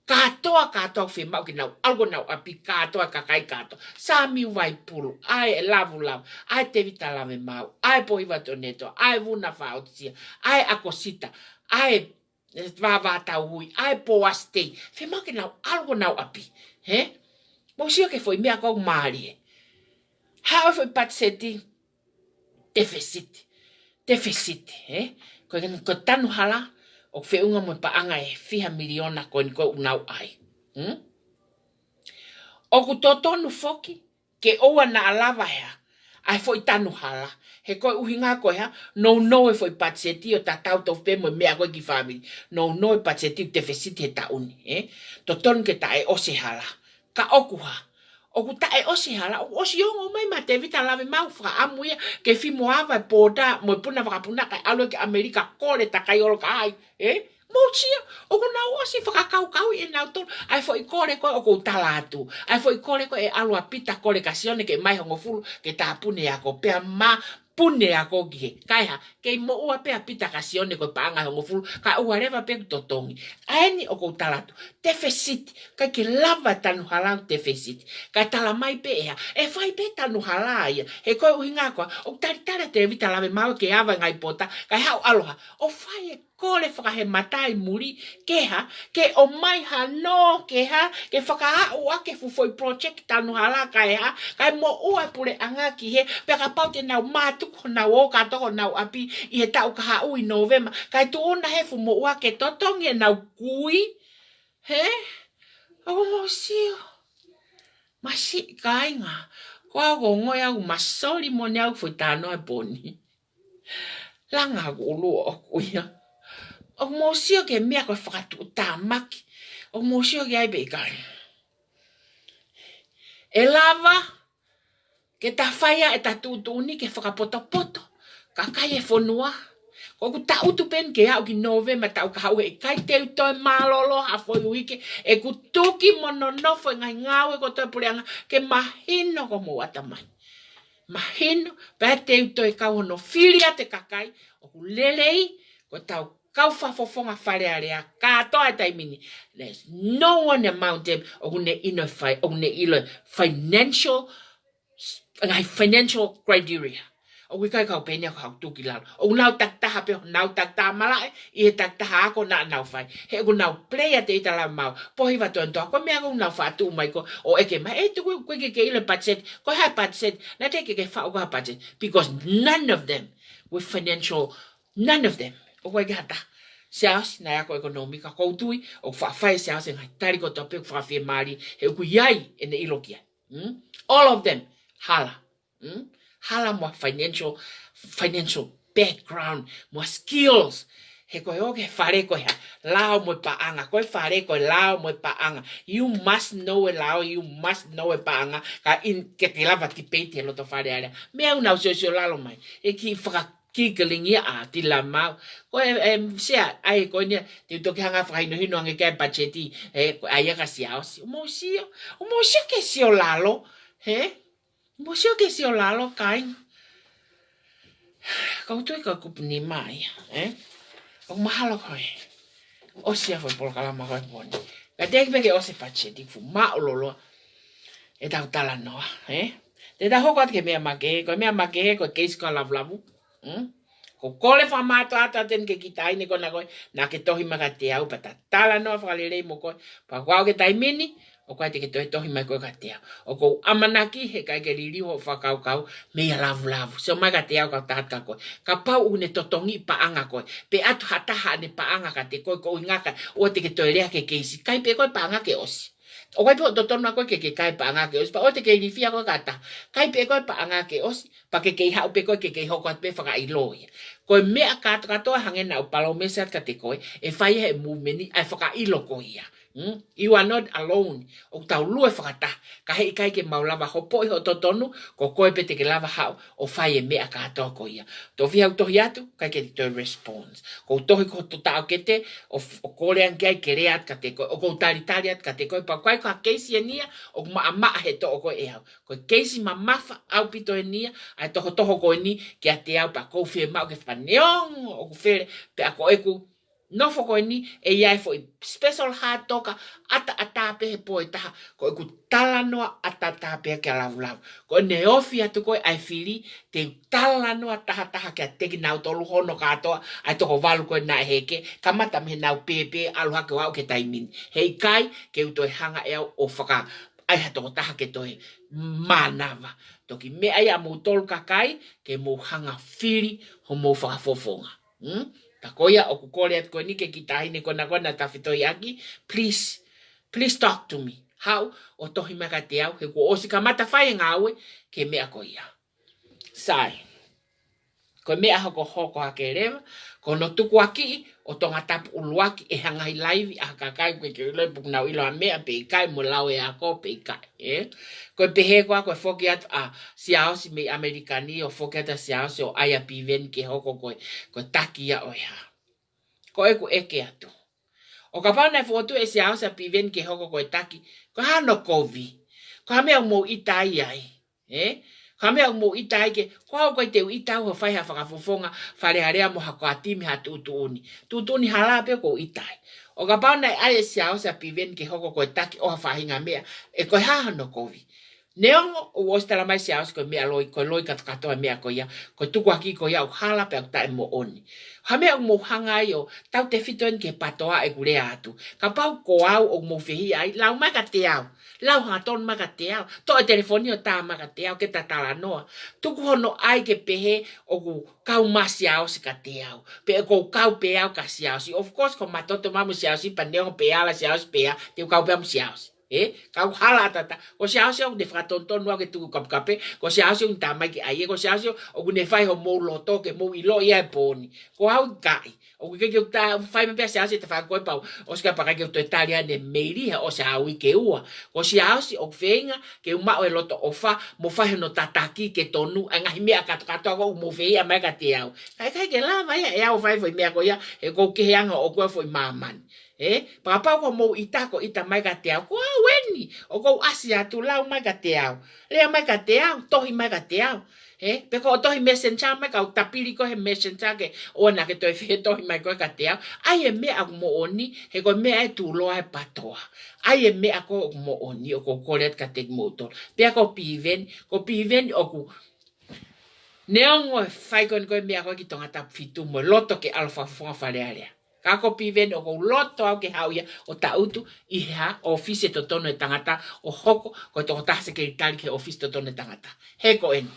Kātoa, kātoa ʻoku fiemaʻu ke nau ʻalu ki honau ʻapi kātoa, kakai kātoa. Sāmiu Vaipulu, ʻa e Lavulavu, ʻa e Tēvita Lavemaau, ʻa e Pōhiva Tonetoa, ʻa e Vuna Faotia, ʻa e ʻAkosita, ʻa e Vāvātauhui, ʻa e Poasi Tei. Fiemaʻu ke nau ʻalu ki honau ʻapi. Hē? Mou sio ki he foʻi meʻa ko ē ʻoku mālie. Haʻu e foʻi patiseti tefesiti. Tefesiti, hē? Ko e, ko e tanu hala ʻoku feʻunga mo e paʻanga ʻe fiha miliona ko eni ko ē ʻoku nau ʻai. Hmm? ʻOku totonu foki ke ʻoua naʻa lava e hā, ʻa e foʻi tanu hala. He ko e ʻuhinga ko e hā, nounou e foʻi patiseti ʻo tatau tofu pē mo e meʻa ko ē ki he fāmili. Nounou e patiseti ʻoku tefesiti he taʻu ni, ē? Totonu ke taʻeʻosi e hala. Ka ʻoku hā, ʻoku taʻeʻosi e hala, ʻoku ʻosi ongo mai ma Tēvita Lavemaau fakaʻamu ia ke fimoava e pōtā mo e puna vakapuna kae ʻalu ki ʻAmelika kole takai ʻolo ka ai, ē? Mou sio, ʻoku nau ʻosi fakakaukauʻi ʻe nautolu ʻa e foʻi kole ko ē ʻoku ou tala atu. ʻA e foʻi kole ko ē ʻe ʻalu ʻa Pita kole kia Sione ke ʻomai e hongofulu ke tāpuni e ako, pea ma puni e ako ki hē. Kae hā, kei moʻua pē ʻa Pita kia Sione ko e paʻanga ʻe hongofulu, kae ʻoua leva pē ʻoku totongi. ʻA eni ʻoku ou tala atu, tefesiti, ʻikai ke lava e tanu hala ʻo tefesiti. Kae tala mai pē ʻe hā, ʻe fai pē tanu hala ia. He ko e ʻuhinga ko ē, ʻoku talitali ʻa Tēvita Lavemaau ke ava e ngaahi pōtā, kae haʻu ʻalu hā, ʻo fai e kole fakahemata ʻi muli, ke hā, ke ʻomai hano, ke hā, ke fakaaʻu ʻaki e fuʻu foʻi project tanu hala kae hā, kae moʻua e puleʻanga ki hē, pea kapau te nau mātuku honau ō kātoa ki honau ʻapi ʻi he taʻu kahaʻu ʻi Nōvema, kae tuʻu na he fuʻu moʻua ke totongi ʻenau kui, hē? ʻOku mou sio. Masiʻi kāinga, ko au ʻoku ou ongoʻi au ʻoku ma soli moʻoni au foʻi talanoa he pō ni. Langa ʻoku ʻulu ʻoku ia. ʻOku mou sio ki he meʻa ko e fakatuʻutāmaki. ʻOku mou sio ki ai pe ʻikai. ʻE lava ke ta fai ʻa ʻeta tuʻutuʻuni ke fakapotopoto kakai e fonua. Ko ʻeku tangutu pē eni ke aʻu ki Nōvema taʻu kahaʻu he ʻikai te u toe mālōlō ha foʻi uike ʻeku tuki mo nonofo e ngaahi ngāue kotoa e puleʻanga ke mahino ki homou ʻatamai. Mahino, pea te u toe kau hono fili atu e kakai ʻoku lelei, ko ʻetau kau fakafofonga Fale Alea kātoa he taimi ni. There's no one among them ʻoku ne ʻilo e fi-, ʻoku ne ʻilo e financial, ngaahi financial criteria. ʻOku ʻikai ke u pehē ni ʻoku ou tuki lalo. ʻOku nau takitaha pē honau takitaha malaʻe, ʻi he takitaha ako naʻa nau fai. He ʻoku nau play ʻa Tēvita Lavemaau, Pōhiva Tonetoa, ko e meʻa ʻoku nau faʻa tuʻu mai ko ē ʻo ʻeke mai, ʻe tuku ʻoku ʻikai ke ke ʻilo e budget, ko e hā e budget, naʻe teʻeki ke faʻu ha budget, because none of them with financial, none of them. ʻOku ʻikai ke ha taha. Siaosi naʻe ako ʻekonōmika, ʻoku ou tui ʻoku faʻa fai ʻe Siaosi e ngaahi tali kotoa pē ʻoku fakafiemālie, he ʻoku ʻi ai ʻene ʻilo ki ai. Hmm? All of them, hala. Hmm? Hala mo e financial, financial background, mo e skills. He ko e ō ki he fale ko e hā, lao mo e paʻanga, ko e fale ko e lao mo e paʻanga. You must know e lao, you must know e paʻanga, ka ʻikai ke lava debate he loto Fale Alea. Meʻa ʻoku nau siosio lalo mai. ʻE kiʻi faka-, kiʻi kelingia ʻa Tēvita Lavemaau. Ko e, em, sea, ʻai ko eni, te u toki hanga fakahinohino ange ki ai e budget, ē, ko e ʻai ʻa Siaosi. ʻOku mou sio, ʻoku mou sio ki he sio lalo, hē? Mou sio ki he sio lalo, kāinga. Ka u tui ko e kupu nima ia, ē? ʻOku mahalo ko ē ʻosi ʻa e foʻi polokalama ko ē he pō ni. Ka teʻeki pē ke ʻosi e budget, fuʻu māʻuloloa ʻetau talanoa, ē? Te tau hoko atu ki he meʻa makehe, ko e meʻa makehe ko e keisi ko ē ʻa Lavulavu. Hmm? ʻOku ou kole fakamātoato atu eni ki he kiʻi taʻahine ko ena ko ē naʻa ke tohi mai kiate au pea ta talanoa fakalelei mo koe. Pea ko au ki he taimi ni, ʻoku ʻikai te ke toe tohi mai koe kiate au. ʻOku ou ʻamanaki he ʻikai ke liliu hoʻo fakakaukau meia Lavulavu. Sio mai kiate au kau tala atu kia koe. Kapau ʻoku ne totongi e paʻanga ko ē, pe ʻoatu ha taha ʻene paʻanga kiate koe, ko e ʻuhinga ʻoku ʻikai te ke toe lea ki he keisi, kai pē koe e paʻanga ke ʻosi. ʻOku ʻikai pē ʻoku totonu ʻa koe ke ke kai e paʻanga ke ʻosi, pea ʻoua te ke ilifia koe ki ha taha. Kai pē koe e paʻanga ke ʻosi, pea ke kei haʻu pē koe ke kei hoko atu pē fakaʻiloa ia. Ko e meʻa kātoa kātoa hangē naʻa ku palōmesi atu kiate koe, ʻe fai he movement ʻa e fakaʻilo ko ia. Hmm? You are not alone. ʻOku tau lue fakataha. Ka heʻikai ke mau lava hopoʻi hoʻo totonu, ko koe pē te ke lava haʻu ʻo fai e meʻa kātoa ko ia. Tofiha ʻoku tohi atu, ʻikai ke toe response. Ko e tohi ko e taʻokete, ʻo, ʻo kole ange ki ai ke lea atu kiate koe, ʻoku ou talitali atu kiate koe, pea ʻoku ʻikai ko ha keisi eni ia ʻoku maʻamaʻa he toʻo koe ʻe au. Ko e keisi mamafa ʻaupito eni ia, ʻa e tohotoho ko eni kiate au, pea ʻoku ou fiemaʻu ke fakaneongo ʻoku fele, pea ko ʻeku nofo ko eni, ʻe ʻi ai e foʻi special hā toka, ʻataʻatā pē he pō ʻe taha, ko ʻeku talanoa ʻataʻatā pē kia Lavulau. Ko ʻene ofi atu ko ē ʻa e fili, te u talanoa tahataha kiate kinautolu hono kātoa, ʻa e toko valu ko ē naʻe heke, kamata mei heʻenau pēpē, ʻalu hake ʻo aʻu ki he taimi ni. Heʻikai ke u toe hanga ʻe au ʻo faka-, ʻai ha tokotaha ke toe mānava. Toki meʻa ia ʻamoutolu kakai, ke mou hanga fili homou fakafofonga. Hmm? Ka ko ia ʻoku kole atu ko eni ki he kiʻi taʻahine konakona tafitoʻi ʻaki, please, please talk to me. Haʻu ʻo tohi mai kiate au, he kuo ʻosi kamata fai e ngāue ki he meʻa ko ia. Sai. Ko e meʻa hokohoko hake leva, ko hono tukuakiʻi ʻo Tongatapu ʻuluaki ʻe he ngaahi laivi ʻa ha kakai ʻoku ʻikai ke u ʻilo pe ʻoku nau ʻilo ha meʻa pe ʻikai mo lau e ako pe ʻikai, ē? Ko e pehē ko ā ko e foki atu ʻa Siaosi mei ʻAmelika ni ʻo foki atu ʻa Siaosi ʻo ʻai ʻa Piveni ke hoko ko e, ko e taki ia ʻo e hā. Ko ʻeku ʻeke atu. ʻO kapau naʻe fokotuʻu ʻe Siaosi ʻa Piveni ke hoko ko e taki, ko e hā hono kovi? Ko e hā e meʻa ʻoku mou ʻita ai ai? Ē? Ko e hā e meʻa ʻoku mou ʻita ai ke, ko au ʻikai te u ʻita au ʻo fai ha fakafofonga Fale Alea mo ha ko ha timi ha tuʻutuʻuni. Tuʻutuʻuni hala pē ʻoku ou ʻita ai. ʻO kapau naʻe ʻai ʻe Siaosi ʻa Piveni ke hoko ko e taki ʻo ha faʻahinga meʻa, ʻe ko e hā hono kovi? Neongo ʻoku ʻosi talamai ʻe Siaosi ko e meʻa loi, ko e loi kātoa kātoa e meʻa ko ia, ko e tukuakiʻi ko ia ʻoku hala pea ʻoku taʻemoʻoni. Hā e meʻa ʻoku mou hanga ai ʻo tautefito eni ki he PATOA ʻeku lea atu. Kapau ko au ʻoku mou fehiʻa ai, lau mai kiate au. Lau hangatonu mai kiate au. Toʻo e telefoni ʻo tā mai kiate au ke ta talanoa. Tuku hono ʻai ke pehē ʻoku kau mai ʻa Siaosi kiate au. Pe ʻoku ou kau pē au kia Siaosi. Of course, ko Matoto Mamu Siaosi pea neongo pe ʻe ala Siaosi pe ʻe hā, te u kau pē au mo Siaosi. Ē, kau hala ʻataʻatā. Ko Siaosi ʻoku ne fakatonutonu au ke tuku kapukape. Ko Siaosi ʻoku ne tā mai ke ʻai ē. Ko Siaosi ʻoku ne fai homou loto ke mou ʻiloʻi ʻa e pō ni. Ko au ʻikai. ʻOku ʻikai ke u tā fai mai pē ʻa Siaosi ʻe tafaʻaki ko ē pea u ʻosi ka pea ʻikai ke u toe tali ʻa ʻene meili he ʻosi ʻa e uike ua. Ko Siaosi ʻoku feinga ke u maʻu e loto ʻofa mo fai hono tataki ke tonu ʻa e ngaahi meʻa kātoa kātoa ʻoku mou fehiʻa mai kiate au. Ka ʻikai ke lava ia ʻe au ʻo fai foʻi meʻa ko ia he ʻoku ou kehe ange ʻoku ou foʻi māmani. Ē, pea kapau ʻoku mou ʻita, ko ʻita mai kiate au. Ko au eni, ʻoku ou ʻasi atu, lau mai kiate au. Lea mai kiate au, tohi mai kiate au. Ē, pe ko hoʻo tohi Messenger mai kau tapili koe he Messenger ke ʻoua naʻa ke toe fie tohi mai koe kiate au. ʻAi e meʻa ʻoku moʻoni, he ko e meʻa ē tuʻuloa e PATOA. ʻAi e meʻa ko ē ʻoku moʻoni, ʻoku ou kole atu kiate kimoutolu. Pea ko Piveni, ko Piveni ʻoku neongo e fai ko eni ko e meʻa ko ē ki Tongatapu fitu mo e loto ke ʻalu ʻo fakafofonga Fale Alea. Ka ko Piveni ʻoku ou loto au ke haʻu ia ʻo tangutu ʻi he hā, ʻōfisi totonu e tangata ʻo hoko ko e tokotaha sekelitali ki he ʻōfisi totonu e tangata. He ko eni.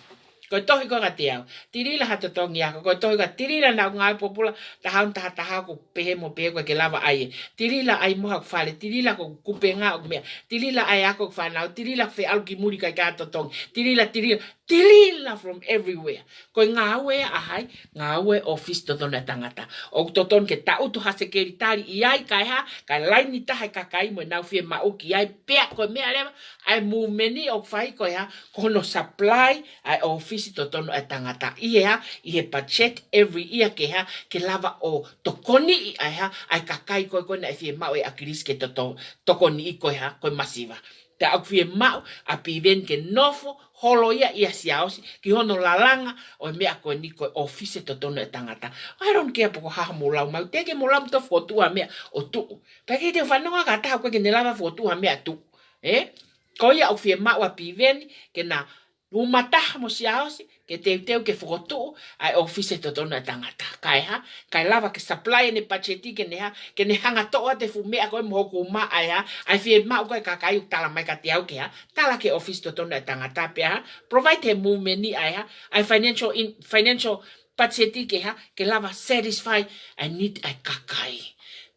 Ko e tohi ko ē kiate au. Tilila ha totongi ako, ko e tohi ka tilila naʻa ku ngāue pōpula, taha ua taha taha ʻoku pehē mo pehē ʻoku ʻikai ke lava ʻai ē. Tilila ʻai mo haku fale, tilila ko e kupenga ʻoku meʻa, tilila ʻai ako ʻoku fānau, tilila fe ʻalu ki muli ʻikai ke ʻi ai ha totongi, tilila, tilila, tilila from everywhere. Ko e ngāue ʻa hai, ngāue ʻōfisi totonu e tangata. ʻOku totonu ke tangutu ha sekelitali ʻi ai kae hā, kae laini taha e kakai mo ʻenau fiemaʻu ki ai pea ko e meʻa leva, ʻa e movement ʻoku fai ko e hā, ko hono supply ʻa e ʻōfisi totonu e tangata. ʻI he hā, ʻi he budget every year ke hā, ke lava ʻo tokoniʻi ʻa e hā, ʻa e kakai ko ē ko ē naʻe fiemaʻu ʻe ʻAkilisi ke toto-, tokoniʻi ko e hā, ko e masiva. Pea ʻoku fiemaʻu ʻa Piveni ke nofo holo ia ʻia Siaosi ki hono lalanga ʻo e meʻa ko eni ko e ʻōfisi totonu e tangata. I don't care pe ko e hā hoʻomou lau mai, teʻeki ke mou lau mo toe fokotuʻu ha meʻa ʻo tuʻu. Pea ʻikai te u fanongo ki ha taha ʻoku ʻikai ke ne lava fokotuʻu ha meʻa tuʻu. Ē? Ko ia ʻoku fiemaʻu ʻa Piveni ke na uma taha mo Siaosi, ke teuteu ke fokotuʻu ʻa e ʻōfisi totonu e tangata. Kae hā, kae lava ke supply ʻene budget ke ne hā, ke ne hanga toʻo atu e fuʻu meʻa ko ē mo hoku uma ʻa e hā, ʻa e fiemaʻu ko ē ʻa e kakai ʻoku tala mai kiate au ke hā, tala ki he ʻōfisi totonu e tangata pea hā, provide he movement ʻa e hā, ʻa e financial in-, financial budget ke hā, ke lava satisfy ʻa e need ʻa e kakai.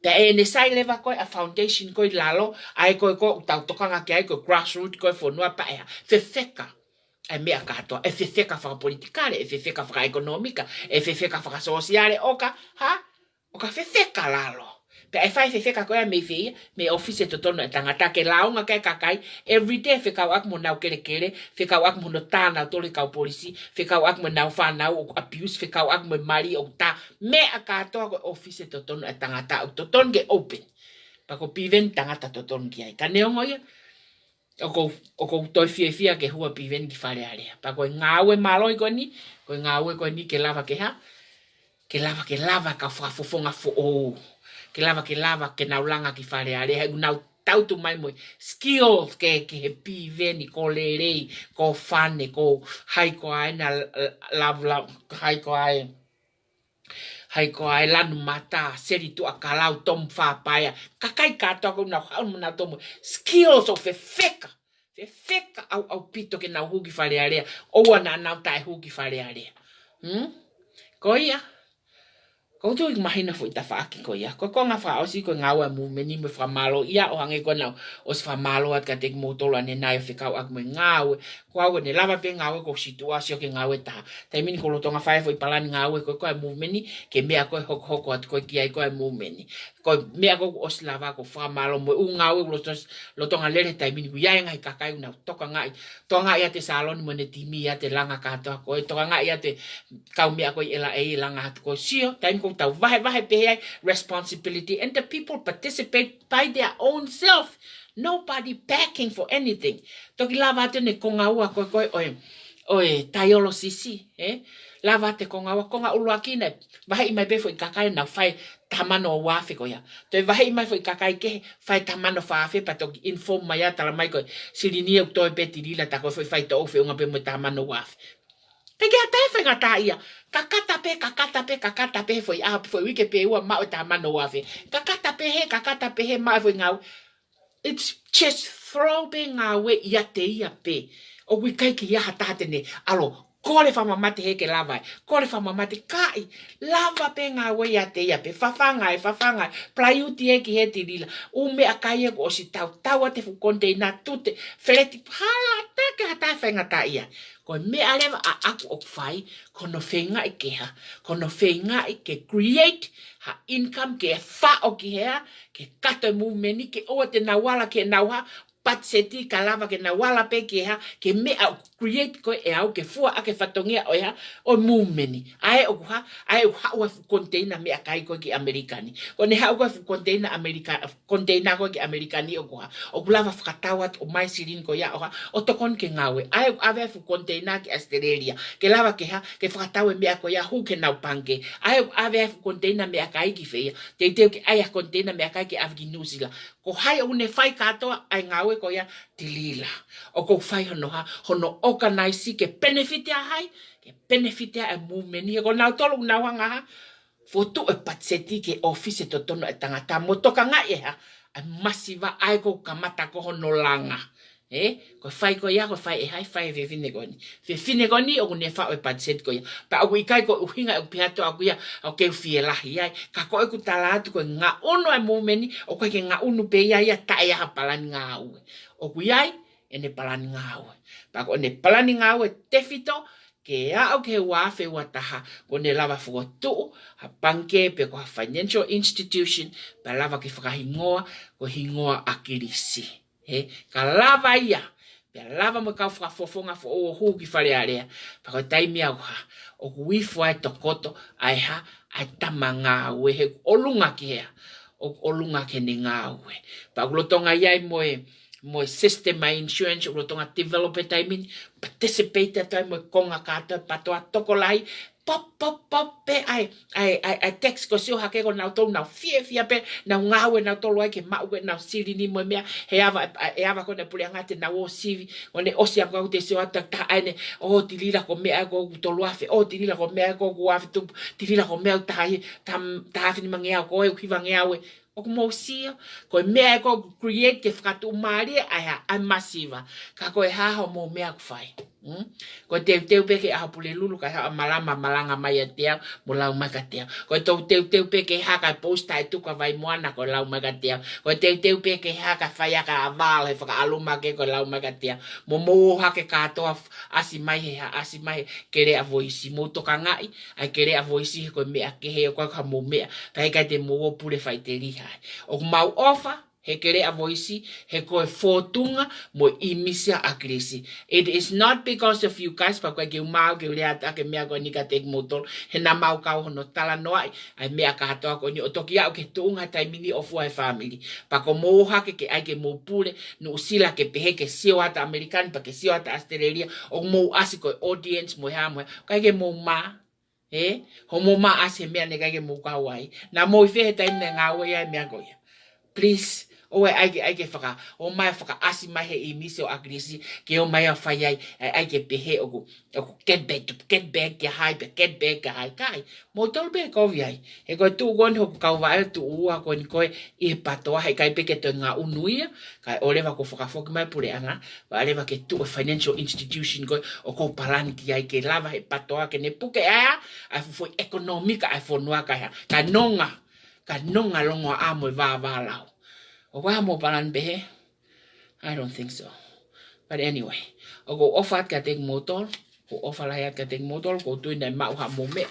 Pea ʻi heʻene sai leva ko ē ʻa e foundation ko ē ʻi lalo, ʻa ē ko ē ʻoku tau tokanga ki ai ko e grassroot ko ē e fonua pea hā, fefeka. ʻa e meʻa kātoa, ʻe fefeka fakapolitikale, ʻe fefeka fakaʻekonōmika, ʻe fefeka fakasōsiale, ʻo ka, hā? ʻO ka fefeka lalo. Pea ʻe fai fefeka ko ia mei fē ia, mei he ʻōfisi totonu ʻa e tangata ke lāunga ki ai e kakai, everyday fekauʻaki mo honau kelekele, fekauʻaki mo hono tā nautolu ʻe he kau polisi, fekauʻaki mo ʻenau fānau ʻoku abuse, fekauʻaki mo e mali ʻoku tā, meʻa kātoa ko e ʻōfisi totonu ʻa e tangata ʻoku totonu ke open. Pea ko Piveni tangata totonu ki ai. Ka neongo ia, ʻoku ou, ʻoku ou toe fiefia ke hū ʻa Piveni ki Fale Alea. Pea ko e ngāue mālohi ko eni, ko e ngāue ko eni ke lava ke hā, ke lava, ke lava e kau fakafofonga foʻou. Ke lava, ke lava ke nau langa ki Fale Alea, he ʻoku nau tautu mai mo e skills ke, ke he Piveni, ko Lelei, ko Fane, ko hai ko ā ena, Love Love, hai ko ā e, hai ko ā e Lanu Mata, Seli Tuʻakalau, Tomu Fapaea. Kakai kātoa ʻoku nau haʻu mo nautolu mo e skills ʻo fefeka. Fefeka ʻaupito ke nau hū ki Fale Alea, ʻoua naʻa nau taʻehū ki Fale Alea. Hmm? Ko ia, ʻoku ou tui ʻoku mahino e foʻi tafaʻaki ko ia. Ko e konga fakaʻosi ko e ngāue ʻa e movement ni mo e fakamālō ia ʻo hangē ko ʻenau ʻosi fakamālō atu kiate kimoutolu ʻanenai ʻo fekauʻaki mo e ngāue. Ko au ʻoku ne lava pē ngāue ko situʻasi ʻo ke ngāue taha. Taimi ni ʻoku lolotonga fai e foʻi palani ngāue ko ē ʻa e movement ni, ke meʻa ko ē hokohoko atu ko ē ki ai ko ē ʻa e movement ni. Ko e meʻa ko ē ʻoku ʻosi lava ko e fakamālō mo e ʻū ngāue ʻoku loto-, lolotonga lele he taimi ni, ʻoku ʻi ai e ngaahi kakai ʻoku nau tokangaʻi, tokangaʻi ʻiate Saloni mo ʻene timi ʻiate langa kātoa ko ē, tokangaʻi ʻiate kau meʻa ko ē ʻi L A e langa atu ko ē. Sio, taimi ʻoku tau vahevahe pehē ai responsibility, and the people participate by their own self. Nobody begging for anything. Toki lava atu ʻene konga ua ko ē, ko ē ʻo e, ʻo e taiolo sisi, ē? Lava atu e konga ua, konga ʻuluaki naʻe vaheʻi mai pē foʻi kakai naʻa nau fai taha mano ua afe ko ia. Toe vaheʻi mai foʻi kakai kehe, fai taha mano fā afe, pea toki inform mai ʻo tala mai ko e silini ʻoku toe pē Tilila, tā ko e foʻi faitoʻo feʻunga pē mo e taha mano ua afe. Pea ʻikai ha toe faingataʻaʻia. Kakata pē, kakata pē, kakata pē he foʻi ʻaho, foʻi uike pē ua maʻu e taha mano ua afe. Kakata pē hē, kakata pē hē maʻu e foʻi ngāue. It's just throw pē ngāue ʻiate ia pē. ʻOku ʻikai ke ʻi ai ha taha te ne ʻalu ʻo kole fakamamate hē ke lava ai. Kole fakamamate, ʻikai. Lava pē ngāue ʻiate ia pē. Fafanga ē, fafanga ē. Palaiuti ē ki hē Tilila. ʻŪ meʻakai ē kuo ʻosi tau, tau atu e fuʻu koniteina, tute, feleti, hala, ʻikai ha toe faingataʻaʻia. Ko e meʻa leva ʻaʻaku ʻoku fai, ko hono feingaʻi ke hā, ko hono feingaʻi ke create ha income ke faʻo ki hē, ke kato e movement ni, ke ʻoua te nau ala ke nau hā, patiseti ka lava ke nau ala pē ke hā, ke meʻa ʻoku create ko ē ʻe au ke fua ʻaki e fatongia ʻo e hā, ʻo e movement ni. ʻA ē ʻoku hā, ʻa ē ʻoku haʻu e fuʻu koniteina meʻakai ko ē ki ʻAmelika ni. Ko ʻene haʻu ko ē e fuʻu koniteina ʻAmelika, koniteina ko ē ki ʻAmelika ni ʻoku hā, ʻoku lava fakatau atu ʻo ʻomai silini ko ia ʻo hā, ʻo tokoni ke ngāue. ʻA ē ʻoku ʻave e fuʻu koniteina ki ʻAositelēlia. Ke lava ke hā, ke fakatau e meʻa ko ia hū ki heʻenau pangikē. ʻA ē ʻoku ʻave e fuʻu koniteina meʻakai ki fē ia. Teuteu ke ʻai e koniteina meʻakai ke ʻave ki Nuʻusila. Ko hai ʻoku ne fai kātoa ʻa e ngāue ko ia? Tilila. ʻOku ou fai hono hā, hono organize ke benefit ʻa hai, ke benefit ʻa e movement ni. He ko nautolu ʻoku nau hanga hā, fokotuʻu e patiseti ki he ʻōfisi totonu ʻa e tangata mo tokangaʻi e hā, ʻa e masiva ʻa ē ʻoku kamata ko hono langa. Ē, ko e fai ko ia, ko e fai ʻe hai, fai ʻe he fefine ko eni. Fefine ko eni ʻoku ne faʻo e patiseti ko ia. Pea ʻoku ʻikai ko e ʻuhinga ʻoku pehē atu ʻoku ia, ʻoku ou fielahi ai. Ka ko ʻeku tala atu ko e ngaʻunu e movement ni, ʻoku ʻikai ke ngaʻunu pē ia ia taʻe ʻi ai ha palani ngāue. ʻOku ʻi ai ʻene palani ngāue. Pea ko ʻene palani ngāue tefito, ke aʻu ki he ua afe ua taha, kuo ne lava fokotuʻu ha pangikē pe ko ha financial institution, pea lava ke fakahingoa ko e hingoa ʻAkilisi. Ē, ka lava ia, pea lava mo e kau fakafofonga foʻou ʻo hū ki Fale Alea. Pea ko e taimi ʻoku hā, ʻoku ifo ai e tokoto ʻa e hā, ʻa e tama ngāue he ʻoku ʻolunga ki hē, ʻoku ʻolunga ki heʻene ngāue. Pea ʻoku lolotonga ʻi ai mo e, mo e system ʻa e insurance, ʻoku lolotonga develop he taimi ni, participate atu ai mo e konga kātoa, PATOA, tokolahi, pop, pop, pop pē ʻa e, ʻa e, ʻa e, ʻa e tax ko e sio hake ko nautolu nau fiefia pē, nau ngāue nautolu ai ke maʻu ko ē ʻenau silini mo e meʻa, he ava, ʻe ava ko ē ʻa e puleʻanga te nau ō sivi, ʻo ne ʻosi ange au te sio atu taha ʻa ʻene, ʻo Tilila ko e meʻa ko ē ʻoku tolu afe, ʻo Tilila ko e meʻa ko ē ʻoku ua afe tupu, Tilila ko e meʻa ʻoku taha, taha, taha afe nimangeau, ko e ʻoku hivangeau ē. ʻOku mou sio, ko e meʻa ē ʻoku create ke fakatuʻumālie ai ha, ʻa e masiva. Ka ko e hā hoʻomou meʻa ʻoku fai? Mm? Ko e teuteu pē ki he ʻaho Pulelulu kae haʻu ʻa Malama malanga mai ʻiate au, mo lau mai kiate au. Ko e teuteu pē ki he hā kae post ʻa e tuku ʻa Vaimoana ko e lau mai kiate au. Ko e teuteu pē ki he hā kae fai ʻa e kae ʻalu he fakaʻaluma ke ko e lau mai kiate au. Mo mou ō hake kātoa f-, ʻasi mai he hā, ʻasi mai he Keleʻa Voisi. Mou tokangaʻi ʻa e Keleʻa Voisi he ko e meʻa kehe ʻoku ʻikai ko haʻamou meʻa. Pea ʻikai te mou ō pule faʻiteliha ai. ʻOku mau ʻofa he Keleʻa Voisi, he ko e fōtunga mo e ʻīmisi ʻa ʻAkilisi. It is not because of you guys, pea ʻoku ʻikai ke u maau ke u lea atu ʻa e meʻa ko eni kiate kimoutolu, he naʻa mau kau hono talanoaʻi ʻa e meʻa kātoa ko eni ʻo toki aʻu ki he tuʻunga he taimi ni ʻo fua he fāmili. Pea ko mou ō hake ke ʻai ke mou pule, Nuʻusila ke pehē ke sio atu ʻAmelika ni, pea ke sio atu ʻAositelēlia, ʻoku mou ʻasi ko e audience mo e hā mo e hā. ʻIkai ke mou mā, ē? Hoʻomou mā ʻasi he meʻa naʻe ʻikai ke mou kau ai. Naʻa mou ʻi fē he taimi naʻe ngāue ai e meʻa ko ia? Please, ʻoua ʻe ʻai ke, ʻai ke faka-, ō mai fakaʻasi mai he ʻīmisi ʻo ʻAkilisi, ke ō mai ʻo fai ai, ʻai, ʻai ke pehē ʻoku, ʻoku get back, get back kia hai, pea get back kia hai, ʻikai. Moutolu pē kovi ai. He ko e tuʻu ko eni hoku kauvaʻe, tuʻu ua ko eni ko ē ʻi he PATOA, he ʻikai pē ke toe ngaʻunu ia, kae ʻoua leva kuo fakafoki mai puleʻanga, ʻoua leva ke tuʻu e financial institution ko ē ʻoku ou palani ki ai ke lava he PATOA ke ne puke ʻa e, ʻa e fuʻu foʻi ʻekonōmika ʻa e fonua kae hā. Kae nonga, kae nonga longoaʻa mo e vāvālau. ʻOku ʻi ai haʻamou palani pehē? I don't think so. But anyway, ʻoku ou ʻofa atu kiate kimoutolu, ʻoku ou ʻofa lahi atu kiate kimoutolu, ʻoku ou tui naʻe maʻu haʻamou meʻa.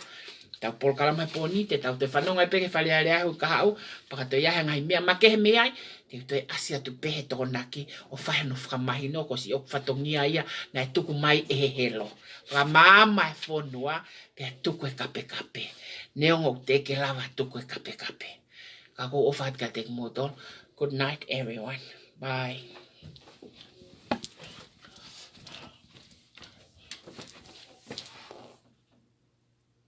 Tau polokalama he pō ni, te tau toe fanongo ai pē ki he Fale Alea ʻi he kahaʻu, pea ka toe ʻi ai ha ngaahi meʻa makehe mei ai, te u toe ʻasi atu pē he Tokonaki ʻo fai hano fakamahino, ko siʻoku fatongia ia naʻe tuku mai ʻe he helo. Fakamaama e fonua, pea tuku e kapekape. Neongo ʻoku teʻeki lava tuku e kapekape. Ka ʻoku ou ʻofa atu kiate kimoutolu. Good night, everyone. Bye.